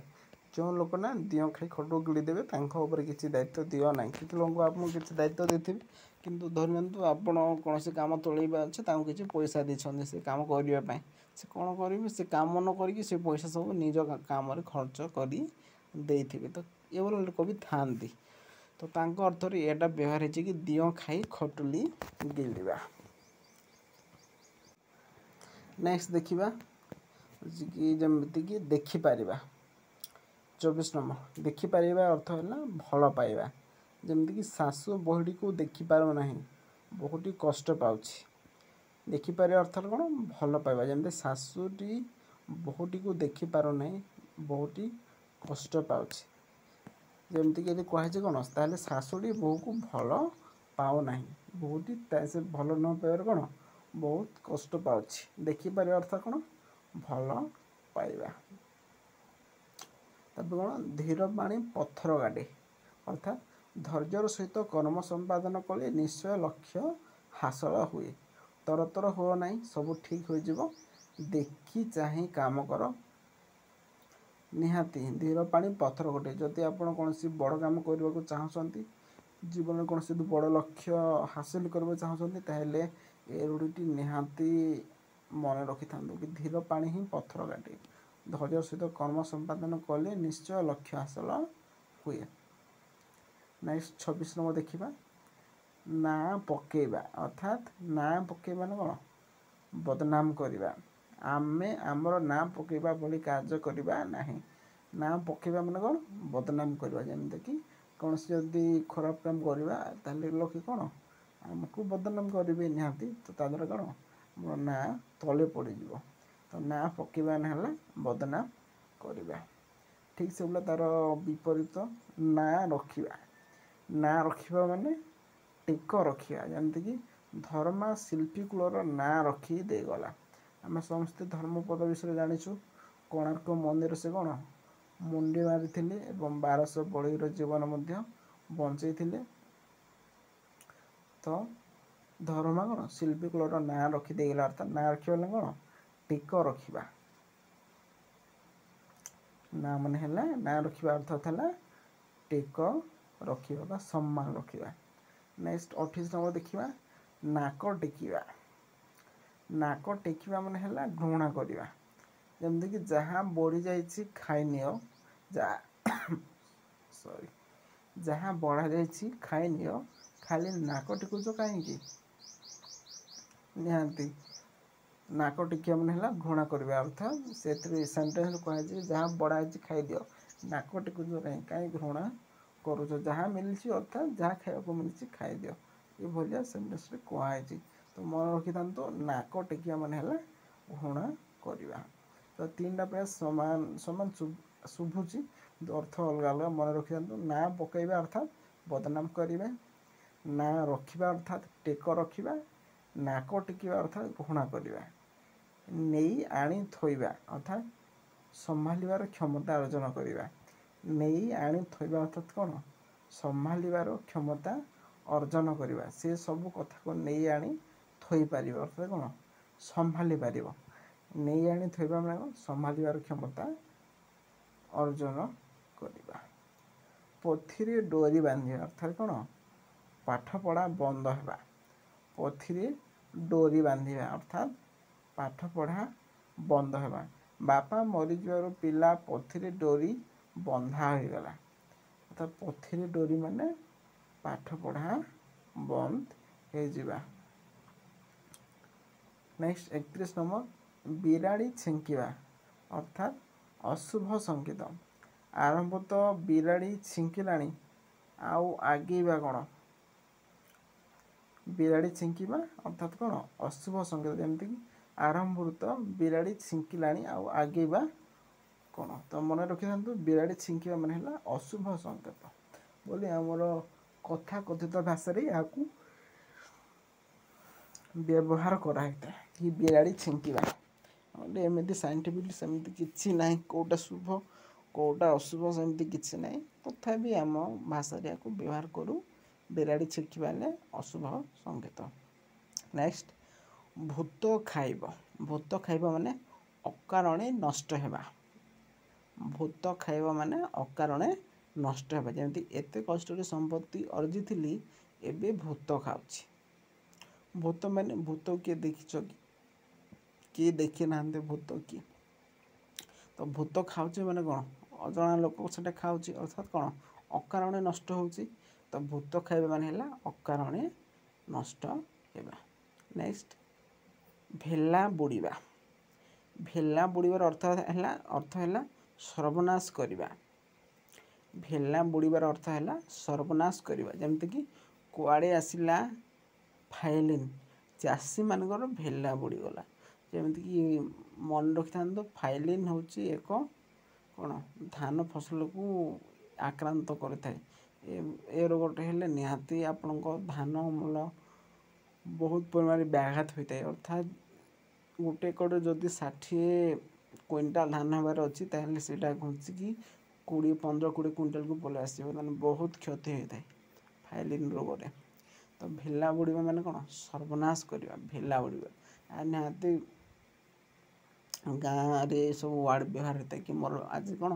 Speaker 1: ଯେଉଁ ଲୋକ ନା ଦିଅଁ ଖାଇ ଖଟୁ ଗିଳିଦେବେ, ତାଙ୍କ ଉପରେ କିଛି ଦାୟିତ୍ୱ ଦିଅ ନାହିଁ। କିଛି ଲୋକଙ୍କୁ ଆପଣ କିଛି ଦାୟିତ୍ୱ ଦେଇଥିବେ, କିନ୍ତୁ ଧରି ନିଅନ୍ତୁ ଆପଣ କୌଣସି କାମ ତୁଲେଇବା ଅଛି, ତାଙ୍କୁ କିଛି ପଇସା ଦେଇଛନ୍ତି ସେ କାମ କରିବା ପାଇଁ, ସେ କ'ଣ କରିବେ? ସେ କାମ ନ କରିକି ସେ ପଇସା ସବୁ ନିଜ କାମରେ ଖର୍ଚ୍ଚ କରି ଦେଇଥିବେ। ତ ଏଭଳି ଲୋକ ବି ଥାଆନ୍ତି। ତ ତାଙ୍କ ଅର୍ଥରେ ଏଇଟା ବ୍ୟବହାର ହେଇଛି କି ଦିଅଁ ଖାଇ ଖଟୁଲି ଗିଳିବା। ନେକ୍ସଟ ଦେଖିବା କି ଯେମିତିକି ଦେଖିପାରିବା। 24 ନମ୍ବର, ଦେଖିପାରିବା ଅର୍ଥ ହେଲା ଭଲ ପାଇବା। ଯେମିତିକି ଶାଶୁ ବୋହୂଟିକୁ ଦେଖିପାରୁନାହିଁ, ବୋହୂଟି କଷ୍ଟ ପାଉଛି। ଦେଖିପାରିବା ଅର୍ଥ କ'ଣ? ଭଲ ପାଇବା। ଯେମିତି ଶାଶୁଟି ବୋହୂଟିକୁ ଦେଖିପାରୁନାହିଁ, ବୋହୂଟି କଷ୍ଟ ପାଉଛି। ଯେମିତିକି ଏଠି କୁହାଯାଇଛି କ'ଣ, ତାହେଲେ ଶାଶୁଟି ବୋହୂକୁ ଭଲ ପାଉନାହିଁ, ବୋହୂଟି ସେ ଭଲ ନ ପାଇବାରୁ କ'ଣ ବହୁତ କଷ୍ଟ ପାଉଛି। ଦେଖିପାରିବା ଅର୍ଥ କ'ଣ? ଭଲ ପାଇବା। ତାପରେ କ'ଣ, ଧୀର ପାଣି ପଥର କାଟେ, ଅର୍ଥାତ୍ ଧୈର୍ଯ୍ୟର ସହିତ କର୍ମ ସମ୍ପାଦନ କଲେ ନିଶ୍ଚୟ ଲକ୍ଷ୍ୟ ହାସଲ ହୁଏ। ତରତର ହୁଅ ନାହିଁ, ସବୁ ଠିକ୍ ହୋଇଯିବ, ଦେଖି ଚାହିଁ କାମ କର। ନିହାତି ଧୀର ପାଣି ପଥର କାଟେ। ଯଦି ଆପଣ କୌଣସି ବଡ଼ କାମ କରିବାକୁ ଚାହୁଁଛନ୍ତି, ଜୀବନରେ କୌଣସି ବଡ଼ ଲକ୍ଷ୍ୟ ହାସଲ କରିବାକୁ ଚାହୁଁଛନ୍ତି, ତାହେଲେ ଏ ରୂଢ଼ିଟି ନିହାତି ମନେ ରଖିଥାନ୍ତୁ କି ଧୀର ପାଣି ହିଁ ପଥର କାଟେ। ଧୈର୍ଯ୍ୟର ସହିତ କର୍ମ ସମ୍ପାଦନ କଲେ ନିଶ୍ଚୟ ଲକ୍ଷ୍ୟ ହାସଲ ହୁଏ। ନେକ୍ସଟ 26 ନମ୍ବର ଦେଖିବା, ନାଁ ପକେଇବା, ଅର୍ଥାତ୍ ନାଁ ପକେଇବା ମାନେ କ'ଣ? ବଦନାମ କରିବା। ଆମେ ଆମର ନାଁ ପକେଇବା ଭଳି କାର୍ଯ୍ୟ କରିବା ନାହିଁ। ନାଁ ପକେଇବା ମାନେ କ'ଣ? ବଦନାମ କରିବା। ଯେମିତିକି କୌଣସି ଯଦି ଖରାପ କାମ କରିବା, ତାହେଲେ ଲୋକେ କ'ଣ ଆମକୁ ବଦନାମ କରିବେ ନିହାତି। ତ ତା ଦ୍ୱାରା କ'ଣ ଆମର ନାଁ ତଳେ ପଡ଼ିଯିବ। ତ ନାଁ ପକେଇବା ହେଲା ବଦନାମ କରିବା। ଠିକ୍ ସେଭଳିଆ ତା'ର ବିପରୀତ ନାଁ ରଖିବା। ନାଁ ରଖିବା ମାନେ ଟେକ ରଖିବା। ଯେମିତିକି ଧର୍ମା ଶିଳ୍ପୀ କୂଳର ନାଁ ରଖି ଦେଇଗଲା। ଆମେ ସମସ୍ତେ ଧର୍ମପଦ ବିଷୟରେ ଜାଣିଛୁ। କୋଣାର୍କ ମନ୍ଦିର ସେ କ'ଣ ମୁଣ୍ଡି ମାରିଥିଲେ ଏବଂ 1200 ବଢ଼େଇର ଜୀବନ ମଧ୍ୟ ବଞ୍ଚେଇଥିଲେ। ତ ଧର୍ମା କ'ଣ ଶିଳ୍ପୀ କୂଳର ନାଁ ରଖି ଦେଇଗଲା, ଅର୍ଥାତ୍ ନାଁ ରଖିବା ମାନେ କ'ଣ? ଟେକ ରଖିବା। ନାଁ ମାନେ ହେଲା ନାଁ ରଖିବା ଅର୍ଥାତ୍ ହେଲା ଟେକ ରଖିବା ବା ସମ୍ମାନ ରଖିବା। ନେକ୍ସଟ 28 ନମ୍ବର ଦେଖିବା, ନାକ ଟେକିବା। ନାକ ଟେକିବା ମାନେ ହେଲା ଘୃଣା କରିବା। ଯେମିତିକି ଯାହା ବଢ଼ିଯାଇଛି ଖାଇନିଅ, ଯାହା ସରି ଯାହା ବଢ଼ାଯାଇଛି ଖାଇନିଅ, ଖାଲି ନାକ ଟେକୁଛ କାହିଁକି? ନିହାତି ନାକ ଟେକିବା ମାନେ ହେଲା ଘୃଣା କରିବା। ଅର୍ଥାତ୍ ସେଥିରେ ସେଣ୍ଟେନ୍ସ କୁହାଯାଇଛି ଯାହା ବଢ଼ା ହେଇଛି ଖାଇଦିଅ, ନାକ ଟେକୁଛ କାହିଁକି, କାହିଁ ଘୃଣା କରୁଛ? ଯାହା ମିଳିଛି ଅର୍ଥାତ୍ ଯାହା ଖାଇବାକୁ ମିଳିଛି ଖାଇଦିଅ, ଏଭଳିଆ ସେଣ୍ଟେନ୍ସରେ କୁହାହେଇଛି। ତ ମନେ ରଖିଥାନ୍ତୁ, ନାକ ଟେକିବା ମାନେ ହେଲା ଘୃଣା କରିବା। ତ ତିନିଟା ପ୍ରାୟ ସମାନ ସମାନ ଶୁଭୁଛି, କିନ୍ତୁ ଅର୍ଥ ଅଲଗା ଅଲଗା। ମନେ ରଖିଥାନ୍ତୁ, ନାଁ ପକାଇବା ଅର୍ଥାତ୍ ବଦନାମ କରିବା, ନାଁ ରଖିବା ଅର୍ଥାତ୍ ଟେକ ରଖିବା, ନାକ ଟେକିବା ଅର୍ଥାତ୍ ଘୃଣା କରିବା, ନେଇ ଆଣି ଥୋଇବା ଅର୍ଥାତ୍ ସମ୍ଭାଳିବାର କ୍ଷମତା ଅର୍ଜନ କରିବା। ନେଇ ଆଣି ଥୋଇବା ଅର୍ଥାତ୍ କ'ଣ? ସମ୍ଭାଳିବାର କ୍ଷମତା ଅର୍ଜନ କରିବା। ସେ ସବୁ କଥାକୁ ନେଇ ଆଣି ଥୋଇପାରିବ ଅର୍ଥାତ୍ କ'ଣ? ସମ୍ଭାଳି ପାରିବ। ନେଇ ଆଣି ଥୋଇବା ମାନେ କ'ଣ? ସମ୍ଭାଳିବାର କ୍ଷମତା ଅର୍ଜନ କରିବା। ପୋଥିରେ ଡୋରି ବାନ୍ଧିବା ଅର୍ଥାତ୍ କ'ଣ? ପାଠପଢ଼ା ବନ୍ଦ ହେବା। ପୋଥିରେ ଡୋରି ବାନ୍ଧିବା ଅର୍ଥାତ୍ ପାଠପଢ଼ା ବନ୍ଦ ହେବା। ବାପା ମରିଯିବାରୁ ପିଲା ପୋଥିରେ ଡୋରି ବନ୍ଧା ହୋଇଗଲା। ଅର୍ଥାତ୍ ପୋଥିରେ ଡୋରି ମାନେ ପାଠପଢ଼ା ବନ୍ଦ ହେଇଯିବା। ନେକ୍ସଟ 31 ନମ୍ବର, ବିରାଡ଼ି ଛିଙ୍କିବା ଅର୍ଥାତ୍ ଅଶୁଭ ସଂକେତ। ଆରମ୍ଭ ତ ବିରାଡ଼ି ଛିଙ୍କିଲାଣି, ଆଉ ଆଗେଇବା କ'ଣ? ବିରାଡ଼ି ଛିଙ୍କିବା ଅର୍ଥାତ୍ କ'ଣ? ଅଶୁଭ ସଂକେତ। ଯେମିତିକି ଆରମ୍ଭରୁ ତ ବିରାଡ଼ି ଛିଙ୍କିଲାଣି, ଆଉ ଆଗେଇବା କ'ଣ? ତ ମନେ ରଖିଥାନ୍ତୁ, ବିରାଡ଼ି ଛିଙ୍କିବା ମାନେ ହେଲା ଅଶୁଭ ସଂକେତ ବୋଲି ଆମର କଥା କଥିତ ଭାଷାରେ ଏହାକୁ ବ୍ୟବହାର କରାହେଇଥାଏ କି ବିରାଡ଼ି ଛିଙ୍କିବା। ଏମିତି ସାଇଣ୍ଟିଫିକ୍ ସେମିତି କିଛି ନାହିଁ, କେଉଁଟା ଶୁଭ କେଉଁଟା ଅଶୁଭ ସେମିତି କିଛି ନାହିଁ, ତଥାପି ଆମ ଭାଷାରେ ଏହାକୁ ବ୍ୟବହାର କରୁ। ବିରାଡ଼ି ଛିଙ୍କିବା ହେଲେ ଅଶୁଭ ସଂକେତ। ନେକ୍ସଟ, ଭୂତ ଖାଇବ। ଭୂତ ଖାଇବ ମାନେ ଅକାରଣେ ନଷ୍ଟ ହେବା। ଭୂତ ଖାଇବ ମାନେ ଅକାରଣେ ନଷ୍ଟ ହେବା। ଯେମିତି ଏତେ କଷ୍ଟରେ ସମ୍ପତ୍ତି ଅର୍ଜିଥିଲି, ଏବେ ଭୂତ ଖାଉଛି। ଭୂତ ମାନେ, ଭୂତ କିଏ ଦେଖିଛ କି? କିଏ ଦେଖି ନାହାନ୍ତି ଭୂତ କିଏ? ତ ଭୂତ ଖାଉଛି ମାନେ କ'ଣ? ଅଜଣା ଲୋକ ସେଟା ଖାଉଛି, ଅର୍ଥାତ୍ କ'ଣ? ଅକାରଣେ ନଷ୍ଟ ହେଉଛି। ତ ଭୂତ ଖାଇବା ମାନେ ହେଲା ଅକାରଣେ ନଷ୍ଟ ହେବା। ନେକ୍ସଟ, ଭେଲା ବୁଡ଼ିବା। ଭେଲା ବୁଡ଼ିବାର ଅର୍ଥ ହେଲା ସର୍ବନାଶ କରିବା। ଭେଲା ବୁଡ଼ିବାର ଅର୍ଥ ହେଲା ସର୍ବନାଶ କରିବା। ଯେମିତିକି କୁଆଡ଼େ ଆସିଲା ଫାଇଲିନ୍, ଚାଷୀମାନଙ୍କର ଭେଲା ବୁଡ଼ିଗଲା। ଯେମିତିକି ମନେ ରଖିଥାନ୍ତୁ, ଫାଇଲିନ୍ ହେଉଛି ଏକ କ'ଣ? ଧାନ ଫସଲକୁ ଆକ୍ରାନ୍ତ କରିଥାଏ। ଏ ରୋଗଟେ ହେଲେ ନିହାତି ଆପଣଙ୍କ ଧାନ ଅମଳ ବହୁତ ପରିମାଣରେ ବ୍ୟାଘାତ ହୋଇଥାଏ। ଅର୍ଥାତ୍ ଗୋଟେ ଏକରରେ ଯଦି 60 କୁଇଣ୍ଟାଲ ଧାନ ହେବାର ଅଛି, ତାହେଲେ ସେଇଟା ଘୁଞ୍ଚିକି 20, 15, 20 କୁଇଣ୍ଟାଲକୁ ପଳେଇ ଆସିବ। ମାନେ ବହୁତ କ୍ଷତି ହୋଇଥାଏ ଫାଇଲିନ୍ ରୋଗରେ। ତ ଭେଲା ବୁଡ଼ିବା ମାନେ କ'ଣ? ସର୍ବନାଶ କରିବା। ଭେଲା ବୁଡ଼ିବା ନିହାତି ଗାଁରେ ସବୁ ୱାର୍ଡ଼ ବ୍ୟବହାର ହୋଇଥାଏ କି ମୋର ଆଜି କ'ଣ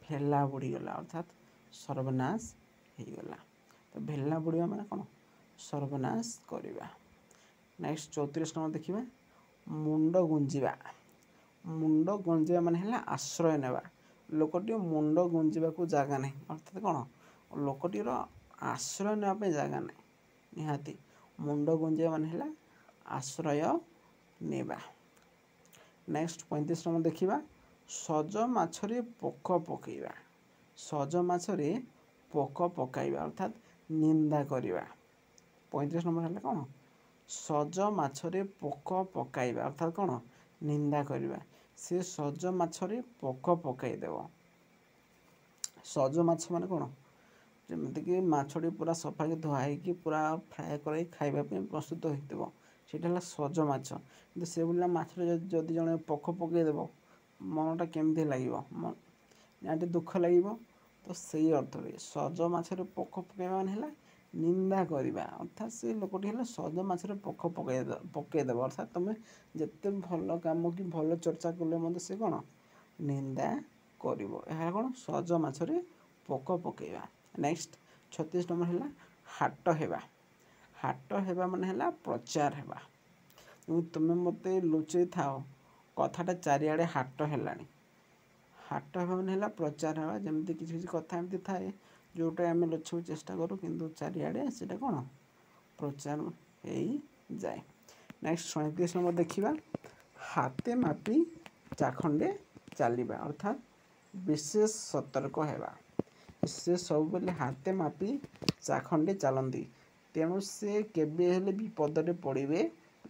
Speaker 1: ଭେଲା ବୁଡ଼ିଗଲା, ଅର୍ଥାତ୍ ସର୍ବନାଶ ହେଇଗଲା। ତ ଭେଲା ବୁଡ଼ିବା ମାନେ କ'ଣ? ସର୍ବନାଶ କରିବା। ନେକ୍ସଟ 34 ନମ୍ବର ଦେଖିବା, ମୁଣ୍ଡ ଗୁଞ୍ଜିବା। ମୁଣ୍ଡ ଗୁଞ୍ଜିବା ମାନେ ହେଲା ଆଶ୍ରୟ ନେବା। ଲୋକଟି ମୁଣ୍ଡ ଗୁଞ୍ଜିବାକୁ ଜାଗା ନାହିଁ, ଅର୍ଥାତ୍ କ'ଣ? ଲୋକଟିର ଆଶ୍ରୟ ନେବା ପାଇଁ ଜାଗା ନାହିଁ। ନିହାତି ମୁଣ୍ଡ ଗୁଞ୍ଜିବା ମାନେ ହେଲା ଆଶ୍ରୟ ନେବା। ନେକ୍ସଟ 35 ନମ୍ବର ଦେଖିବା, ସଜ ମାଛରେ ପୋକ ପକାଇବା। ସଜ ମାଛରେ ପୋକ ପକାଇବା ଅର୍ଥାତ୍ ନିନ୍ଦା କରିବା। 35 ନମ୍ବର ହେଲା କ'ଣ? ସଜ ମାଛରେ ପୋକ ପକାଇବା ଅର୍ଥାତ୍ କ'ଣ? ନିନ୍ଦା କରିବା। ସେ ସଜ ମାଛରେ ପୋକ ପକାଇଦେବ। ସଜ ମାଛ ମାନେ କ'ଣ? ଯେମିତିକି ମାଛଟି ପୁରା ସଫାକି ଧୁଆ ହେଇକି ପୁରା ଫ୍ରାଏ କରାଇ ଖାଇବା ପାଇଁ ପ୍ରସ୍ତୁତ ହେଇଥିବ, ସେଇଟା ହେଲା ସଜ ମାଛ। କିନ୍ତୁ ସେଭଳିଆ ମାଛରେ ଯଦି ଜଣେ ପୋକ ପକାଇଦେବ, ମନଟା କେମିତି ଲାଗିବ? ନିହାତି ଦୁଃଖ ଲାଗିବ। ତ ସେଇ ଅର୍ଥରେ ସଜ ମାଛରେ ପୋକ ପକାଇବା ମାନେ ହେଲା ନିନ୍ଦା କରିବା। ଅର୍ଥାତ୍ ସେ ଲୋକଟି ହେଲା ସଜ ମାଛରେ ପୋକ ପକାଇଦେବ, ଅର୍ଥାତ୍ ତୁମେ ଯେତେ ଭଲ କାମ କି ଭଲ ଚର୍ଚ୍ଚା କଲେ ମଧ୍ୟ ସେ କ'ଣ? ନିନ୍ଦା କରିବ। ଏହା କ'ଣ? ସଜ ମାଛରେ ପୋକ ପକାଇବା। ନେକ୍ସଟ 36 ନମ୍ବର ହେଲା ହାଟ ହେବା। ହାଟ ହେବା ମାନେ ହେଲା ପ୍ରଚାର ହେବା। ତୁମେ ମୋତେ ଲୁଚେଇ ଥାଅ, କଥାଟା ଚାରିଆଡ଼େ ହାଟ ହେଲାଣି। ହାଟ ହେବା ମାନେ ହେଲା ପ୍ରଚାର ହେବା। ଯେମିତି କିଛି କିଛି କଥା ଏମିତି ଥାଏ, ଯେଉଁଟା ଆମେ ଲୁଚେଇବାକୁ ଚେଷ୍ଟା କରୁ, କିନ୍ତୁ ଚାରିଆଡ଼େ ସେଇଟା କ'ଣ? ପ୍ରଚାର ହେଇଯାଏ। ନେକ୍ସଟ 37 ନମ୍ବର ଦେଖିବା, ହାତେ ମାପି ଚାଖଣ୍ଡେ ଚାଲିବା ଅର୍ଥାତ୍ ବିଶେଷ ସତର୍କ ହେବା। ସେ ସବୁବେଳେ ହାତେ ମାପି ଚାଖଣ୍ଡେ ଚାଲନ୍ତି, ତେଣୁ ସେ କେବେ ହେଲେ ବିପଦରେ ପଡ଼ିବେ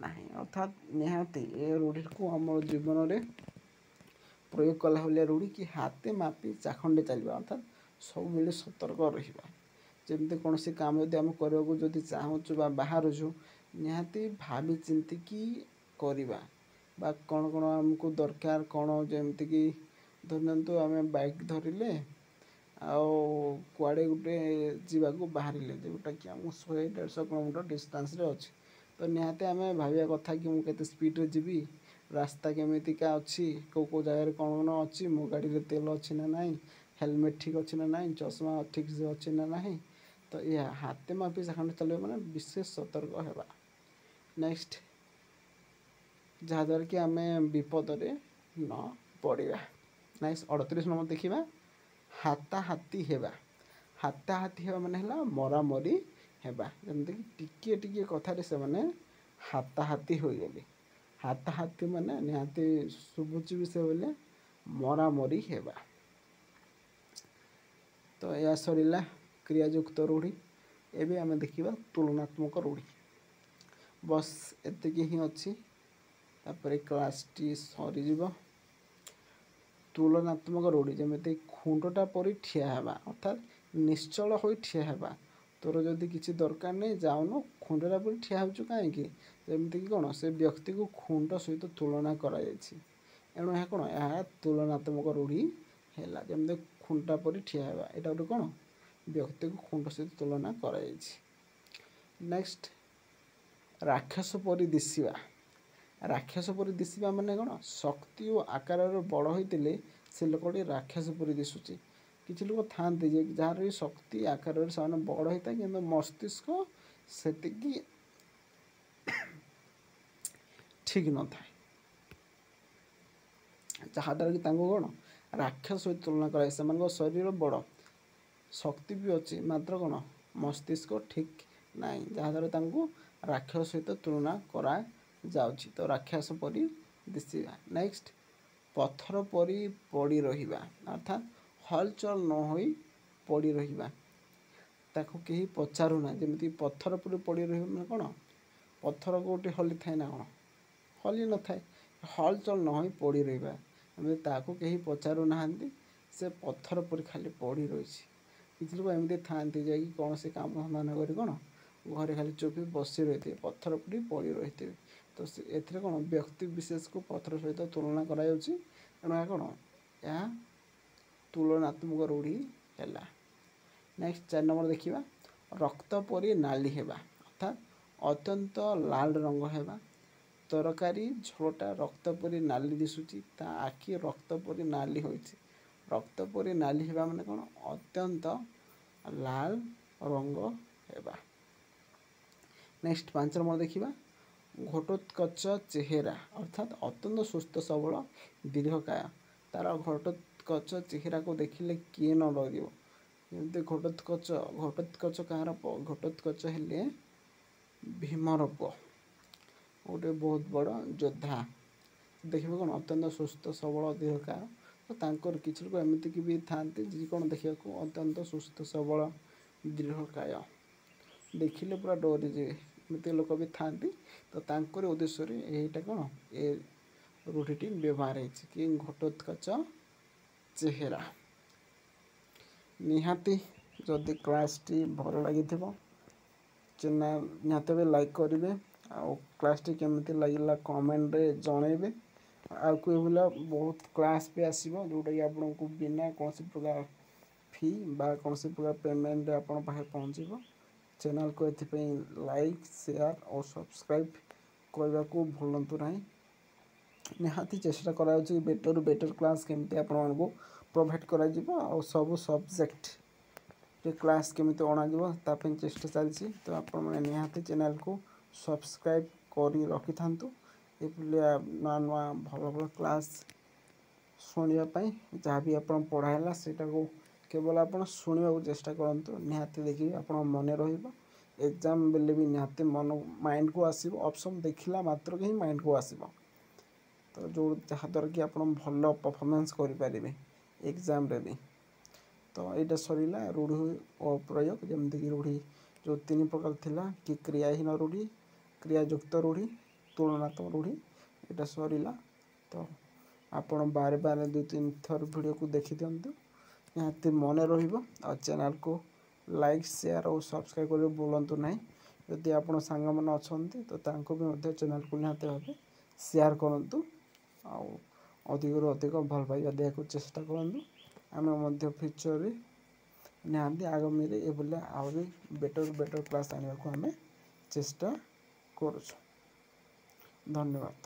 Speaker 1: ନାହିଁ। ଅର୍ଥାତ୍ ନିହାତି ଏ ରୂଢ଼ିକୁ ଆମ ଜୀବନରେ ପ୍ରୟୋଗ କଲା ଭଳିଆ ରୂଢ଼ି କି ହାତେ ମାପି ଚାଖଣ୍ଡେ ଚାଲିବା ଅର୍ଥାତ୍ ସବୁବେଳେ ସତର୍କ ରହିବା। ଯେମିତି କୌଣସି କାମ ଯଦି ଆମେ କରିବାକୁ ଯଦି ଚାହୁଁଛୁ ବା ବାହାରୁଛୁ, ନିହାତି ଭାବି ଚିନ୍ତିକି କରିବା ବା କ'ଣ କ'ଣ ଆମକୁ ଦରକାର କ'ଣ। ଯେମିତିକି ଧରିନିଅନ୍ତୁ, ଆମେ ବାଇକ୍ ଧରିଲେ ଆଉ କୁଆଡ଼େ ଗୋଟେ ଯିବାକୁ ବାହାରିଲେ, ଯେଉଁଟାକି ଆମକୁ 100 150 କିଲୋମିଟର ଡିଷ୍ଟାନ୍ସରେ ଅଛି, ତ ନିହାତି ଆମେ ଭାବିବା କଥା କି ମୁଁ କେତେ ସ୍ପିଡ଼ରେ ଯିବି, ରାସ୍ତା କେମିତିକା ଅଛି, କେଉଁ କେଉଁ ଜାଗାରେ କ'ଣ କ'ଣ ଅଛି, ମୋ ଗାଡ଼ିରେ ତେଲ ଅଛି ନା ନାହିଁ, ହେଲମେଟ୍ ଠିକ୍ ଅଛି ନା ନାହିଁ, ଚଷମା ଠିକ୍ ସେ ଅଛି ନା ନାହିଁ। ତ ଏହା ହାତେ ମାପି ଚାଖଣ୍ଡେ ଚାଲିବା ମାନେ ବିଶେଷ ସତର୍କ ହେବା। ନେକ୍ସଟ, ଯାହାଦ୍ୱାରା କି ଆମେ ବିପଦରେ ନ ପଡ଼ିବା। ନେକ୍ସଟ 38 ନମ୍ବର ଦେଖିବା, ହାତାହାତି ହେବା। ହାତାହାତି ହେବା ମାନେ ହେଲା ମରାମରି ହେବା। ଯେମିତିକି ଟିକିଏ ଟିକିଏ କଥାରେ ସେମାନେ ହାତାହାତି ହୋଇଗଲେ। ହାତାହାତି ମାନେ ନିହାତି ଶୁଭୁଛି ବି ସେ ବୋଲେ ମରାମରି ହେବା। ତ ଏହା ସରିଲା କ୍ରିୟାଯୁକ୍ତ ରୂଢ଼ି। ଏବେ ଆମେ ଦେଖିବା ତୁଳନାତ୍ମକ ରୂଢ଼ି। ବସ୍ ଏତିକି ହିଁ ଅଛି, ତାପରେ କ୍ଲାସ୍ଟି ସରିଯିବ। ତୁଳନାତ୍ମକ ରୂଢ଼ି, ଯେମିତି ଖୁଣ୍ଟଟା ପରି ଠିଆ ହେବା, ଅର୍ଥାତ୍ ନିଶ୍ଚଳ ହୋଇ ଠିଆ ହେବା। ତୋର ଯଦି କିଛି ଦରକାର ନାହିଁ ଯାଉନୁ, ଖୁଣ୍ଟଟା ପରି ଠିଆ ହେଉଛୁ କାହିଁକି? ଯେମିତିକି କ'ଣ ସେ ବ୍ୟକ୍ତିକୁ ଖୁଣ୍ଟ ସହିତ ତୁଳନା କରାଯାଇଛି। ଏଣୁ ଏହା କ'ଣ? ଏହା ତୁଳନାତ୍ମକ ରୂଢ଼ି ହେଲା। ଯେମିତି ଖୁଣ୍ଟା ପରି ଠିଆ ହେବା, ଏଇଟା ଗୋଟେ କ'ଣ? ବ୍ୟକ୍ତିକୁ ଖୁଣ୍ଟ ସହିତ ତୁଳନା କରାଯାଇଛି। ନେକ୍ସଟ, ରାକ୍ଷସ ପରି ଦିଶିବା। ରାକ୍ଷସ ପରି ଦିଶିବା ମାନେ କ'ଣ? ଶକ୍ତି ଓ ଆକାରରେ ବଡ଼ ହୋଇଥିଲେ ସେ ଲୋକଟି ରାକ୍ଷସ ପରି ଦିଶୁଛି। କିଛି ଲୋକ ଥାଆନ୍ତି ଯେ ଯାହାର ବି ଶକ୍ତି ଆକାରରେ ସେମାନେ ବଡ଼ ହେଇଥାଏ, କିନ୍ତୁ ମସ୍ତିଷ୍କ ସେତିକି ଠିକ୍ ନଥାଏ, ଯାହାଦ୍ୱାରା କି ତାଙ୍କୁ କ'ଣ ରାକ୍ଷସ ସହିତ ତୁଳନା କରାଯାଏ। ସେମାନଙ୍କ ଶରୀର ବଡ଼, ଶକ୍ତି ବି ଅଛି, ମାତ୍ର କ'ଣ ମସ୍ତିଷ୍କ ଠିକ୍ ନାହିଁ, ଯାହାଦ୍ୱାରା ତାଙ୍କୁ ରାକ୍ଷସ ସହିତ ତୁଳନା କରାଯାଉଛି। ତ ରାକ୍ଷସ ପରି ଦିଶିବା। ନେକ୍ସଟ, ପଥର ପରି ପଡ଼ି ରହିବା, ଅର୍ଥାତ୍ ହଲଚଲ ନ ହୋଇ ପଡ଼ି ରହିବା, ତାକୁ କେହି ପଚାରୁନା। ଯେମିତି ପଥର ପରି ପଡ଼ି ରହିବା ମାନେ କ'ଣ? ପଥର କେଉଁଠି ହଲିଥାଏ ନା କ'ଣ? ହଲି ନଥାଏ। ହଲଚଲ ନ ହୋଇ ପଡ଼ି ରହିବା, ଏମିତି ତାକୁ କେହି ପଚାରୁନାହାନ୍ତି, ସେ ପଥର ପରି ଖାଲି ପଡ଼ି ରହିଛି। କିଛି ଲୋକ ଏମିତି ଥାଆନ୍ତି ଯାଇକି କୌଣସି କାମ ଧନ୍ଦା ନ କରି କ'ଣ ଘରେ ଖାଲି ଚୁପ୍ ବସି ରହିଥିବେ, ପଥର ପରି ପଡ଼ି ରହିଥିବେ। ତ ଏଥିରେ କ'ଣ ବ୍ୟକ୍ତି ବିଶେଷକୁ ପଥର ସହିତ ତୁଳନା କରାଯାଉଛି। ତେଣୁ ଏହା କ'ଣ? ଏହା ତୁଳନାତ୍ମକ ରୂଢ଼ି ହେଲା। ନେକ୍ସଟ 4 ନମ୍ବର ଦେଖିବା, ରକ୍ତ ପରି ନାଲି ହେବା, ଅର୍ଥାତ୍ ଅତ୍ୟନ୍ତ ଲାଲ ରଙ୍ଗ ହେବା। ତରକାରୀ ଝୋଳଟା ରକ୍ତ ପରି ନାଲି ଦିଶୁଛି, ତା ଆଖି ରକ୍ତ ପରି ନାଲି ହୋଇଛି। ରକ୍ତ ପରି ନାଲି ହେବା ମାନେ କ'ଣ? ଅତ୍ୟନ୍ତ ଲାଲ ରଙ୍ଗ ହେବା। ନେକ୍ସଟ 5 ନମ୍ବର ଦେଖିବା, ଘଟୋତ୍କଚ ଚେହେରା, ଅର୍ଥାତ୍ ଅତ୍ୟନ୍ତ ସୁସ୍ଥ ସବଳ ଦୀର୍ଘକାୟ। ତାର ଘଟୋତ୍କଚ ଚେହେରାକୁ ଦେଖିଲେ କିଏ ନ ଡରିବ। ଯେମିତି ଘଟୋତ୍କଚ, ଘଟୋତ୍କଚ କାହାର? ଘଟୋତ୍କଚ ହେଲେ ଭୀମର ପୁଅ, ଗୋଟେ ବହୁତ ବଡ଼ ଯୋଦ୍ଧା। ଦେଖିବେ କ'ଣ ଅତ୍ୟନ୍ତ ସୁସ୍ଥ ସବଳ ଦୀର୍ଘକାୟ। ତ ତାଙ୍କର କିଛି ଲୋକ ଏମିତିକି ବି ଥାଆନ୍ତି ଯିଏ କ'ଣ ଦେଖିବାକୁ ଅତ୍ୟନ୍ତ ସୁସ୍ଥ ସବଳ ଦୀର୍ଘକାୟ, ଦେଖିଲେ ପୁରା ଡରିଯିବେ, ଏମିତି ଲୋକ ବି ଥାଆନ୍ତି। ତ ତାଙ୍କରି ଉଦ୍ଦେଶ୍ୟରେ ଏଇଟା କ'ଣ ଏ ରୂଢ଼ିଟି ବ୍ୟବହାର ହେଇଛି କି ଘଟୋତ୍କଚ ଚେହେରା। ନିହାତି ଯଦି କ୍ଲାସ୍ଟି ଭଲ ଲାଗିଥିବ ଚ୍ୟାନେଲ୍ ନିହାତି ଭାବେ ଲାଇକ୍ କରିବେ, ଆଉ କ୍ଲାସ୍ଟି କେମିତି ଲାଗିଲା କମେଣ୍ଟରେ ଜଣାଇବେ। ଆଉ ଏଇଭଳିଆ ବହୁତ କ୍ଲାସ୍ ବି ଆସିବ ଯେଉଁଟାକି ଆପଣଙ୍କୁ ବିନା କୌଣସି ପ୍ରକାର ଫି ବା କୌଣସି ପ୍ରକାର ପେମେଣ୍ଟରେ ଆପଣଙ୍କ ପାଖରେ ପହଞ୍ଚିବ। ଚ୍ୟାନେଲ୍କୁ ଏଥିପାଇଁ ଲାଇକ୍, ସେୟାର ଓ ସବସ୍କ୍ରାଇବ୍ କରିବାକୁ ଭୁଲନ୍ତୁ ନାହିଁ। ନିହାତି ଚେଷ୍ଟା କରାଯାଉଛି ବେଟର୍ରୁ ବେଟର୍ କ୍ଲାସ୍ କେମିତି ଆପଣମାନଙ୍କୁ ପ୍ରୋଭାଇଡ଼ କରାଯିବ, ଆଉ ସବୁ ସବଜେକ୍ଟରେ କ୍ଲାସ୍ କେମିତି ଅଣାଯିବ ତା ପାଇଁ ଚେଷ୍ଟା ଚାଲିଛି। ତ ଆପଣମାନେ ନିହାତି ଚ୍ୟାନେଲ୍କୁ ସବସ୍କ୍ରାଇବ୍ କରି ରଖିଥାନ୍ତୁ ଏଭଳିଆ ନୂଆ ନୂଆ ଭଲ ଭଲ କ୍ଲାସ୍ ଶୁଣିବା ପାଇଁ। ଯାହା ବି ଆପଣ ପଢ଼ା ହେଲା ସେଇଟାକୁ କେବଳ ଆପଣ ଶୁଣିବାକୁ ଚେଷ୍ଟା କରନ୍ତୁ, ନିହାତି ଦେଖିବେ ଆପଣ ମନେ ରହିବ। ଏକ୍ଜାମ୍ ବେଳେ ବି ନିହାତି ମନ ମାଇଣ୍ଡକୁ ଆସିବ, ଅପସନ୍ ଦେଖିଲା ମାତ୍ରକେ ହିଁ ମାଇଣ୍ଡକୁ ଆସିବ। ତ ଯେଉଁ ଯାହାଦ୍ୱାରା କି ଆପଣ ଭଲ ପରଫର୍ମାନ୍ସ କରିପାରିବେ ଏକ୍ଜାମ୍ରେ ବି। ତ ଏଇଟା ସରିଲା ରୂଢ଼ି ଓ ପ୍ରୟୋଗ। ଯେମିତିକି ରୂଢ଼ି ଯେଉଁ 3 ପ୍ରକାର ଥିଲା କି କ୍ରିୟାହୀନ ରୂଢ଼ି, କ୍ରିୟାଯୁକ୍ତ ରୂଢ଼ି, ତୁଳନାତ୍ମକ ରୂଢ଼ି, ଏଇଟା ସରିଲା। ତ ଆପଣ ବାର ବାର 2-3 ଥର ଭିଡ଼ିଓକୁ ଦେଖିଦିଅନ୍ତୁ, ନିହାତି ମନେ ରହିବ। ଆଉ ଚ୍ୟାନେଲ୍କୁ ଲାଇକ୍, ସେୟାର ଓ ସବସ୍କ୍ରାଇବ୍ କରିବାକୁ ଭୁଲନ୍ତୁ ନାହିଁ। ଯଦି ଆପଣ ସାଙ୍ଗମାନେ ଅଛନ୍ତି ତ ତାଙ୍କୁ ବି ମଧ୍ୟ ଚ୍ୟାନେଲ୍କୁ ନିହାତି ଭାବେ ସେୟାର କରନ୍ତୁ, ଆଉ ଅଧିକରୁ ଅଧିକ ଭଲ ପାଇବା ଦେବାକୁ ଚେଷ୍ଟା କରନ୍ତୁ। ଆମେ ମଧ୍ୟ ଫ୍ୟୁଚର୍ରେ ନିହାତି ଆଗାମୀରେ ଏଭଳିଆ ଆହୁରି ବେଟର୍ ବେଟର୍ କ୍ଲାସ୍ ଆଣିବାକୁ ଆମେ ଚେଷ୍ଟା କରୁଛୁ। ଧନ୍ୟବାଦ।